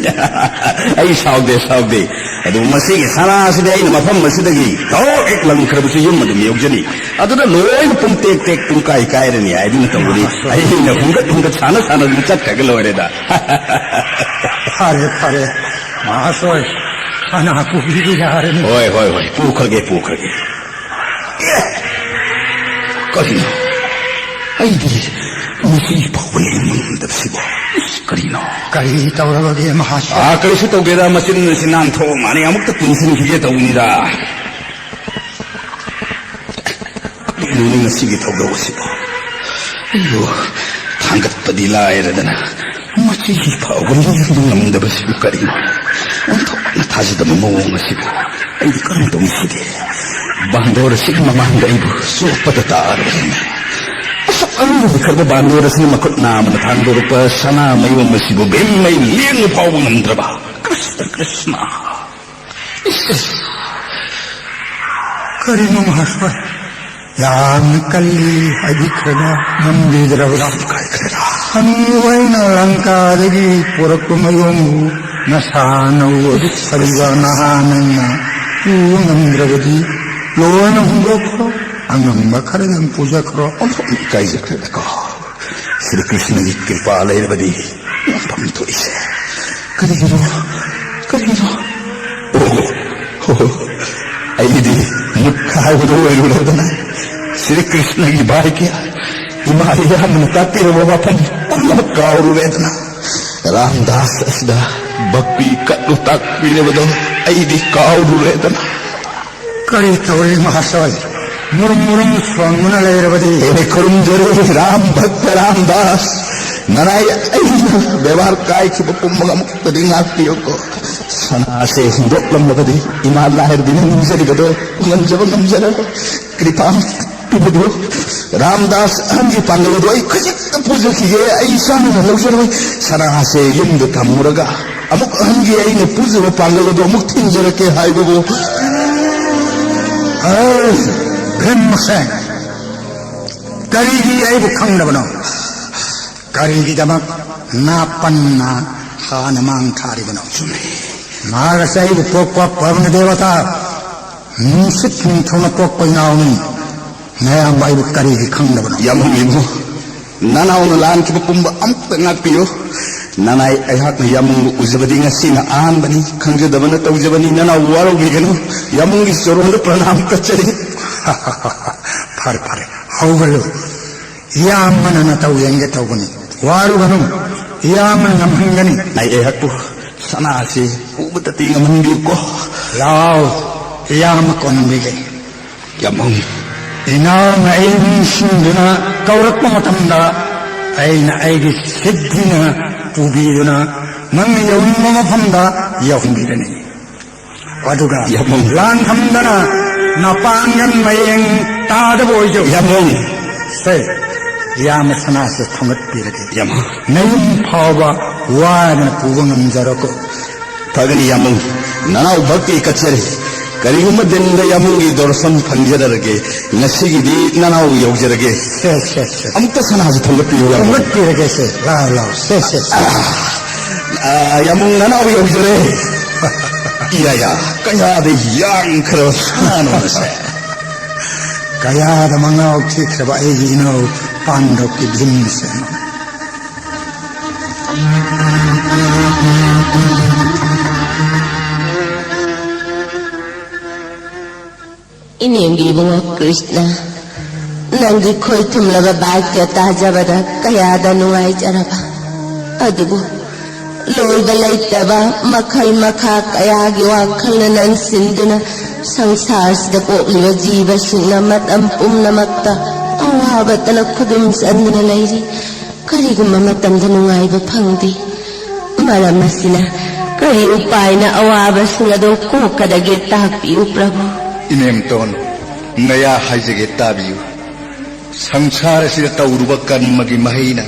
ꯑꯩ ꯁꯥꯎꯗꯦ, ꯁꯥꯎꯗꯦ꯫ ꯑꯗꯨ ꯃꯁꯤꯒꯤ ꯁꯅꯥꯁꯤꯗꯤ ꯑꯩꯅ ꯃꯐꯝ ꯑꯁꯤꯗꯒꯤ ꯊꯣꯛ ꯍꯦꯛ ꯂꯪꯈ꯭ꯔꯕꯁꯨ ꯌꯨꯝ ꯑꯗꯨꯝ ꯌꯧꯖꯅꯤ꯫ ꯑꯗꯨꯗ ꯂꯣꯏꯅ ꯄꯨꯡ ꯇꯦꯛ ꯇꯦꯛ ꯄꯨꯡ ꯀꯥꯏ ꯀꯥꯏꯔꯅꯤ ꯍꯥꯏꯗꯨꯅ ꯇꯧꯕꯅꯤ꯫ ꯑꯩꯅ ꯍꯨꯝꯒꯠ ꯍꯨꯝꯒꯠ ꯁꯥꯟꯅ ꯁꯥꯟꯅꯗꯨꯅ ꯆꯠꯈ꯭ꯔꯒ ꯂꯣꯏꯔꯦꯗ꯫ ꯐꯔꯦ, ꯐꯔꯦ꯫ ꯃꯍꯥꯁꯣꯏ, ꯁꯅꯥ ꯄꯨꯕꯤꯕ ꯌꯥꯔꯅꯤ꯫ ꯍꯣꯏ, ꯍꯣꯏ, ꯍꯣꯏ꯫ ꯄꯨꯈ꯭ꯔꯒꯦ, ꯄꯨꯈ꯭ꯔꯒꯦ꯫ ꯑꯦ! ꯀꯔꯤꯅꯣ? ꯑꯩꯗꯤ ꯃꯁꯤ ꯐꯥꯎꯕ ꯂꯦꯡꯕ ꯉꯝꯗꯕꯁꯤꯕꯨ꯫ ꯏꯁ, ꯀꯔꯤꯅꯣ? ꯀꯔꯤ ꯇꯧꯔꯕꯒꯦ ꯃꯍꯥꯁꯣꯏ? ꯑꯥ, ꯀꯔꯤꯁꯨ ꯇꯧꯗꯦꯗ, ꯃꯆꯤꯟ ꯑꯁꯤ ꯅꯥꯟꯊꯣꯛꯑ ꯃꯥꯅꯤ ꯑꯃꯨꯛꯇ ꯄꯨꯟꯁꯤꯟꯈꯤꯒꯦ ꯇꯧꯕꯅꯤꯗ꯫ ꯀꯔꯤꯅꯣꯅꯦ ꯉꯁꯤꯒꯤ ꯊꯧꯗꯣꯛ ꯑꯁꯤꯕꯨ? ꯑꯩꯕꯨ ꯊꯥꯡꯒꯠꯄꯗꯤ ꯂꯥꯏꯔꯗꯅ ꯃꯆꯤ ꯐꯥꯎꯕ ꯂꯦꯡꯕ ꯉꯝꯗꯕꯁꯤꯕꯨ ꯀꯔꯤꯅꯣ? ꯑꯣꯟꯊꯣꯛꯅ ꯊꯥꯖꯗꯕ ꯃꯑꯣꯡ ꯑꯁꯤꯕꯨ ꯑꯩꯗꯤ ꯀꯔꯝ ꯇꯧꯁꯤꯒꯦ? ꯕꯥꯟꯗꯣꯔ ꯑꯁꯤꯒꯤ ꯃꯃꯥꯡꯗ ꯑꯩꯕꯨ ꯆꯣꯞꯄꯗ ꯇꯥꯔꯕꯅꯤ꯫ ꯑꯁꯨꯛ ꯑꯔꯨꯝꯕ ꯑꯣꯏꯈ꯭ꯔꯕ ꯕꯥꯟꯗꯣꯔ ꯑꯁꯤꯅ ꯃꯈꯨꯠ ꯅꯥꯝꯃꯅ ꯊꯥꯡꯗꯣꯔꯛꯄ ꯁꯅꯥ ꯃꯌꯣꯝ ꯑꯁꯤꯕꯨ ꯕꯦꯝꯃꯩ ꯂꯦꯡꯕ ꯐꯥꯎꯕ ꯉꯝꯗ꯭ꯔꯕ? ꯀ꯭ꯔꯤꯁꯅ, ꯀ꯭ꯔꯤꯁꯅ꯫ ꯏꯁ, ꯏꯁ꯫ ꯀꯔꯤꯅꯣ ꯃꯍꯥꯁꯣꯏ? ꯌꯥꯝꯅ ꯀꯜꯂꯤ ꯍꯥꯏꯕꯤꯈ꯭ꯔꯒ ꯉꯝꯕꯤꯗ꯭ꯔꯕ꯭ꯔꯥ? ꯀꯥꯏꯈ꯭ꯔꯦꯗ꯫ ꯍꯅꯨ ꯑꯩꯅ ꯂꯪꯀꯥꯗꯒꯤ ꯄꯨꯔꯛꯄ ꯃꯌꯣꯝꯕꯨ ꯅꯁꯥ ꯅꯧ ꯑꯗꯨꯛ ꯐꯔꯤꯕ ꯅꯍꯥ ꯅꯪꯅ ꯄꯨꯕ ꯉꯝꯗ꯭ꯔꯕꯗꯤ ꯂꯣꯏꯅ ꯍꯨꯟꯗꯣꯛꯈ꯭ꯔꯣ꯫ ꯑꯉꯝꯕ ꯈꯔꯗꯪ ꯄꯨꯖꯈ꯭ꯔꯣ꯫ ꯑꯣꯟꯊꯣꯛꯅ ꯏꯀꯥꯏꯖꯈ꯭ꯔꯦꯗꯀꯣ꯫ ꯁ꯭ꯔꯤ ꯀ꯭ꯔꯤꯁꯅꯒꯤ ꯀ꯭ꯔꯤꯄꯥ ꯂꯩꯔꯕꯗꯤ ꯉꯝꯐꯝ ꯊꯣꯛꯏꯁꯦ꯫ ꯀꯔꯤꯒꯤꯅꯣ? ꯀꯔꯤꯒꯤꯅꯣ? ꯑꯣ, ꯑꯣ, ꯑꯩꯗꯤ ꯃꯨꯠꯈꯥꯏꯕꯗꯣ ꯑꯣꯏꯔꯨꯔꯦꯗꯅ꯫ ꯁ꯭ꯔꯤ ꯀ꯭ꯔꯤꯁꯅꯒꯤ ꯚꯥꯏꯒꯤ ꯏꯃꯥ ꯏꯌꯥꯝꯕꯅ ꯇꯥꯛꯄꯤꯔꯕ ꯋꯥꯐꯝ ꯄꯨꯝꯅꯃꯛ ꯀꯥꯎꯔꯨꯔꯦꯗꯅ꯫ ꯔꯥꯝꯗꯥꯁ ꯑꯁꯤꯗ ꯚꯛꯇꯤ ꯀꯠꯂꯨ ꯇꯥꯛꯄꯤꯔꯕꯗꯣ ꯑꯩꯗꯤ ꯀꯥꯎꯔꯨꯔꯦꯗꯅ꯫ ꯀꯔꯤ ꯇꯧꯔꯤ ꯃꯍꯥꯁꯣꯏ? ꯃꯨꯔꯨꯝ ꯃꯨꯔꯨꯝ ꯁꯣꯟꯗꯨꯅ ꯂꯩꯔꯕꯗꯤ? ꯑꯩꯅ ꯈꯨꯔꯨꯝꯖꯔꯤ ꯔꯥꯝ ꯚꯛꯇ ꯔꯥꯝꯗꯥꯁ, ꯅꯅꯥꯏ ꯑꯩꯅ ꯕꯦꯕꯥꯔ ꯀꯥꯏꯈꯤꯕ ꯄꯨꯝꯕ ꯑꯃꯨꯛꯇꯗꯤ ꯉꯥꯛꯄꯤꯌꯨꯀꯣ꯫ ꯁꯅꯥꯁꯦ ꯍꯨꯟꯗꯣꯛꯂꯝꯂꯕꯗꯤ ꯏꯃꯥ ꯂꯥꯏꯔꯕꯤꯅ ꯅꯤꯡꯖꯔꯤꯕꯗꯣ ꯉꯝꯖꯕ ꯉꯝꯖꯔꯔꯣꯏ꯫ ꯀ꯭ꯔꯤꯄꯥ ꯄꯤꯕꯤꯌꯨ꯫ ꯔꯥꯝꯗꯥꯁ ꯑꯍꯟꯒꯤ ꯄꯥꯡꯒꯜ ꯑꯗꯨ ꯑꯩ ꯈꯖꯤꯛꯇ ꯄꯨꯖꯈꯤꯒꯦ꯫ ꯑꯩ ꯏꯁꯥꯅ ꯂꯧꯖꯔꯣꯏ꯫ ꯁꯅꯥꯁꯦ ꯌꯨꯝꯗ ꯊꯝꯃꯨꯔꯒ ꯑꯃꯨꯛ ꯑꯍꯟꯒꯤ ꯑꯩꯅ ꯄꯨꯖꯕ ꯄꯥꯡꯒꯜ ꯑꯗꯨ ꯑꯃꯨꯛ ꯊꯤꯟꯖꯔꯛꯀꯦ ꯍꯥꯏꯕꯕꯨ꯫ ꯑꯦ, ꯚꯤꯝꯁꯦꯟ, ꯀꯔꯤꯒꯤ ꯑꯩꯕꯨ ꯈꯪꯗꯕꯅꯣ? ꯀꯔꯤꯒꯤꯗꯃꯛ ꯅꯥꯄꯟꯅ ꯍꯥꯟꯅ ꯃꯥꯡ ꯊꯥꯔꯤꯕꯅꯣ? ꯆꯨꯝꯃꯤ꯫ ꯃꯍꯥꯛ ꯑꯁꯤ ꯑꯩꯕꯨ ꯄꯣꯛꯄ ꯄꯕꯅ ꯗꯦꯕꯇꯥ, ꯅꯨꯡꯁꯤꯠ ꯅꯤꯡꯊꯧꯅ ꯄꯣꯛꯄ ꯏꯅꯥꯎꯅꯤ꯫ ꯅꯌꯥꯝꯕ ꯑꯩꯕꯨ ꯀꯔꯤꯒꯤ ꯈꯪꯗꯕꯅꯣ? ꯌꯥꯝꯕꯨꯡ ꯏꯕꯨꯡ, ꯅꯅꯥꯎꯅ ꯂꯥꯟꯈꯤꯕ ꯄꯨꯝꯕ ꯑꯃꯨꯛꯇ ꯉꯥꯛꯄꯤꯌꯨ꯫ ꯅꯅꯥꯏ ꯑꯩꯍꯥꯛꯅ ꯌꯥꯝꯕꯨꯡꯕꯨ ꯎꯖꯕꯗꯤ ꯉꯁꯤꯅ ꯑꯍꯥꯟꯕꯅꯤ꯫ ꯈꯪꯖꯗꯕꯅ ꯇꯧꯖꯕꯅꯤ꯫ ꯅꯅꯥꯎ ꯋꯥꯔꯧꯕꯤꯒꯅꯨ꯫ ꯌꯥꯝꯕꯨꯡꯒꯤ ꯆꯣꯔꯣꯟꯗ ꯄ꯭ꯔꯅꯥꯝ ꯀꯠꯆꯔꯤ꯫ ꯐꯔꯦ, ꯐꯔꯦ, ꯍꯧꯒꯠꯂꯨ꯫ ꯏꯌꯥꯝꯕꯅ ꯅꯇꯧ ꯌꯦꯡꯒꯦ ꯇꯧꯕꯅꯤ꯫ ꯋꯥꯔꯨꯒꯅꯨ, ꯏꯌꯥꯝꯕꯅ ꯉꯝꯍꯟꯒꯅꯤ꯫ ꯅꯥꯏ ꯑꯩꯍꯥꯛꯄꯨ ꯁꯅꯥꯁꯤ ꯄꯨꯕꯗꯗꯤ ꯉꯝꯍꯟꯕꯤꯌꯨꯀꯣ꯫ ꯂꯥꯎ, ꯏꯌꯥꯝꯕ ꯀꯣꯟꯕꯤꯒꯦ꯫ ꯌꯥꯝꯕꯨꯡ꯫ ꯏꯅꯥꯎꯅ ꯑꯩ ꯅꯤꯡꯁꯤꯡꯗꯨꯅ ꯀꯧꯔꯛꯄ ꯃꯇꯝꯗ ꯑꯩꯅ ꯑꯩꯒꯤ ꯁꯤꯠ ꯊꯤꯅ ꯄꯨꯕꯤꯗꯨꯅ ꯅꯪꯅ ꯌꯧꯅꯤꯡꯕ ꯃꯐꯝꯗ ꯌꯧꯍꯟꯕꯤꯒꯅꯤ꯫ ꯑꯗꯨꯒ ꯌꯥꯝꯕꯨꯡ꯫ ꯂꯥꯟ ꯊꯝꯗꯅ ꯅꯄꯥꯡꯒꯜ ꯃꯌꯦꯡ ꯇꯥꯗꯕ ꯑꯣꯏꯖꯧ꯫ ꯌꯥꯝꯕꯨꯡ꯫ ꯁꯦ, ꯏꯌꯥꯝꯕ ꯁꯅꯥꯁꯦ ꯊꯣꯡꯒꯠꯄꯤꯔꯒꯦ꯫ ꯌꯥꯝꯕꯨꯡ꯫ ꯅꯌꯨꯝ ꯐꯥꯎꯕ ꯋꯥꯗꯅ ꯄꯨꯕ ꯉꯝꯖꯔꯣꯀꯣ꯫ ꯐꯒꯅꯤ ꯌꯥꯝꯕꯨꯡ꯫ ꯅꯅꯥꯎ ꯚꯛꯇꯤ ꯀꯠꯆꯔꯤ꯫ ꯀꯔꯤꯒꯨꯝꯕ ꯗꯤꯟꯗ ꯌꯥꯝꯕꯨꯡꯒꯤ ꯗꯣꯔꯁꯟ ꯐꯪꯖꯔꯔꯒꯦ꯫ ꯉꯁꯤꯒꯤꯗꯤ ꯅꯅꯥꯎ ꯌꯧꯖꯔꯒꯦ꯫ ꯁꯦ, ꯁꯦ, ꯁꯦ꯫ ꯑꯃꯨꯛꯇ ꯁꯅꯥꯁꯦ ꯊꯣꯡꯒꯠꯄꯤꯌꯨ ꯌꯥꯝꯕꯨꯡ꯫ ꯊꯣꯡꯒꯠꯄꯤꯔꯒꯦ ꯁꯦ꯫ ꯂꯥꯎ, ꯂꯥꯎ꯫ ꯁꯦ, ꯁꯦ, ꯁꯦ꯫ ꯑꯥ, ꯌꯥꯝꯕꯨꯡ ꯅꯅꯥꯎ ꯌꯧꯖꯔꯦ꯫ ꯏꯌꯥ, ꯌꯥ, ꯀꯌꯥꯗ ꯌꯥꯡꯈ꯭ꯔꯕ ꯁꯅꯥꯅꯣ ꯃꯁꯦ꯫ ꯀꯌꯥꯗ ꯃꯉꯥꯎ ꯊꯦꯛꯈ꯭ꯔꯕ ꯑꯩꯒꯤ ꯏꯅꯥꯎ ꯄꯥꯟꯗꯕꯀꯤ ꯚꯤꯝꯁꯦꯟ꯫ ꯏꯅꯦꯝꯒꯤ ꯏꯕꯨꯡꯉꯣ ꯀ꯭ꯔꯤꯁꯅ, ꯅꯪꯒꯤ ꯈꯣꯏ ꯊꯨꯝꯂꯕ ꯕꯥꯛꯌ ꯇꯥꯖꯕꯗ ꯀꯌꯥꯗ ꯅꯨꯡꯉꯥꯏꯖꯔꯕ꯫ ꯑꯗꯨꯕꯨ ꯂꯣꯏꯕ ꯂꯩꯇꯕ ꯃꯈꯜ ꯃꯈꯥ ꯀꯌꯥꯒꯤ ꯋꯥꯈꯜꯅ ꯅꯟꯁꯤꯟꯗꯨꯅ ꯁꯪꯁꯥꯔꯁꯤꯗ ꯄꯣꯛꯂꯤꯕ ꯖꯤꯕꯁꯤꯡꯅ ꯃꯇꯝ ꯄꯨꯝꯅꯃꯛꯇ ꯑꯋꯥꯕꯇꯅ ꯈꯨꯗꯨꯝ ꯆꯟꯗꯨꯅ ꯂꯩꯔꯤ꯫ ꯀꯔꯤꯒꯨꯝꯕ ꯃꯇꯝꯗ ꯅꯨꯡꯉꯥꯏꯕ ꯐꯪꯗꯦ꯫ ꯃꯔꯝ ꯑꯁꯤꯅ ꯀꯔꯤ ꯎꯄꯥꯏꯅ ꯑꯋꯥꯕꯁꯤꯡ ꯑꯗꯨ ꯀꯣꯛꯀꯗꯒꯦ? ꯇꯥꯛꯄꯤꯌꯨ ꯄ꯭ꯔꯚꯨ꯫ ꯏꯅꯦꯝꯇꯣꯟ, ꯅꯌꯥ ꯍꯥꯏꯖꯒꯦ, ꯇꯥꯕꯤꯌꯨ꯫ ꯁꯪꯁꯥꯔ ꯑꯁꯤꯗ ꯇꯧꯔꯨꯕ ꯀꯔꯃꯒꯤ ꯃꯍꯩꯅ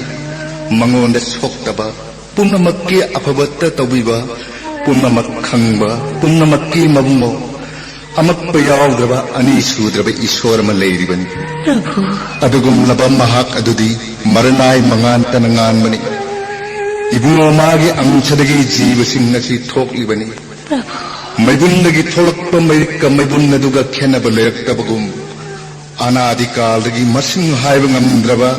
ꯃꯉꯣꯟꯗ ꯁꯣꯛꯇꯕ, ꯄꯨꯝꯅꯃꯛꯀꯤ ꯑꯐꯕꯇ ꯇꯧꯕꯤꯕ, ꯄꯨꯝꯅꯃꯛ ꯈꯪꯕ, ꯄꯨꯝꯅꯃꯛꯀꯤ ꯃꯕꯨꯡꯉꯣ, ꯑꯃꯛꯄ ꯌꯥꯎꯗ꯭ꯔꯕ ꯑꯅꯤ ꯁꯨꯗ꯭ꯔꯕ ꯏꯁꯣꯔ ꯑꯃ ꯂꯩꯔꯤꯕꯅꯤ꯫ ꯄ꯭ꯔꯚꯨ꯫ ꯑꯗꯨꯒꯨꯝꯂꯕ ꯃꯍꯥꯛ ꯑꯗꯨꯗꯤ ꯃꯔꯅꯥꯏ ꯃꯉꯥꯟꯇꯅ ꯉꯥꯟꯕꯅꯤ꯫ ꯏꯕꯨꯡꯉꯣ, ꯃꯥꯒꯤ ꯑꯪꯁꯗꯒꯤ ꯖꯤꯕꯁꯤꯡ ꯑꯁꯤ ꯊꯣꯛꯂꯤꯕꯅꯤ꯫ ꯄ꯭ꯔꯚꯨ꯫ ꯃꯩꯕꯨꯟꯗꯒꯤ ꯊꯣꯛꯂꯛꯄ ꯃꯩꯔꯤꯛꯀ ꯃꯩꯕꯨꯟ ꯑꯗꯨꯒ ꯈꯦꯠꯅꯕ ꯂꯩꯔꯛꯇꯕꯒꯨꯝ, ꯑꯅꯥꯗꯤꯀꯥꯜꯗꯒꯤ ꯃꯁꯤꯡ ꯍꯥꯏꯕ ꯉꯝꯗ꯭ꯔꯕ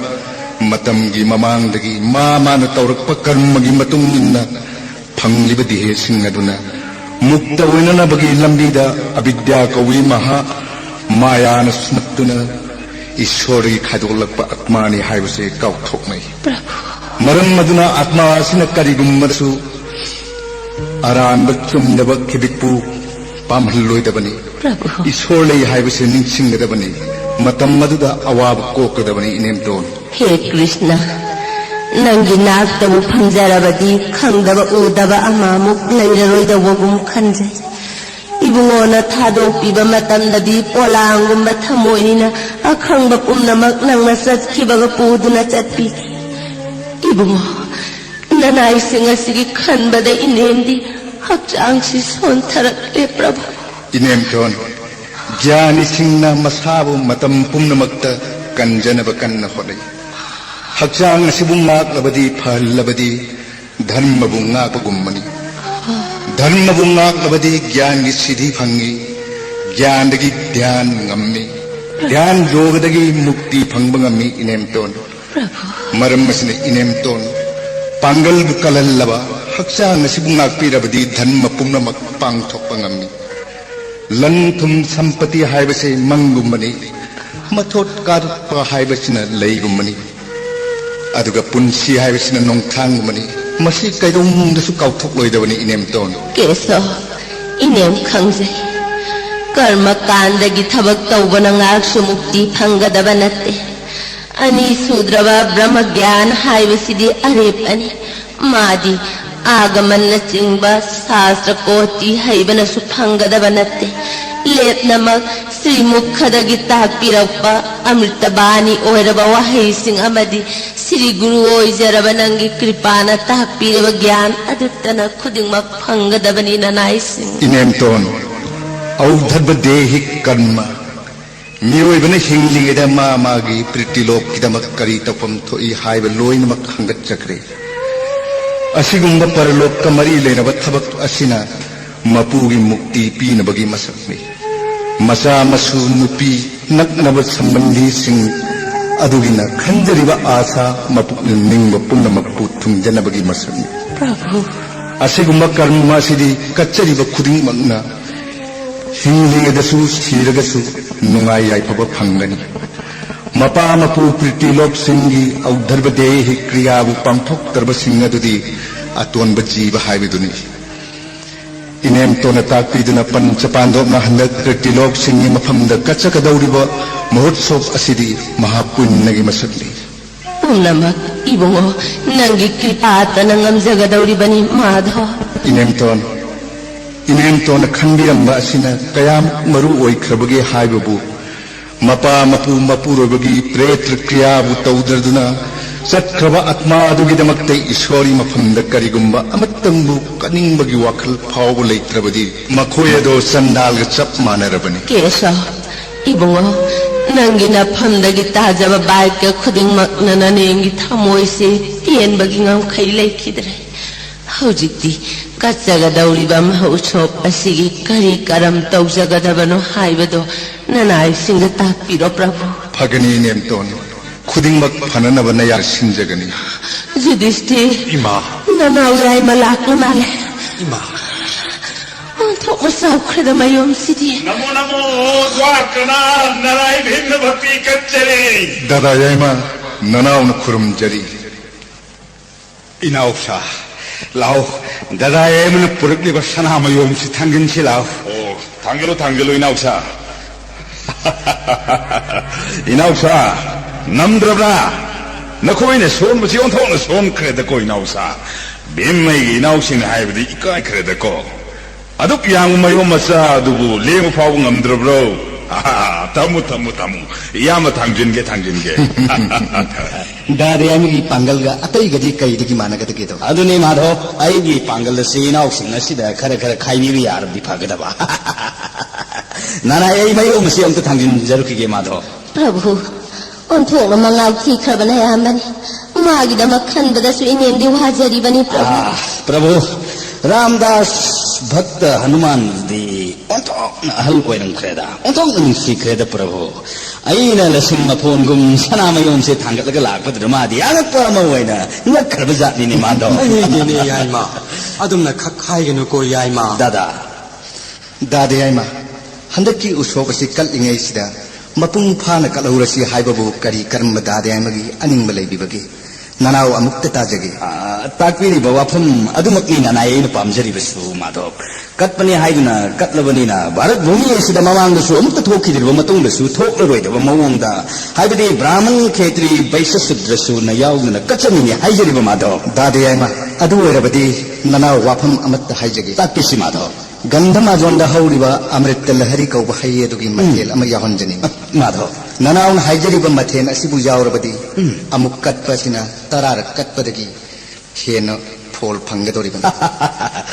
ꯃꯇꯝꯒꯤ ꯃꯃꯥꯡꯗꯒꯤ ꯃꯥ ꯃꯥꯅ ꯇꯧꯔꯛꯄ ꯀꯔꯃꯒꯤ ꯃꯇꯨꯡ ꯏꯟꯅ ꯐꯪꯂꯤꯕ ꯗꯤꯍꯦꯁꯤꯡ ꯑꯗꯨꯅ ꯃꯨꯛꯇ ꯑꯣꯏꯅꯅꯕꯒꯤ ꯂꯝꯕꯤꯗ ꯑꯕꯤꯗ꯭ꯌꯥ ꯀꯧꯏ ꯃꯍꯥ ꯃꯥꯌꯥꯅ ꯁꯨꯃꯛꯇꯨꯅ ꯏꯁꯣꯔꯗꯒꯤ ꯈꯥꯏꯗꯣꯛꯂꯛꯄ ꯑꯥꯠꯃꯥꯅꯤ ꯍꯥꯏꯕꯁꯦ ꯀꯥꯎꯊꯣꯛꯅꯩ꯫ ꯄ꯭ꯔꯚꯨ꯫ ꯃꯔꯝ ꯑꯗꯨꯅ ꯑꯥꯠꯃꯥ ꯑꯁꯤꯅ ꯀꯔꯤꯒꯨꯝꯕꯗꯁꯨ ꯑꯔꯥꯟꯕ ꯆꯨꯝꯗꯕ ꯈꯤꯕꯤꯛꯄꯨ ꯄꯥꯝꯍꯜꯂꯣꯏꯗꯕꯅꯤ꯫ ꯄ꯭ꯔꯚꯨ꯫ ꯏꯁꯣꯔ ꯂꯩ ꯍꯥꯏꯕꯁꯤ ꯅꯤꯡꯁꯤꯡꯒꯗꯕꯅꯤ꯫ ꯃꯇꯝ ꯑꯗꯨꯗ ꯑꯋꯥꯕ ꯀꯣꯛꯀꯗꯕꯅꯤ, ꯏꯅꯦꯝꯇꯣꯟ꯫ ꯍꯦ ꯀ꯭ꯔꯤꯁꯅ, ꯅꯪꯒꯤ ꯅꯥꯛꯇꯕꯨ ꯐꯝꯖꯔꯕꯗꯤ ꯈꯪꯗꯕ ꯎꯗꯕ ꯑꯃꯃꯨꯛ ꯂꯩꯔꯔꯣꯏꯗꯧꯕꯒꯨꯝ ꯈꯟꯖꯩ꯫ ꯏꯕꯨꯡꯉꯣꯅ ꯊꯥꯗꯣꯛꯄꯤꯕ ꯃꯇꯝꯗꯗꯤ ꯄꯣꯂꯥꯡꯒꯨꯝꯕ ꯊꯃꯣꯏꯅꯤꯅ ꯑꯈꯪꯕ ꯄꯨꯝꯅꯃꯛ ꯅꯪꯅ ꯆꯠꯈꯤꯕꯒ ꯄꯨꯗꯨꯅ ꯆꯠꯄꯤꯈꯤ꯫ ꯏꯕꯨꯡꯉꯣ, ꯅꯅꯥꯏꯁꯤꯡ ꯑꯁꯤꯒꯤ ꯈꯟꯕꯗ ꯏꯅꯦꯝꯗꯤ ꯍꯛꯆꯥꯡꯁꯤ ꯁꯣꯟꯊꯔꯛꯂꯦ ꯄ꯭ꯔꯚꯨ꯫ ꯏꯅꯦꯝꯇꯣꯟ, ꯒ꯭ꯌꯥꯅꯤꯁꯤꯡꯅ ꯃꯁꯥꯕꯨ ꯃꯇꯝ ꯄꯨꯝꯅꯃꯛꯇ ꯀꯟꯖꯅꯕ ꯀꯟꯅ ꯍꯣꯠꯅꯩ꯫ ꯍꯛꯆꯥꯡ ꯑꯁꯤꯕꯨ ꯉꯥꯛꯂꯕꯗꯤ, ꯐꯍꯜꯂꯕꯗꯤ ꯙꯔꯃꯕꯨ ꯉꯥꯛꯄꯒꯨꯝꯕꯅꯤ꯫ ꯙꯔꯃꯕꯨ ꯉꯥꯛꯂꯕꯗꯤ ꯒ꯭ꯌꯥꯟꯒꯤ ꯁꯤꯗꯤ ꯐꯪꯏ, ꯒ꯭ꯌꯥꯟꯗꯒꯤ ꯙ꯭ꯌꯥꯟ ꯉꯝꯃꯤ꯫ ꯙ꯭ꯌꯥꯟ ꯌꯣꯒꯗꯒꯤ ꯃꯨꯛꯇꯤ ꯐꯪꯕ ꯉꯝꯃꯤ ꯏꯅꯦꯝꯇꯣꯟ꯫ ꯄ꯭ꯔꯚꯨ꯫ ꯃꯔꯝ ꯑꯁꯤꯅ ꯏꯅꯦꯝꯇꯣꯟ, ꯄꯥꯡꯒꯜꯕꯨ ꯀꯜꯍꯜꯂꯕ, ꯍꯛꯆꯥꯡ ꯑꯁꯤꯕꯨ ꯉꯥꯛꯄꯤꯔꯕꯗꯤ ꯙꯔꯃ ꯄꯨꯝꯅꯃꯛ ꯄꯥꯡꯊꯣꯛꯄ ꯉꯝꯃꯤ꯫ ꯂꯟ ꯊꯨꯝ ꯁꯝꯄꯇꯤ ꯍꯥꯏꯕꯁꯤ ꯃꯪꯒꯨꯝꯕꯅꯤ, ꯃꯊꯣꯠ ꯀꯥꯔꯛꯄ ꯍꯥꯏꯕꯁꯤꯅ ꯂꯩꯒꯨꯝꯕꯅꯤ, ꯑꯗꯨꯒ ꯄꯨꯟꯁꯤ ꯍꯥꯏꯕꯁꯤꯅ ꯅꯣꯡꯊꯥꯡꯒꯨꯝꯕꯅꯤ꯫ ꯃꯁꯤ ꯀꯩꯗꯧꯅꯨꯡꯗꯁꯨ ꯀꯥꯎꯊꯣꯛꯂꯣꯏꯗꯕꯅꯤ ꯏꯅꯦꯝꯇꯣꯟ꯫ ꯀꯦꯁꯣ, ꯏꯅꯦꯝ ꯈꯪꯖꯩ꯫ ꯀꯔꯃ ꯀꯥꯟꯗꯒꯤ ꯊꯕꯛ ꯇꯧꯕꯅ ꯉꯥꯏꯍꯥꯛꯁꯨ ꯃꯨꯛꯇꯤ ꯐꯪꯒꯗꯕ ꯅꯠꯇꯦ꯫ ꯑꯅꯤ ꯁꯨꯗ꯭ꯔꯕ ꯕ꯭ꯔꯍ꯭ꯃ ꯒ꯭ꯌꯥꯟ ꯍꯥꯏꯕꯁꯤꯗꯤ ꯑꯔꯦꯞ ꯑꯅꯤ꯫ ꯃꯥꯗꯤ ꯑꯥꯒꯃꯟꯅꯆꯤꯡꯕ ꯁꯥꯁꯇ꯭ꯔ ꯀꯣꯇꯤ ꯍꯩꯕꯅꯁꯨ ꯐꯪꯒꯗꯕ ꯅꯠꯇꯦ꯫ ꯂꯦꯞꯅꯃꯛ ꯁ꯭ꯔꯤ ꯃꯨꯈꯗꯒꯤ ꯇꯥꯛꯄꯤꯔꯛꯄ ꯑꯃ꯭ꯔꯤꯇꯕꯥꯅꯤ ꯑꯣꯏꯔꯕ ꯋꯥꯍꯩꯁꯤꯡ ꯑꯃꯗꯤ ꯁ꯭ꯔꯤ ꯒꯨꯔꯨ ꯑꯣꯏꯖꯔꯕ ꯅꯪꯒꯤ ꯀ꯭ꯔꯤꯄꯥꯅ ꯇꯥꯛꯄꯤꯔꯕ ꯒ꯭ꯌꯥꯟ ꯑꯗꯨꯇꯅ ꯈꯨꯗꯤꯡꯃꯛ ꯐꯪꯒꯗꯕꯅꯤ ꯅꯅꯥꯏꯁꯤꯡ꯫ ꯏꯅꯦꯝꯇꯣꯟ, ꯑꯧꯙꯔꯕ ꯗꯦꯍꯤ ꯀꯔꯃ꯫ ꯃꯤꯑꯣꯏꯕꯅ ꯍꯤꯡꯂꯤꯉꯩꯗ ꯃꯥ ꯃꯥꯒꯤ ꯄ꯭ꯔꯤꯇꯤꯂꯣꯛꯀꯤꯗꯃꯛ ꯀꯔꯤ ꯇꯧꯐꯝ ꯊꯣꯛꯏ ꯍꯥꯏꯕ ꯂꯣꯏꯅꯃꯛ ꯈꯪꯒꯠꯆꯈ꯭ꯔꯦ꯫ ꯑꯁꯤꯒꯨꯝꯕ ꯄꯔꯂꯣꯛꯀ ꯃꯔꯤ ꯂꯩꯅꯕ ꯊꯕꯛ ꯑꯁꯤꯅ ꯃꯄꯨꯒꯤ ꯃꯨꯛꯇꯤ ꯄꯤꯅꯕꯒꯤ ꯃꯁꯛꯅꯤ꯫ ꯃꯆꯥ ꯃꯁꯨ, ꯅꯨꯄꯤ, ꯅꯛꯅꯕ ꯁꯝꯕꯟꯗꯤꯁꯤꯡ ꯑꯗꯨꯒꯤꯅ ꯈꯟꯖꯔꯤꯕ ꯑꯥꯁꯥ, ꯃꯄꯨꯛꯅꯤꯡ ꯅꯤꯡꯕ ꯄꯨꯝꯅꯃꯛꯄꯨ ꯊꯨꯡꯖꯅꯕꯒꯤ ꯃꯁꯛꯅꯤ꯫ ꯄ꯭ꯔꯚꯨ꯫ ꯑꯁꯤꯒꯨꯝꯕ ꯀꯔꯃ ꯑꯁꯤꯗꯤ ꯀꯠꯆꯔꯤꯕ ꯈꯨꯗꯤꯡꯃꯛꯅ ꯍꯤꯡꯂꯤꯉꯩꯗꯁꯨ ꯁꯤꯔꯒꯁꯨ ꯅꯨꯡꯉꯥꯏ ꯌꯥꯏꯐꯕ ꯐꯪꯒꯅꯤ꯫ ꯃꯄꯥ ꯃꯄꯨ ꯄ꯭ꯔꯤꯇꯤꯂꯣꯛꯁꯤꯡꯒꯤ ꯑꯧꯙꯔꯕ ꯗꯦꯍꯤ ꯀ꯭ꯔꯤꯌꯥꯕꯨ ꯄꯥꯡꯊꯣꯛꯇ꯭ꯔꯕꯁꯤꯡ ꯑꯗꯨꯗꯤ ꯑꯇꯣꯟꯕ ꯖꯤꯕ ꯍꯥꯏꯕꯗꯨꯅꯤ꯫ ꯏꯅꯦꯝꯇꯣꯟꯅ ꯇꯥꯛꯄꯤꯗꯨꯅ ꯄꯟꯆ ꯄꯥꯟꯗꯣꯞꯅ ꯍꯟꯗꯛ ꯄ꯭ꯔꯤꯇꯤꯂꯣꯛꯁꯤꯡꯒꯤ ꯃꯐꯝꯗ ꯀꯠꯆꯀꯗꯧꯔꯤꯕ ꯃꯍꯣꯠꯁꯣꯞ ꯑꯁꯤꯗꯤ ꯃꯍꯥꯄꯨꯟꯅꯒꯤ ꯃꯁꯛꯅꯤ꯫ ꯄꯨꯝꯅꯃꯛ ꯏꯕꯨꯡꯉꯣ, ꯅꯪꯒꯤ ꯀ꯭ꯔꯤꯄꯥꯇꯅ ꯉꯝꯖꯒꯗꯧꯔꯤꯕꯅꯤ ꯃꯥꯙꯣ꯫ ꯏꯅꯦꯝꯇꯣꯟ, ꯏꯅꯦꯝꯇꯣꯟꯅ ꯈꯟꯕꯤꯔꯝꯕ ꯑꯁꯤꯅ ꯀꯌꯥꯃꯨꯛ ꯃꯔꯨ ꯑꯣꯏꯈ꯭ꯔꯕꯒꯦ ꯍꯥꯏꯕꯕꯨ, ꯃꯄꯥ ꯃꯄꯨ ꯃꯄꯨꯔꯣꯏꯕꯒꯤ ꯄ꯭ꯔꯦꯇ꯭ꯔ ꯀ꯭ꯔꯤꯌꯥꯕꯨ ꯇꯧꯗ꯭ꯔꯗꯨꯅ ꯆꯠꯈ꯭ꯔꯕ ꯑꯥꯠꯃꯥ ꯑꯗꯨꯒꯤꯗꯃꯛꯇ ꯏꯁꯣꯔꯒꯤ ꯃꯐꯝꯗ ꯀꯔꯤꯒꯨꯝꯕ ꯑꯃꯠꯇꯪꯕꯨ ꯀꯠꯅꯤꯡꯕꯒꯤ ꯋꯥꯈꯜ ꯐꯥꯎꯕ ꯂꯩꯇ꯭ꯔꯕꯗꯤ ꯃꯈꯣꯏ ꯑꯗꯣ ꯆꯟꯗꯥꯜꯒ ꯆꯞ ꯃꯥꯟꯅꯔꯕꯅꯤ꯫ ꯀꯦꯁꯣ, ꯏꯕꯨꯡꯉꯣ, ꯅꯪꯒꯤ ꯅꯐꯝꯗꯒꯤ ꯇꯥꯖꯕ ꯕꯥꯏꯛꯀ ꯈꯨꯗꯤꯡꯃꯛꯅ ꯅꯅꯦꯝꯒꯤ ꯊꯃꯣꯏꯁꯦ ꯄꯦꯟꯕꯒꯤ ꯉꯝꯈꯩ ꯂꯩꯈꯤꯗ꯭ꯔꯦ꯫ ꯍꯧꯖꯤꯛꯇꯤ ꯀꯠꯆꯒꯗꯧꯔꯤꯕ ꯃꯍꯧꯁꯣꯞ ꯑꯁꯤꯒꯤ ꯀꯔꯤ ꯀꯔꯝ ꯇꯧꯖꯒꯗꯕꯅꯣ ꯍꯥꯏꯕꯗꯣ ꯅꯅꯥꯏꯁꯤꯡꯗ ꯇꯥꯛꯄꯤꯔꯣ, ꯄ꯭ꯔꯚꯨ꯫ ꯐꯒꯅꯤ, ꯏꯅꯦꯝꯇꯣꯟ꯫ ꯈꯨꯗꯤꯡꯃꯛ ꯐꯅꯅꯕ ꯅꯌꯥ ꯁꯤꯟꯖꯒꯅꯤ꯫ ꯌꯨꯙꯤꯁꯇꯤꯔ, ꯏꯃꯥ꯫ ꯅꯅꯥꯎ ꯌꯥꯏꯃ ꯂꯥꯛꯂ ꯃꯥꯜꯂꯦ꯫ ꯏꯃꯥ꯫ ꯑꯣꯟꯊꯣꯛꯅ ꯆꯥꯎꯈ꯭ꯔꯦꯗ ꯃꯌꯨꯝꯁꯤꯗꯤ꯫ ꯅꯃꯣ ꯅꯃꯣ ꯋꯥꯀꯅꯥ ꯅꯔꯥꯏ ꯚꯤꯝꯅ ꯚꯛꯇꯤ ꯀꯠꯆꯔꯤ꯫ ꯗꯥꯗꯥ ꯌꯥꯏꯃ, ꯅꯅꯥꯎꯅ ꯈꯨꯔꯨꯝꯖꯔꯤ꯫ ꯏꯅꯥꯎꯁꯥ, ꯂꯥꯎ, ꯗꯥꯗꯥ ꯌꯥꯏꯃꯅ ꯄꯨꯔꯛꯂꯤꯕ ꯁꯅꯥ ꯃꯌꯣꯝꯁꯤ ꯊꯥꯡꯖꯤꯟꯁꯤ ꯂꯥꯎ꯫ ꯑꯣ, ꯊꯥꯡꯖꯜꯂꯨ, ꯊꯥꯡꯖꯜꯂꯨ, ꯏꯅꯥꯎꯁꯥ꯫ ꯏꯅꯥꯎꯁꯥ, ꯉꯝꯗ꯭ꯔꯕ꯭ꯔꯥ? ꯅꯈꯣꯏꯅ ꯁꯣꯟꯕꯁꯤ ꯑꯣꯟꯊꯣꯛꯅ ꯁꯣꯟꯈ꯭ꯔꯦꯗꯀꯣ, ꯏꯅꯥꯎꯁꯥ꯫ ꯚꯤꯝ ꯑꯩꯒꯤ ꯏꯅꯥꯎꯁꯤꯡꯅ ꯍꯥꯏꯕꯗꯤ ꯏꯀꯥꯏꯈ꯭ꯔꯦꯗꯀꯣ꯫ ꯑꯗꯨꯛ ꯌꯥꯝꯕ ꯃꯌꯣꯝ ꯃꯆꯥ ꯑꯗꯨꯕꯨ ꯂꯦꯡꯕ ꯐꯥꯎꯕ ꯉꯝꯗ꯭ꯔꯕ꯭ꯔꯣ? ꯊꯝꯃꯨ, ꯊꯝꯃꯨ, ꯊꯝꯃꯨ꯫ ꯏꯌꯥꯝꯕ ꯊꯥꯡꯖꯤꯟꯒꯦ, ꯊꯥꯡꯖꯤꯟꯒꯦ꯫ ꯗꯥꯗꯥ ꯌꯥꯏꯃꯒꯤ ꯄꯥꯡꯒꯜꯒ ꯑꯇꯩꯒꯗꯤ ꯀꯩꯗꯒꯤ ꯃꯥꯟꯅꯒꯗꯒꯦꯗꯣ? ꯑꯗꯨꯅꯦ ꯃꯥꯙꯣ, ꯑꯩꯒꯤ ꯄꯥꯡꯒꯜ ꯑꯁꯤ ꯏꯅꯥꯎꯁꯤꯡ ꯑꯁꯤꯗ ꯈꯔ ꯈꯔ ꯈꯥꯏꯕꯤꯕ ꯌꯥꯔꯕꯗꯤ ꯐꯒꯗꯕ꯫ ꯅꯅꯥꯏ, ꯑꯩ ꯃꯌꯣꯝ ꯑꯁꯤ ꯑꯝꯇ ꯊꯥꯡꯖꯤꯟꯖꯔꯨꯈꯤꯒꯦ, ꯃꯥꯙꯣ꯫ ꯄ꯭ꯔꯚꯨ, ꯑꯣꯟꯊꯣꯛꯅ ꯃꯉꯥꯎ ꯊꯤꯈ꯭ꯔꯕꯅ ꯑꯌꯥꯝꯕꯅꯤ꯫ ꯃꯥꯒꯤꯗꯃꯛ ꯈꯟꯕꯗꯁꯨ ꯏꯅꯦꯝꯗꯤ ꯋꯥꯖꯔꯤꯕꯅꯤ, ꯄ꯭ꯔꯚꯨ꯫ ꯑꯥ, ꯄ꯭ꯔꯚꯨ, ꯔꯥꯝꯗꯥꯁ ꯚꯛꯇ ꯍꯅꯨꯃꯥꯟꯗꯤ ꯑꯣꯟꯊꯣꯛꯅ ꯑꯍꯜ ꯑꯣꯏꯔꯝꯈ꯭ꯔꯦꯗ, ꯑꯣꯟꯊꯣꯛꯅ ꯅꯨꯡꯁꯤꯈ꯭ꯔꯦꯗ, ꯄ꯭ꯔꯚꯨ꯫ ꯑꯩꯅ ꯂꯁꯤꯡ ꯃꯐꯣꯟꯒꯨꯝ ꯁꯅꯥ ꯃꯌꯣꯝꯁꯦ ꯊꯥꯡꯒꯠꯂꯒ ꯂꯥꯛꯄꯗꯨꯗ ꯃꯥꯗꯤ ꯑꯉꯛꯄ ꯑꯃ ꯑꯣꯏꯅ ꯉꯛꯈ꯭ꯔꯕ ꯖꯥꯠꯅꯤꯅꯦ, ꯃꯥꯗꯣ꯫ ꯑꯩꯅꯦꯅꯦ, ꯌꯥꯏꯃ꯫ ꯑꯗꯨꯝꯅ ꯈꯛ ꯍꯥꯏꯒꯅꯨꯀꯣ, ꯌꯥꯏꯃ꯫ ꯗꯥꯗꯥ, ꯗꯥꯗꯥ ꯌꯥꯏꯃ, ꯍꯟꯗꯛꯀꯤ ꯎꯁꯣꯞ ꯑꯁꯤ ꯀꯠꯂꯤꯉꯩꯁꯤꯗ ꯃꯄꯨꯡ ꯐꯥꯅ ꯀꯠꯍꯧꯔꯁꯤ ꯍꯥꯏꯕꯕꯨ ꯀꯔꯤ ꯀꯔꯝꯕ ꯗꯥꯗꯥ ꯌꯥꯏꯃꯒꯤ ꯑꯅꯤꯡꯕ ꯂꯩꯕꯤꯕꯒꯦ? ꯅꯅꯥꯎ ꯑꯃꯨꯛꯇ ꯇꯥꯖꯒꯦ꯫ ꯑꯥ, ꯇꯥꯛꯄꯤꯔꯤꯕ ꯋꯥꯐꯝ ꯑꯗꯨꯃꯛꯅꯤ ꯅꯅꯥꯏ ꯑꯩꯅ ꯄꯥꯝꯖꯔꯤꯕꯁꯨ, ꯃꯥꯙꯣ꯫ ꯀꯠꯄꯅꯤ ꯍꯥꯏꯗꯨꯅ ꯀꯠꯂꯕꯅꯤꯅ ꯚꯥꯔꯠ ꯚꯨꯃꯤ ꯑꯁꯤꯗ ꯃꯃꯥꯡꯗꯁꯨ ꯑꯃꯨꯛꯇ ꯊꯣꯛꯈꯤꯗ꯭ꯔꯤꯕ ꯃꯇꯨꯡꯗꯁꯨ ꯊꯣꯛꯂꯔꯣꯏꯗꯕ ꯃꯑꯣꯡꯗ, ꯍꯥꯏꯕꯗꯤ ꯕ꯭ꯔꯥꯍꯃꯟ, ꯈꯦꯇ꯭ꯔꯤ, ꯚꯩꯁ꯭ꯌ ꯁꯨꯗ꯭ꯔꯁꯨꯅ ꯌꯥꯎꯗꯅ ꯀꯠꯆꯅꯤꯡꯉꯤ ꯍꯥꯏꯖꯔꯤꯕ, ꯃꯥꯙꯣ꯫ ꯗꯥꯗꯥ ꯌꯥꯏꯃ, ꯑꯗꯨ ꯑꯣꯏꯔꯕꯗꯤ ꯅꯅꯥꯎ ꯋꯥꯐꯝ ꯑꯃꯠꯇ ꯍꯥꯏꯖꯒꯦ꯫ ꯇꯥꯛꯄꯤꯁꯤ, ꯃꯥꯙꯣ꯫ ꯒꯟꯙꯃꯥꯖꯣꯟꯗ ꯍꯧꯔꯤꯕ ꯑꯃ꯭ꯔꯤꯇ ꯂꯍꯔꯤ ꯀꯧꯕ ꯍꯩ ꯑꯗꯨꯒꯤ ꯃꯊꯦꯜ ꯑꯃ ꯌꯥꯎꯍꯟꯖꯅꯤꯡꯉꯤ꯫ ꯃꯥꯙꯣ꯫ ꯅꯅꯥꯎꯅ ꯍꯥꯏꯖꯔꯤꯕ ꯃꯊꯦꯜ ꯑꯁꯤꯕꯨ ꯌꯥꯎꯔꯕꯗꯤ, ꯎꯝ꯫ ꯑꯃꯨꯛ ꯀꯠꯄ ꯑꯁꯤꯅ ꯇꯔꯥꯔꯛ ꯀꯠꯄꯗꯒꯤ ꯍꯦꯟꯅ ꯐꯣꯜ ꯐꯪꯒꯗꯧꯔꯤꯕꯅꯤ꯫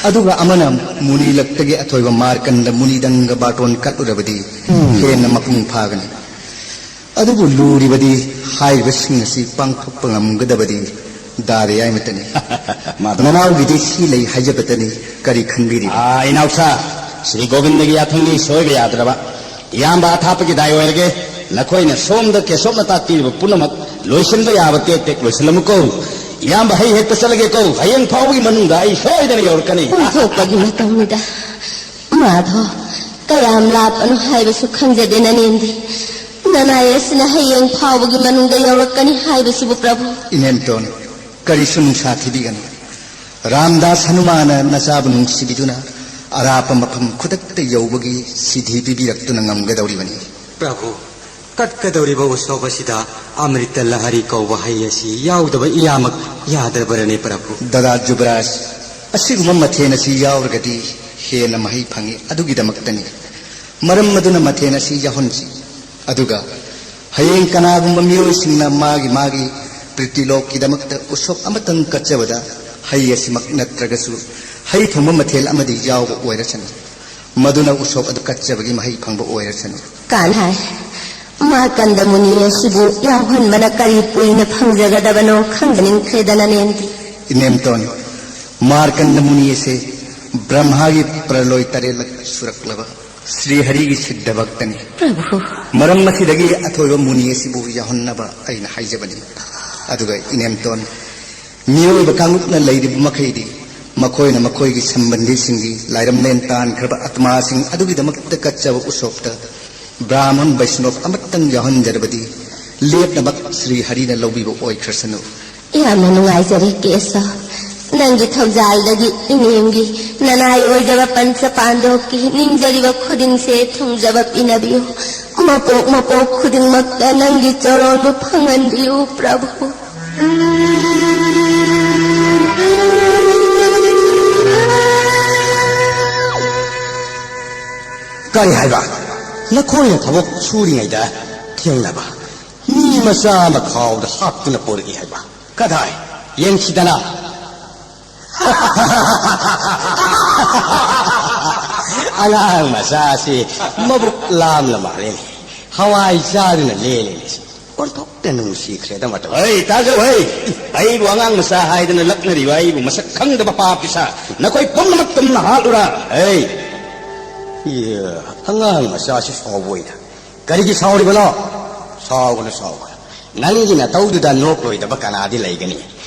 ꯑꯗꯨꯒ ꯑꯃꯅ ꯃꯨꯅꯤ ꯂꯛꯇꯒꯤ ꯑꯊꯣꯏꯕ ꯃꯥꯔꯀꯟꯗ ꯃꯨꯅꯤꯗꯪꯒ ꯕꯥꯇꯣꯟ ꯀꯠꯂꯨꯔꯕꯗꯤ, ꯎꯝ꯫ ꯍꯦꯟꯅ ꯃꯄꯨꯡ ꯐꯥꯒꯅꯤ꯫ ꯑꯗꯨꯕꯨ ꯂꯨꯔꯤꯕꯗꯤ ꯍꯥꯏꯔꯤꯕꯁꯤꯡ ꯑꯁꯤ ꯄꯥꯡꯊꯣꯛꯄ ꯉꯝꯒꯗꯕꯗꯤ ꯗꯥꯔꯦ ꯍꯥꯏꯃꯇꯅꯤ꯫ ꯃꯥꯗꯣ꯫ ꯅꯅꯥꯎꯒꯤꯗꯤ ꯁꯤ ꯂꯩ ꯍꯥꯏꯖꯕꯇꯅꯤ, ꯀꯔꯤ ꯈꯟꯕꯤꯔꯤꯕ? ꯑꯥ, ꯏꯅꯥꯎꯁꯥ, ꯁ꯭ꯔꯤ ꯒꯣꯕꯤꯟꯗꯒꯤ ꯌꯥꯊꯪꯗꯤ ꯁꯣꯏꯕ ꯌꯥꯗ꯭ꯔꯕ꯫ ꯏꯌꯥꯝꯕ ꯑꯊꯥꯞꯄꯒꯤ ꯗꯥꯏ ꯑꯣꯏꯔꯒꯦ꯫ ꯅꯈꯣꯏꯅ ꯁꯣꯝꯗ ꯀꯦꯁꯣꯞꯅ ꯇꯥꯛꯄꯤꯔꯤꯕ ꯄꯨꯝꯅꯃꯛ ꯂꯣꯏꯁꯤꯟꯕ ꯌꯥꯕ ꯇꯦꯛ ꯇꯦꯛ ꯂꯣꯏꯁꯤꯜꯂꯝꯃꯨꯀꯣ꯫ ꯏꯌꯥꯝꯕ, ꯍꯩ ꯍꯦꯛꯄ ꯆꯠꯂꯒꯦꯀꯣ꯫ ꯍꯌꯦꯡ ꯐꯥꯎꯕꯒꯤ ꯃꯅꯨꯡꯗ ꯑꯩ ꯁꯣꯏꯗꯅ ꯌꯧꯔꯛꯀꯅꯤ꯫ ꯑꯣꯟꯊꯣꯛꯄꯒꯤ ꯃꯇꯧꯅꯤꯗ꯫ ꯃꯥꯙꯣ, ꯀꯌꯥꯝ ꯂꯥꯞꯄꯅꯣ ꯍꯥꯏꯕꯁꯨ ꯈꯪꯖꯗꯦ ꯅꯅꯦꯝꯗꯤ꯫ ꯅꯅꯥꯏ ꯑꯁꯤꯅ ꯍꯌꯦꯡ ꯐꯥꯎꯕꯒꯤ ꯃꯅꯨꯡꯗ ꯌꯧꯔꯛꯀꯅꯤ ꯍꯥꯏꯕꯁꯤꯕꯨ, ꯄ꯭ꯔꯚꯨ꯫ ꯏꯅꯦꯝꯇꯣꯟ, ꯀꯔꯤꯁꯨ ꯅꯨꯡꯁꯥ ꯊꯤꯕꯤꯒꯅꯨ꯫ ꯔꯥꯝꯗꯥꯁ ꯍꯅꯨꯃꯥꯟꯅ ꯅꯆꯥꯕꯨ ꯅꯨꯡꯁꯤꯕꯤꯗꯨꯅ ꯑꯔꯥꯞꯄ ꯃꯐꯝ ꯈꯨꯗꯛꯇ ꯌꯧꯕꯒꯤ ꯁꯤꯙꯤ ꯄꯤꯕꯤꯔꯛꯇꯨꯅ ꯉꯝꯒꯗꯧꯔꯤꯕꯅꯤ꯫ ꯄ꯭ꯔꯚꯨ, ꯀꯠꯀꯗꯧꯔꯤꯕ ꯎꯁꯣꯞ ꯑꯁꯤꯗ ꯑꯃ꯭ꯔꯤꯇ ꯂꯍꯔꯤ ꯀꯧꯕ ꯍꯩ ꯑꯁꯤ ꯌꯥꯎꯗꯕ ꯏꯌꯥꯃꯛ ꯌꯥꯗ꯭ꯔꯕꯔꯅꯦ, ꯄ꯭ꯔꯚꯨ? ꯗꯗꯥ ꯖꯨꯕꯔꯥꯖ, ꯑꯁꯤꯒꯨꯝꯕ ꯃꯊꯦꯜ ꯑꯁꯤ ꯌꯥꯎꯔꯒꯗꯤ ꯍꯦꯟꯅ ꯃꯍꯩ ꯐꯪꯏ꯫ ꯑꯗꯨꯒꯤꯗꯃꯛꯇꯅꯤ꯫ ꯃꯔꯝ ꯑꯗꯨꯅ ꯃꯊꯦꯜ ꯑꯁꯤ ꯌꯥꯎꯍꯟꯁꯤ꯫ ꯑꯗꯨꯒ ꯍꯌꯦꯡ ꯀꯅꯥꯒꯨꯝꯕ ꯃꯤꯑꯣꯏꯁꯤꯡꯅ ꯃꯥꯒꯤ ꯃꯥꯒꯤ ꯄ꯭ꯔꯤꯇꯤꯂꯣꯛꯀꯤꯗꯃꯛꯇ ꯎꯁꯣꯞ ꯑꯃꯇꯪ ꯀꯠꯆꯕꯗ ꯍꯩ ꯑꯁꯤꯃꯛ ꯅꯠꯇ꯭ꯔꯒꯁꯨ ꯍꯩ ꯊꯣꯡꯕ ꯃꯊꯦꯜ ꯑꯃꯗꯤ ꯌꯥꯎꯕ ꯑꯣꯏꯔꯁꯅꯨ, ꯃꯗꯨꯅ ꯎꯁꯣꯞ ꯑꯗꯨ ꯀꯠꯆꯕꯒꯤ ꯃꯍꯩ ꯐꯪꯕ ꯑꯣꯏꯔꯁꯅꯨ꯫ ꯀꯥꯟꯍꯥꯏ, ꯃꯥꯔꯀꯟꯗ ꯃꯨꯅꯤ ꯑꯁꯤꯕꯨ ꯌꯥꯎꯍꯟꯕꯅ ꯀꯔꯤ ꯄꯨꯏꯅ ꯐꯪꯖꯒꯗꯕꯅꯣ ꯈꯪꯖꯅꯤꯡꯈ꯭ꯔꯦꯗ ꯅꯅꯦꯝꯗꯤ꯫ ꯏꯅꯦꯝꯇꯣꯟ, ꯃꯥꯔꯀꯟꯗ ꯃꯨꯅꯤ ꯑꯁꯤ ꯕ꯭ꯔꯍ꯭ꯃꯥꯒꯤ ꯄ꯭ꯔꯂꯣꯏ ꯇꯔꯦꯠꯂꯛ ꯁꯨꯔꯛꯂꯕ ꯁ꯭ꯔꯤ ꯍꯔꯤꯒꯤ ꯁꯤꯗꯙ ꯚꯛꯇꯅꯤ꯫ ꯄ꯭ꯔꯚꯨ꯫ ꯃꯔꯝ ꯑꯁꯤꯗꯒꯤ ꯑꯊꯣꯏꯕ ꯃꯨꯅꯤ ꯑꯁꯤꯕꯨ ꯌꯥꯎꯍꯟꯅꯕ ꯑꯩꯅ ꯍꯥꯏꯖꯕꯅꯤ꯫ ꯑꯗꯨꯒ ꯏꯅꯦꯝꯇꯣꯟ, ꯃꯤꯑꯣꯏꯕ ꯀꯥꯡꯂꯨꯞꯅ ꯂꯩꯔꯤꯕ ꯃꯈꯩꯗꯤ ꯃꯈꯣꯏꯅ ꯃꯈꯣꯏꯒꯤ ꯁꯝꯕꯟꯗꯤꯁꯤꯡꯒꯤ ꯂꯥꯏꯔꯝꯂꯦꯟ ꯇꯥꯟꯈ꯭ꯔꯕ ꯑꯥꯇꯃꯥꯁꯤꯡ ꯑꯗꯨꯒꯤꯗꯃꯛꯇ ꯀꯠꯆꯕ ꯎꯁꯣꯞꯇ ꯕ꯭ꯔꯥꯍꯃꯟ ꯕꯩꯁꯅꯣꯞ ꯑꯃꯠꯇꯪ ꯌꯥꯎꯍꯟꯖꯔꯕꯗꯤ ꯂꯦꯞꯅꯃꯛ ꯁ꯭ꯔꯤ ꯍꯔꯤꯅ ꯂꯧꯕꯤꯕ ꯑꯣꯏꯈ꯭ꯔꯁꯅꯨ꯫ ꯌꯥꯝꯅ ꯅꯨꯡꯉꯥꯏꯖꯔꯦ ꯀꯦꯁꯣ꯫ ꯅꯪꯒꯤ ꯊꯧꯖꯥꯜꯗꯒꯤ ꯏꯅꯦꯝꯒꯤ ꯅꯅꯥꯏ ꯑꯣꯏꯖꯕ ꯄꯟꯆ ꯄꯥꯟꯗꯣꯞꯀꯤ ꯅꯤꯡꯖꯔꯤꯕ ꯈꯨꯗꯤꯡꯁꯦ ꯊꯨꯡꯖꯕ ꯄꯤꯅꯕꯤꯌꯨ꯫ ꯃꯄꯣꯛ ꯃꯄꯣꯛ ꯈꯨꯗꯤꯡꯃꯛꯇ ꯅꯪꯒꯤ ꯆꯔꯣꯟꯕꯨ ꯐꯪꯍꯟꯕꯤꯌꯨ ꯄ꯭ꯔꯚꯨ꯫ ꯀꯔꯤ ꯍꯥꯏꯕ? ꯅꯈꯣꯏꯅ ꯊꯕꯛ ꯁꯨꯔꯤꯉꯩꯗ ꯊꯦꯡꯅꯕ ꯃꯤ ꯃꯆꯥ ꯑꯃ ꯈꯥꯎꯗ ꯍꯥꯞꯇꯨꯅ ꯄꯣꯔꯛꯏ ꯍꯥꯏꯕ? ꯀꯗꯥꯏ? ꯌꯦꯡꯁꯤꯗꯅ꯫ ꯑꯉꯥꯡ ꯃꯆꯥꯁꯤ ꯃꯕꯨꯛ ꯂꯥꯝꯅ ꯃꯥꯜꯂꯦꯅꯦ꯫ ꯍꯋꯥꯏ ꯆꯥꯗꯨꯅ ꯂꯦꯜꯂꯦꯅꯦ꯫ ꯑꯣꯟꯊꯣꯛ ꯍꯦꯛꯇ ꯅꯨꯡꯁꯤꯈ꯭ꯔꯦꯗ ꯃꯇꯧ꯫ ꯍꯩ, ꯇꯥꯖꯧ, ꯍꯩ! ꯑꯩꯕꯨ ꯑꯉꯥꯡ ꯃꯆꯥ ꯍꯥꯏꯗꯅ ꯂꯛꯅꯔꯤꯕ ꯑꯩꯕꯨ ꯃꯁꯛ ꯈꯪꯗꯕ ꯄꯥꯄꯤꯁꯥ, ꯅꯈꯣꯏ ꯄꯨꯝꯅꯃꯛ ꯇꯨꯝꯅ ꯍꯥꯠꯂꯨꯔꯥ? ꯍꯩ! ꯏꯌꯥ, ꯑꯉꯥꯡ ꯃꯆꯥꯁꯤ ꯁꯥꯎꯕ ꯑꯣꯏꯅ꯫ ꯀꯔꯤꯒꯤ ꯁꯥꯎꯔꯤꯕꯅꯣ? ꯁꯥꯎꯒꯅꯨ, ꯁꯥꯎꯒꯅꯨ꯫ ꯅꯪꯒꯤ ꯅꯇꯧꯗꯨꯗ ꯅꯣꯛꯂꯣꯏꯗꯕ ꯀꯅꯥꯗꯤ ꯂꯩꯒꯅꯤ?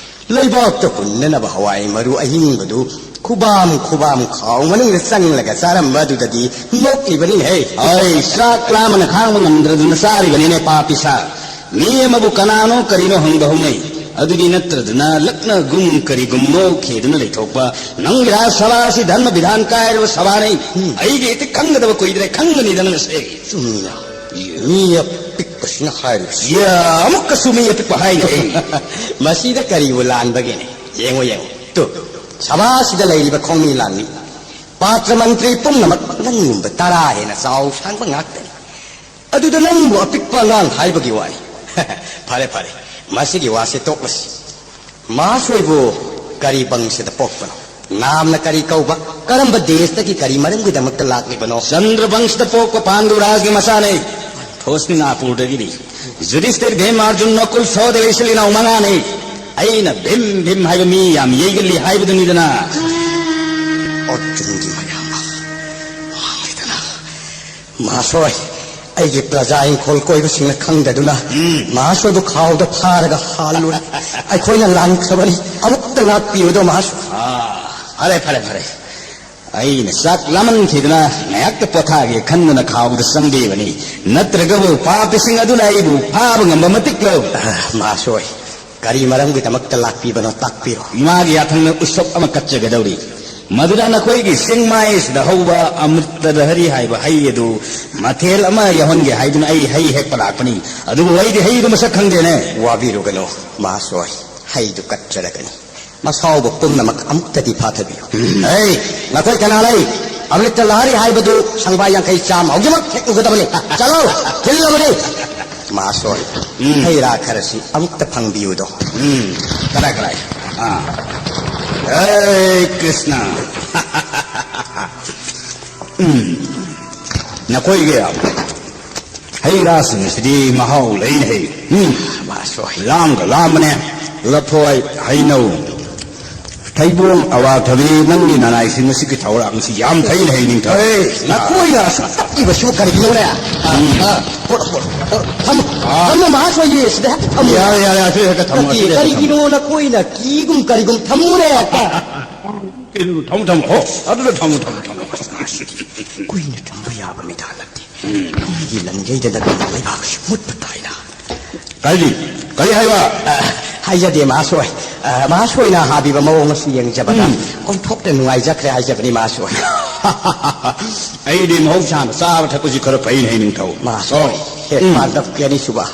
ꯂꯩꯕꯥꯛꯇ ꯍꯨꯟꯅꯅꯕ ꯍꯋꯥꯏ ꯃꯔꯨ ꯑꯍꯤꯡꯕꯗꯨ ꯈꯨꯕꯥꯝ ꯈꯨꯕꯥꯝ ꯈꯥꯎ ꯃꯅꯨꯡꯗ ꯆꯪꯂꯒ ꯆꯥꯔꯝꯕ ꯑꯗꯨꯗꯗꯤ ꯅꯣꯛꯂꯤꯕꯅꯤꯍꯦ꯫ ꯑꯩ ꯆꯥꯛ ꯂꯥꯝꯕꯅ ꯈꯥꯡꯕ ꯉꯝꯗ꯭ꯔꯗꯨꯅ ꯆꯥꯔꯤꯕꯅꯤꯅꯦ, ꯄꯥꯄꯤꯁꯥ꯫ ꯃꯤ ꯑꯃꯕꯨ ꯀꯅꯥꯅꯣ ꯀꯔꯤꯅꯣ ꯍꯪꯕ ꯍꯧꯅꯩ꯫ ꯑꯗꯨꯗꯤ ꯅꯠꯇ꯭ꯔꯗꯅ ꯂꯛꯅꯒꯨꯝ ꯀꯔꯤꯒꯨꯝ ꯅꯣꯛꯈꯤꯗꯨꯅ ꯂꯩꯊꯣꯛꯄ꯫ ꯅꯪꯒꯤ ꯔꯥꯖ ꯁꯚꯥ ꯑꯁꯤ ꯙꯔꯃ ꯕꯤꯙꯥꯟ ꯀꯥꯏꯔꯕ ꯁꯚꯥꯅꯤ꯫ ꯎꯝ꯫ ꯑꯩꯒꯤ ꯏꯇꯤꯛ ꯈꯪꯒꯗꯕ ꯀꯨꯏꯗ꯭ꯔꯦ, ꯈꯪꯒꯅꯤꯗ ꯅꯪꯁꯦ꯫ ꯆꯨꯝꯃꯤꯅ꯫ ꯃꯤ ꯑꯄꯤꯛꯄꯁꯤꯅ ꯍꯥꯏꯔꯤꯕꯁꯤ꯫ ꯌꯥ, ꯑꯃꯨꯛꯀꯁꯨ ꯃꯤ ꯑꯄꯤꯛꯄ ꯍꯥꯏꯅꯦ꯫ ꯃꯁꯤꯗ ꯀꯔꯤꯕꯨ ꯂꯥꯟꯕꯒꯦꯅꯦ? ꯌꯦꯡꯉꯨ, ꯌꯦꯡꯉꯨ꯫ ꯇꯨ, ꯁꯚꯥꯁꯤꯗ ꯂꯩꯔꯤꯕ ꯈꯣꯡꯃꯤ ꯂꯥꯟꯃꯤ, ꯄꯥꯇ꯭ꯔ ꯃꯟꯇ꯭ꯔꯤ ꯄꯨꯝꯅꯃꯛ ꯅꯪꯒꯨꯝꯕ ꯇꯔꯥ ꯍꯦꯟꯅ ꯆꯥꯎ ꯁꯥꯡꯕ ꯉꯥꯛꯇꯅꯤ꯫ ꯑꯗꯨꯗ ꯅꯪꯕꯨ ꯑꯄꯤꯛꯄ ꯑꯉꯥꯡ ꯍꯥꯏꯕꯒꯤ ꯋꯥꯅꯤ꯫ ꯐꯔꯦ, ꯐꯔꯦ, ꯃꯁꯤꯒꯤ ꯋꯥꯁꯦ ꯇꯣꯛꯂꯁꯤ꯫ ꯃꯍꯥꯁꯣꯏꯕꯨ ꯀꯔꯤ ꯕꯪꯁꯗ ꯄꯣꯛꯄꯅꯣ? ꯅꯥꯝꯅ ꯀꯔꯤ ꯀꯧꯕ? ꯀꯔꯝꯕ ꯗꯦꯁꯇꯒꯤ ꯀꯔꯤ ꯃꯔꯝꯒꯤꯗꯃꯛꯇ ꯂꯥꯛꯂꯤꯕꯅꯣ? ꯆꯟꯗ꯭ꯔ ꯕꯪꯁꯗ ꯄꯣꯛꯄ ꯄꯥꯟꯗꯨ ꯔꯥꯖꯒꯤ ꯃꯆꯥꯅꯦ꯫ ꯍꯣꯁꯅꯤꯅꯥꯄꯨꯔꯗꯒꯤꯅꯤ꯫ ꯖꯨꯗꯤꯁꯇꯤꯔ, ꯚꯤꯝ, ꯑꯔꯖꯨꯟ, ꯅꯀꯨꯜ, ꯁꯣꯗ ꯏꯆꯤꯜ ꯏꯅꯥꯎ ꯃꯉꯥꯅꯤ꯫ ꯑꯩꯅ ꯚꯤꯝ ꯚꯤꯝ ꯍꯥꯏꯕ ꯃꯤ ꯌꯥꯝ ꯌꯩꯒꯜꯂꯤ ꯍꯥꯏꯕꯗꯨꯅꯤꯗꯅ꯫ ꯑꯔꯖꯨꯟꯒꯤ ꯃꯌꯥꯝꯕ ꯃꯥꯜꯂꯤꯗꯅ꯫ ꯃꯍꯥꯁꯣꯏ, ꯑꯩꯒꯤ ꯄ꯭ꯔꯖꯥ ꯏꯪꯈꯣꯜ ꯀꯣꯏꯕꯁꯤꯡꯅ ꯈꯪꯗꯗꯨꯅ ꯎꯝ꯫ ꯃꯍꯥꯁꯣꯏꯕꯨ ꯈꯥꯎꯗ ꯐꯥꯔꯒ ꯍꯥꯜꯂꯨꯔꯦ꯫ ꯑꯩꯈꯣꯏꯅ ꯂꯥꯟꯈ꯭ꯔꯕꯅꯤ, ꯑꯃꯨꯛꯇ ꯉꯥꯛꯄꯤꯌꯨꯗꯣ ꯃꯍꯥꯁꯣꯏ꯫ ꯑꯥ, ꯐꯔꯦ, ꯐꯔꯦ, ꯐꯔꯦ꯫ ꯑꯩꯅ ꯆꯥꯛ ꯂꯥꯝꯃꯟꯈꯤꯗꯅ ꯉꯥꯏꯍꯥꯛꯇ ꯄꯣꯊꯥꯒꯦ ꯈꯟꯗꯨꯅ ꯈꯥꯎꯗ ꯆꯪꯕꯤꯕꯅꯤ꯫ ꯅꯠꯇ꯭ꯔꯒꯕꯨ ꯄꯥꯄꯤꯁꯤꯡ ꯑꯗꯨꯅ ꯑꯩꯕꯨ ꯐꯥꯕ ꯉꯝꯕ ꯃꯇꯤꯛ ꯂꯧ꯫ ꯑꯥ, ꯃꯍꯥꯁꯣꯏ, ꯀꯔꯤ ꯃꯔꯝꯒꯤꯗꯃꯛꯇ ꯂꯥꯛꯄꯤꯕꯅꯣ ꯇꯥꯛꯄꯤꯔꯣ꯫ ꯏꯃꯥꯒꯤ ꯌꯥꯊꯪꯗ ꯎꯁꯣꯞ ꯑꯃ ꯀꯠꯆꯒꯗꯧꯔꯤ꯫ ꯃꯗꯨꯗ ꯅꯈꯣꯏꯒꯤ ꯆꯤꯡꯃꯥꯏꯁꯤꯗ ꯍꯧꯕ ꯑꯃ꯭ꯔꯤꯇ ꯂꯍꯔꯤ ꯍꯥꯏꯕ ꯍꯩ ꯑꯗꯨ ꯃꯊꯦꯜ ꯑꯃ ꯌꯥꯎꯍꯟꯒꯦ ꯍꯥꯏꯗꯨꯅ ꯑꯩ ꯍꯩ ꯍꯦꯛꯄ ꯂꯥꯛꯄꯅꯤ꯫ ꯑꯗꯨꯕꯨ ꯑꯩꯗꯤ ꯍꯩꯗꯨ ꯃꯁꯛ ꯈꯪꯗꯦꯅꯦ꯫ ꯋꯥꯕꯤꯔꯨꯒꯅꯨ ꯃꯍꯥꯁꯣꯏ, ꯍꯩꯗꯨ ꯀꯠꯆꯔꯒꯅꯤ꯫ ꯑꯁꯥꯎꯕ ꯄꯨꯝꯅꯃꯛ ꯑꯃꯨꯛꯇꯗꯤ ꯐꯥꯊꯕꯤꯌꯨ꯫ ꯎꯝ꯫ ꯑꯩ, ꯅꯈꯣꯏ ꯀꯅꯥ ꯂꯩ? ꯑꯃ꯭ꯔꯤꯇ ꯂꯍꯔꯤ ꯍꯥꯏꯕꯗꯨ ꯁꯪꯕꯥꯏ ꯌꯥꯡꯈꯩ ꯆꯥꯝꯃ ꯍꯧꯖꯤꯛꯃꯛ ꯍꯦꯛꯎꯒꯗꯕꯅꯤ꯫ ꯆꯠꯂꯣ, ꯊꯤꯜꯂꯕꯅꯤ꯫ ꯃꯍꯥꯁꯣꯏ, ꯎꯝ꯫ ꯍꯩ ꯔꯥ ꯈꯔꯁꯤ ꯑꯃꯨꯛꯇ ꯐꯪꯕꯤꯌꯨꯗꯣ꯫ ꯎꯝ, ꯀꯗꯥꯏ, ꯀꯗꯥꯏ? ꯑꯥ꯫ ꯍꯦ ꯀ꯭ꯔꯤꯁꯅ꯫ ꯎꯝ꯫ ꯅꯈꯣꯏꯒꯤ ꯍꯩ ꯔꯥꯁꯤꯡ ꯑꯁꯤꯗꯤ ꯃꯍꯥꯎ ꯂꯩꯅ ꯍꯩ꯫ ꯎꯝ꯫ ꯃꯥꯁꯨ ꯍꯩ꯫ ꯂꯥꯝꯒ ꯂꯥꯝꯕꯅꯦ꯫ ꯂꯐꯣꯏ, ꯍꯩꯅꯧ, ꯊꯩꯕꯣꯡ, ꯑꯋꯥꯊꯕꯤ, ꯅꯪꯒꯤ ꯅꯅꯥꯏꯁꯤꯡ ꯑꯁꯤꯒꯤ ꯊꯧꯔꯥꯡꯁꯤ ꯌꯥꯝ ꯐꯩꯅ ꯍꯩ, ꯅꯤꯡꯊꯧ꯫ ꯍꯩ, ꯅꯈꯣꯏꯅ ꯑꯁꯨꯛ ꯇꯞꯂꯤꯕꯁꯤꯕꯨ ꯀꯔꯤꯒꯤꯅꯣꯅꯦ? ꯑ, ꯎꯝ꯫ ꯑ, ꯄꯣꯔꯣ, ꯄꯣꯔꯣ, ꯄꯣꯔꯣ, ꯊꯝꯃꯣ꯫ ꯑ꯫ ꯊꯝꯃꯣ, ꯃꯍꯥꯁꯣꯏ, ꯁꯤꯗ ꯍꯦꯛꯇ ꯊꯝꯃꯣ꯫ ꯌꯥꯔꯦ, ꯌꯥꯔꯦ, ꯑꯁꯤ ꯍꯦꯛꯇ ꯊꯝꯃꯣ, ꯅꯠꯇꯦ, ꯑꯁꯤ ꯍꯦꯛꯇ ꯊꯝꯃꯣ꯫ ꯀꯔꯤꯒꯤꯅꯣ ꯅꯈꯣꯏꯅ ꯀꯤꯒꯨꯝ ꯀꯔꯤꯒꯨꯝ ꯊꯝꯃꯨꯅꯦ ꯍꯦꯛꯇ꯫ ꯀꯩꯅꯣ, ꯊꯝꯃꯣ, ꯊꯝꯃꯣ, ꯍꯣ, ꯑꯗꯨꯗ ꯊꯝꯃꯣ, ꯊꯝꯃꯣ, ꯊꯝꯃꯣ꯫ ꯀꯨꯏꯅ ꯊꯝꯕ ꯌꯥꯕ ꯃꯤꯗꯥ ꯅꯠꯇꯦ꯫ ꯎꯝ꯫ ꯃꯤꯒꯤ ꯂꯟꯖꯩꯗ ꯅꯠꯇꯅ ꯂꯩꯕꯥꯛꯁꯤ ꯃꯨꯠꯄ ꯇꯥꯏꯅ꯫ ꯀꯔꯤ? ꯀꯔꯤ ꯍꯥꯏꯕ? ꯑ, ꯍꯥꯏꯖꯗꯦ, ꯃꯍꯥꯁꯣꯏ꯫ ꯑ, ꯃꯍꯥꯁꯣꯏꯅ ꯍꯥꯕꯤꯕ ꯃꯑꯣꯡ ꯑꯁꯤ ꯌꯦꯡꯖꯕꯗ ꯎꯝ꯫ ꯑꯣꯟꯊꯣꯛꯅ ꯅꯨꯡꯉꯥꯏꯖꯈ꯭ꯔꯦ ꯍꯥꯏꯖꯕꯅꯤ, ꯃꯍꯥꯁꯣꯏ꯫ ꯑꯩꯗꯤ ꯃꯍꯧꯁꯥꯅ ꯆꯥꯕ ꯊꯛꯄꯁꯤ ꯈꯔ ꯐꯩꯅꯦ, ꯅꯤꯡꯊꯧ꯫ ꯃꯍꯥꯁꯣꯏ, ꯑꯣ꯫ ꯍꯦꯛ ꯎꯝ꯫ ꯄꯥꯟꯗꯝ ꯑꯅꯤꯁꯨꯕ꯫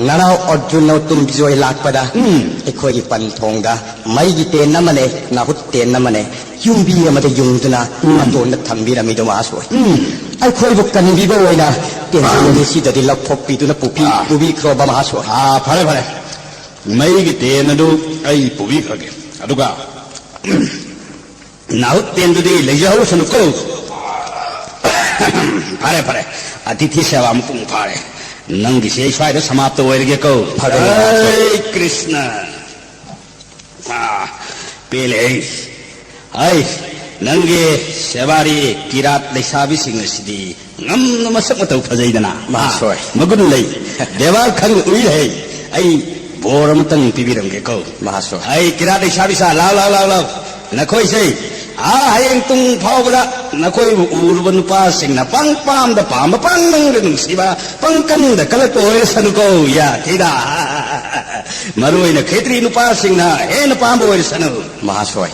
ꯅꯅꯥꯎ ꯑꯔꯖꯨꯟꯅ ꯇꯨꯝꯕꯤꯖꯣꯏ ꯂꯥꯛꯄꯗ ꯎꯝ꯫ ꯑꯩꯈꯣꯏꯒꯤ ꯄꯟꯊꯣꯡꯗ ꯃꯩꯒꯤ ꯇꯦꯟ ꯑꯃꯅꯦ, ꯅꯥꯍꯨꯠ ꯇꯦꯟ ꯑꯃꯅꯦ, ꯌꯨꯝꯕꯤ ꯑꯃꯗ ꯌꯨꯡꯗꯨꯅ ꯎꯝ꯫ ꯃꯇꯣꯟꯗ ꯊꯝꯕꯤꯔꯝꯃꯤꯗꯣ ꯃꯍꯥꯁꯣꯏ꯫ ꯎꯝ꯫ ꯑꯩꯈꯣꯏꯕꯨ ꯀꯟꯕꯤꯕ ꯑꯣꯏꯅ ꯇꯦꯟꯁꯤꯜ ꯑꯅꯤꯁꯤꯗꯗꯤ ꯂꯧꯊꯣꯛꯄꯤꯗꯨꯅ ꯄꯨꯕꯤ-, ꯑꯥ꯫ ꯄꯨꯕꯤꯈ꯭ꯔꯣꯕ ꯃꯍꯥꯁꯣꯏ꯫ ꯑꯥ, ꯐꯔꯦ, ꯐꯔꯦ꯫ ꯃꯩꯒꯤ ꯇꯦꯟ ꯑꯗꯨ ꯑꯩ ꯄꯨꯕꯤꯈ꯭ꯔꯒꯦ꯫ ꯑꯗꯨꯒ ꯅꯥꯍꯨꯠ ꯇꯦꯟꯗꯨꯗꯤ ꯂꯩꯖꯍꯧꯁꯅꯨꯀꯣ꯫ ꯐꯔꯦ, ꯐꯔꯦ꯫ ꯑꯇꯤꯊꯤ ꯁꯦꯕꯥ ꯃꯄꯨꯡ ꯐꯥꯔꯦ꯫ ꯅꯪꯒꯤꯁꯦ ꯑꯩ ꯁ꯭ꯋꯥꯏꯗ ꯁꯃꯥꯞꯇ ꯑꯣꯏꯔꯒꯦꯀꯣ꯫ ꯐꯔꯦ꯫ ꯍꯔꯦ ꯀ꯭ꯔꯤꯁꯅ꯫ ꯑꯥ, ꯄꯦꯜꯂꯦ꯫ ꯍꯩ, ꯅꯪꯒꯤ ꯁꯦꯕꯥꯔꯤ ꯀꯤꯔꯥꯠ ꯂꯩꯁꯥꯕꯤꯁꯤꯡ ꯑꯁꯤꯗꯤ ꯉꯝꯅ ꯃꯁꯛ ꯃꯇꯧ ꯐꯖꯩꯗꯅ꯫ ꯃꯍꯥꯁꯣꯏ꯫ ꯑꯥ, ꯃꯒꯨꯟ ꯂꯩ꯫ ꯕꯦꯕꯥꯔ ꯈꯪꯅ ꯎꯏ ꯂꯩ꯫ ꯑꯩ ꯕꯣꯔ ꯑꯃꯇꯪ ꯄꯤꯕꯤꯔꯝꯒꯦꯀꯣ꯫ ꯃꯍꯥꯁꯣꯏ꯫ ꯑꯩ ꯀꯤꯔꯥꯠ ꯂꯩꯁꯥꯕꯤ ꯁꯥ, ꯂꯥꯎ, ꯂꯥꯎ, ꯂꯥꯎ, ꯂꯥꯎ꯫ ꯅꯈꯣꯏꯁꯦ, ꯑꯥ, ꯍꯌꯦꯡ ꯇꯨꯡ ꯐꯥꯎꯕꯗ ꯅꯈꯣꯏꯕꯨ ꯎꯔꯨꯕ ꯅꯨꯄꯥꯁꯤꯡꯅ ꯄꯪ ꯄꯥꯝꯗ ꯄꯥꯝꯕ, ꯄꯪ ꯅꯨꯡꯗ ꯅꯨꯡꯁꯤꯕ, ꯄꯪꯀꯟꯗ ꯀꯜꯂꯛꯄ ꯑꯣꯏꯔꯁꯅꯨꯀꯣ, ꯌꯥꯈꯤꯗ꯫ ꯃꯔꯨ ꯑꯣꯏꯅ ꯈꯦꯇ꯭ꯔꯤ ꯅꯨꯄꯥꯁꯤꯡꯅ ꯍꯦꯟꯅ ꯄꯥꯝꯕ ꯑꯣꯏꯔꯁꯅꯨ꯫ ꯃꯍꯥꯁꯣꯏ,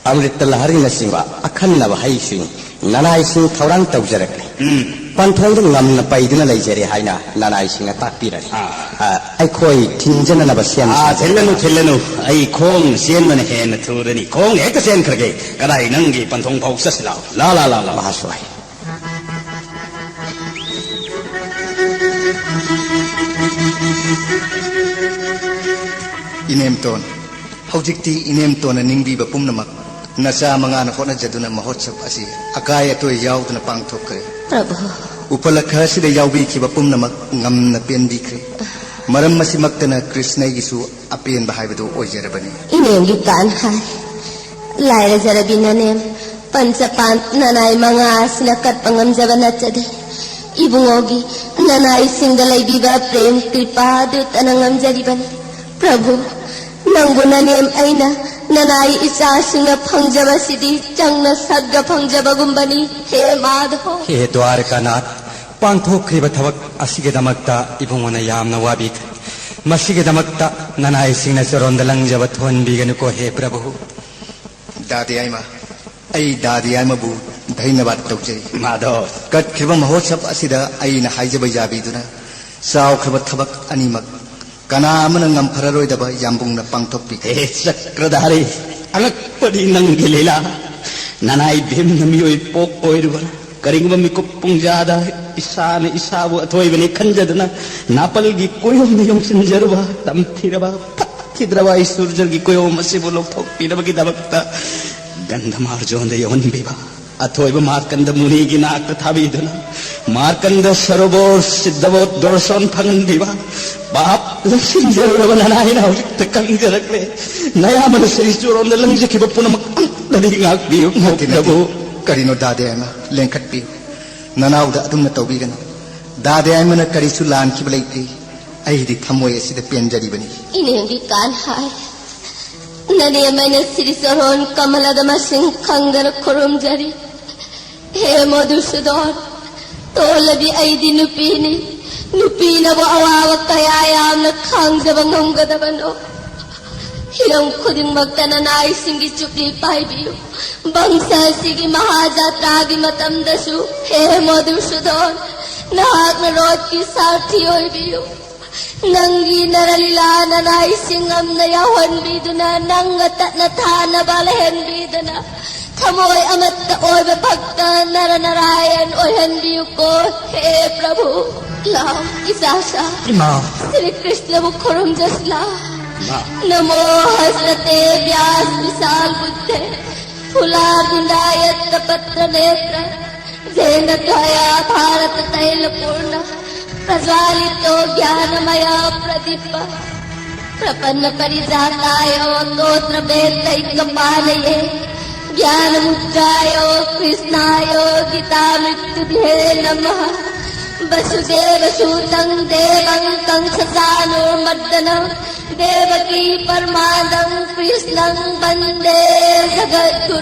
ꯑꯃ꯭ꯔꯤꯇ ꯂꯍꯔꯤꯅꯆꯤꯡꯕ ꯑꯈꯟꯅꯕ ꯍꯩꯁꯤꯡ, ꯅꯅꯥꯏꯁꯤꯡ ꯊꯧꯔꯥꯡ ꯇꯧꯖꯔꯛꯂꯤ꯫ ꯎꯝ꯫ ꯄꯟꯊꯣꯡꯗ ꯉꯝꯅ ꯄꯩꯗꯨꯅ ꯂꯩꯖꯔꯦ ꯍꯥꯏꯅ ꯅꯅꯥꯏꯁꯤꯡꯅ ꯇꯥꯛꯄꯤꯔꯅꯤ꯫ ꯑꯥ꯫ ꯑ, ꯑꯩꯈꯣꯏ ꯊꯤꯟꯖꯅꯅꯕ ꯁꯦꯝ ꯑꯥ, ꯁꯥꯖꯔꯦ꯫ ꯊꯤꯜꯂꯅꯨ, ꯊꯤꯜꯂꯅꯨ꯫ ꯑꯩ ꯈꯣꯡ ꯆꯦꯟꯕꯅ ꯍꯦꯟꯅ ꯊꯨꯔꯅꯤ꯫ ꯈꯣꯡ ꯍꯦꯛꯇ ꯆꯦꯟꯈ꯭ꯔꯒꯦ꯫ ꯀꯗꯥꯏ ꯅꯪꯒꯤ ꯄꯟꯊꯣꯡ ꯐꯥꯎ ꯆꯠꯁꯤ ꯂꯥꯎ꯫ ꯂꯥ, ꯂꯥ, ꯂꯥ, ꯂꯥ꯫ ꯃꯍꯥꯁꯣꯏ꯫ ꯏꯅꯦꯝꯇꯣꯟ, ꯍꯧꯖꯤꯛꯇꯤ ꯏꯅꯦꯝꯇꯣꯟꯅ ꯅꯤꯡꯕꯤꯕ ꯄꯨꯝꯅꯃꯛ ꯅꯆꯥ ꯃꯉꯥꯅ ꯍꯣꯠꯅꯖꯗꯨꯅ ꯃꯍꯣꯠꯁꯕ ꯑꯁꯤ ꯑꯀꯥꯏ ꯑꯇꯣꯏ ꯌꯥꯎꯗꯅ ꯄꯥꯡꯊꯣꯛꯈ꯭ꯔꯦ꯫ ꯄ꯭ꯔꯚꯨ, ꯎꯄꯂꯛꯈ ꯑꯁꯤꯗ ꯌꯥꯎꯕꯤꯈꯤꯕ ꯄꯨꯝꯅꯃꯛ ꯉꯝꯅ ꯄꯦꯟꯕꯤꯈ꯭ꯔꯦ꯫ ꯃꯔꯝ ꯑꯁꯤꯃꯛꯇꯅ ꯀ꯭ꯔꯤꯁꯅꯒꯤꯁꯨ ꯑꯄꯦꯟꯕ ꯍꯥꯏꯕꯗꯨ ꯑꯣꯏꯖꯔꯕꯅꯤ꯫ ꯏꯅꯦꯝꯒꯤ ꯀꯥꯟ ꯍꯥꯏ, ꯂꯥꯏꯔꯖꯔꯕꯤ ꯅꯅꯦꯝ ꯄꯟꯆꯄꯥꯟ ꯅꯅꯥꯏ ꯃꯉꯥ ꯑꯁꯤꯅ ꯀꯠꯄ ꯉꯝꯖꯕ ꯅꯠꯆꯗꯦ꯫ ꯏꯕꯨꯡꯉꯣꯒꯤ ꯅꯅꯥꯏꯁꯤꯡꯗ ꯂꯩꯕꯤꯕ ꯄ꯭ꯔꯦꯝ ꯀ꯭ꯔꯤꯄꯥ ꯑꯗꯨꯇꯅ ꯉꯝꯖꯔꯤꯕꯅꯤ꯫ ꯄ꯭ꯔꯚꯨ, ꯅꯪꯕꯨ ꯅꯅꯦꯝ ꯑꯩꯅ ꯅꯅꯥꯏ ꯏꯆꯥꯁꯤꯡꯅ ꯐꯪꯖꯕꯁꯤꯗꯤ ꯆꯪꯅ ꯁꯛꯒ ꯐꯪꯖꯕꯒꯨꯝꯕꯅꯤ꯫ ꯍꯦ ꯃꯥꯙꯣ꯫ ꯍꯦ ꯗ꯭ꯋꯥꯔꯀꯥꯅꯥꯊ, ꯄꯥꯡꯊꯣꯛꯈ꯭ꯔꯤꯕ ꯊꯕꯛ ꯑꯁꯤꯒꯤꯗꯃꯛꯇ ꯏꯕꯨꯡꯉꯣꯅ ꯌꯥꯝꯅ ꯋꯥꯕꯤꯈ꯭ꯔꯦ꯫ ꯃꯁꯤꯒꯤꯗꯃꯛꯇ ꯅꯅꯥꯏꯁꯤꯡꯅ ꯆꯔꯣꯟꯗ ꯂꯪꯖꯕ ꯊꯣꯟꯕꯤꯒꯅꯨꯀꯣ, ꯍꯦ ꯄ꯭ꯔꯚꯨ꯫ ꯗꯥꯗꯤ ꯑꯥꯏꯃ, ꯑꯩ ꯗꯥꯗꯤ ꯑꯥꯏꯃꯕꯨ ꯙꯩꯅꯕꯥꯗ ꯇꯧꯖꯔꯤ꯫ ꯃꯥꯙꯣ꯫ ꯀꯠꯈ꯭ꯔꯤꯕ ꯃꯍꯣꯠꯁꯕ ꯑꯁꯤꯗ ꯑꯩꯅ ꯍꯥꯏꯖꯕ ꯌꯥꯕꯤꯗꯨꯅ, ꯆꯥꯎꯈ꯭ꯔꯕ ꯊꯕꯛ ꯑꯅꯤꯃꯛ ꯀꯅꯥ ꯑꯃꯅ ꯉꯝꯐꯔꯔꯣꯏꯗꯕ ꯌꯥꯝꯕꯨꯡꯅ ꯄꯥꯡꯊꯣꯛꯄꯤ꯫ ꯍꯦ ꯆꯀ꯭ꯔꯙꯥꯔꯤ, ꯑꯉꯛꯄꯗꯤ ꯅꯪꯒꯤ ꯂꯤꯂꯥ꯫ ꯅꯅꯥꯏ ꯚꯤꯝꯅ ꯃꯤꯑꯣꯏ ꯄꯣꯛ ꯑꯣꯏꯔꯨꯕꯅ ꯀꯔꯤꯒꯨꯝꯕ ꯃꯤꯀꯨꯞ ꯄꯨꯡꯖꯥꯗ ꯏꯁꯥꯅ ꯏꯁꯥꯕꯨ ꯑꯊꯣꯏꯕꯅꯤ ꯈꯟꯖꯗꯨꯅ ꯅꯥꯄꯜꯒꯤ ꯀꯣꯌꯣꯝꯗ ꯌꯣꯝꯁꯤꯟꯖꯔꯨꯕ ꯇꯝꯊꯤꯔꯕ ꯐꯠꯈꯤꯗ꯭ꯔꯕ ꯑꯩ ꯁꯨꯔꯖꯔꯒꯤ ꯀꯣꯌꯣꯝ ꯑꯁꯤꯕꯨ ꯂꯧꯊꯣꯛꯄꯤꯅꯕꯒꯤꯗꯃꯛꯇ ꯒꯟꯙꯃꯥꯔꯖꯣꯟꯗ ꯌꯧꯍꯟꯕꯤꯕ, ꯑꯊꯣꯏꯕ ꯃꯥꯔꯀꯟꯗ ꯃꯨꯅꯤꯒꯤ ꯅꯥꯛꯇ ꯊꯥꯕꯤꯗꯨꯅ ꯃꯥꯔꯀꯟꯗ ꯁꯔꯣꯕꯣꯔ ꯁꯤꯗꯕꯣꯠ ꯗꯣꯔꯁꯣꯟ ꯐꯪꯍꯟꯕꯤꯕ, ꯄꯥꯞ ꯂꯝꯁꯤꯡꯖꯔꯨꯔꯕ ꯅꯅꯥꯏꯅ ꯍꯧꯖꯤꯛꯇ ꯈꯪꯖꯔꯛꯂꯦ꯫ ꯅꯌꯥꯝꯕꯅ ꯁꯤꯔꯤꯆꯨꯔꯣꯟꯗ ꯂꯪꯖꯈꯤꯕ ꯄꯨꯝꯅꯃꯛ ꯑꯝꯇꯗꯤ ꯉꯥꯛꯄꯤꯌꯨ, ꯅꯠꯇꯦ, ꯅꯠꯇꯦ꯫ ꯄ꯭ꯔꯚꯨ꯫ ꯀꯔꯤꯅꯣ ꯗꯥꯗꯤ ꯑꯥꯏꯃ? ꯂꯦꯡꯈꯠꯄꯤꯌꯨ꯫ ꯅꯅꯥꯎꯗ ꯑꯗꯨꯝꯅ ꯇꯧꯕꯤꯒꯅꯨ꯫ ꯗꯥꯗꯤ ꯑꯥꯏꯃꯅ ꯀꯔꯤꯁꯨ ꯂꯥꯟꯈꯤꯕ ꯂꯩꯇꯦ꯫ ꯑꯩꯗꯤ ꯊꯃꯣꯏ ꯑꯁꯤꯗ ꯄꯦꯟꯖꯔꯤꯕꯅꯤ꯫ ꯏꯅꯦꯝꯒꯤ ꯀꯥꯟ ꯍꯥꯏ, ꯅꯅꯦꯝ ꯑꯩꯅ ꯁꯤꯔꯤꯆꯣꯔꯣꯟ ꯀꯃꯂꯗ ꯃꯁꯤꯡ ꯈꯪꯗꯅ ꯈꯨꯔꯨꯝꯖꯔꯤ꯫ ꯍꯦ ꯃꯙꯨꯁꯨꯗꯣꯟ, ꯇꯣꯜꯂꯕꯤ ꯑꯩꯗꯤ ꯅꯨꯄꯤꯅꯤ꯫ ꯅꯨꯄꯤꯅꯕꯨ ꯑꯋꯥꯕ ꯀꯌꯥ ꯌꯥꯝꯅ ꯈꯥꯡꯖꯕ ꯉꯝꯒꯗꯕꯅꯣ? ꯍꯤꯔꯝ ꯈꯨꯗꯤꯡꯃꯛꯇ ꯅꯅꯥꯏꯁꯤꯡꯒꯤ ꯆꯨꯞꯂꯤ ꯄꯥꯏꯕꯤꯌꯨ꯫ ꯕꯪꯁ ꯑꯁꯤꯒꯤ ꯃꯍꯥꯖꯥꯇ꯭ꯔꯥꯒꯤ ꯃꯇꯝꯗꯁꯨ, ꯍꯦ ꯃꯙꯨꯁꯨꯗꯣꯟ, ꯅꯍꯥꯛꯅ ꯔꯣꯠꯀꯤ ꯁꯥꯔꯊꯤ ꯑꯣꯏꯕꯤꯌꯨ꯫ ꯅꯪꯒꯤ ꯅꯔꯂꯤꯂꯥ ꯅꯅꯥꯏꯁꯤꯡ ꯑꯃꯅ ꯌꯥꯎꯍꯟꯕꯤꯗꯨꯅ, ꯅꯪꯒ ꯇꯠꯅ ꯊꯥꯅꯕ ꯂꯩꯍꯟꯕꯤꯗꯨꯅ, ꯊꯃꯣꯏ ꯑꯃꯠꯇ ꯑꯣꯏꯕ ꯚꯛꯇ ꯅꯔ ꯅꯔꯥꯌꯟ ꯑꯣꯏꯍꯟꯕꯤꯌꯨꯀꯣ, ꯍꯦ ꯄ꯭ꯔꯚꯨ꯫ ꯂꯥꯎ, ꯏꯆꯥꯁꯥ꯫ ꯏꯃꯥ꯫ ꯁ꯭ꯔꯤ ꯀ꯭ꯔꯤꯁꯅꯕꯨ ꯈꯨꯔꯨꯝꯖꯁꯤ ꯂꯥꯎ꯫ ꯏꯃꯥ꯫ ꯅꯃꯣ ꯍꯁ꯭ꯔꯇꯦ ꯕ꯭ꯌꯥꯁ ꯕꯤꯁꯥꯜ ꯕꯨꯗ꯭ꯙꯦ ꯐꯨꯂꯥ ꯕꯤꯟꯗꯥꯌꯠꯇ ꯄꯠꯇ ꯅꯦꯇ꯭ꯔ तेन त्वया भारततैलपूर्णः प्रज्वालितो ज्ञानमयः प्रदीपः। प्रपन्नपारिजाताय स्तोत्रवेत्रैकपाणये ज्ञानमुद्राय कृष्णाय गीतामृततुभ्यं नमः। वसुदेवसुतं देवं कंसचाणूरमर्दनं देवकी परमानन्दं कृष्णं वन्दे जगद्गुरुम्।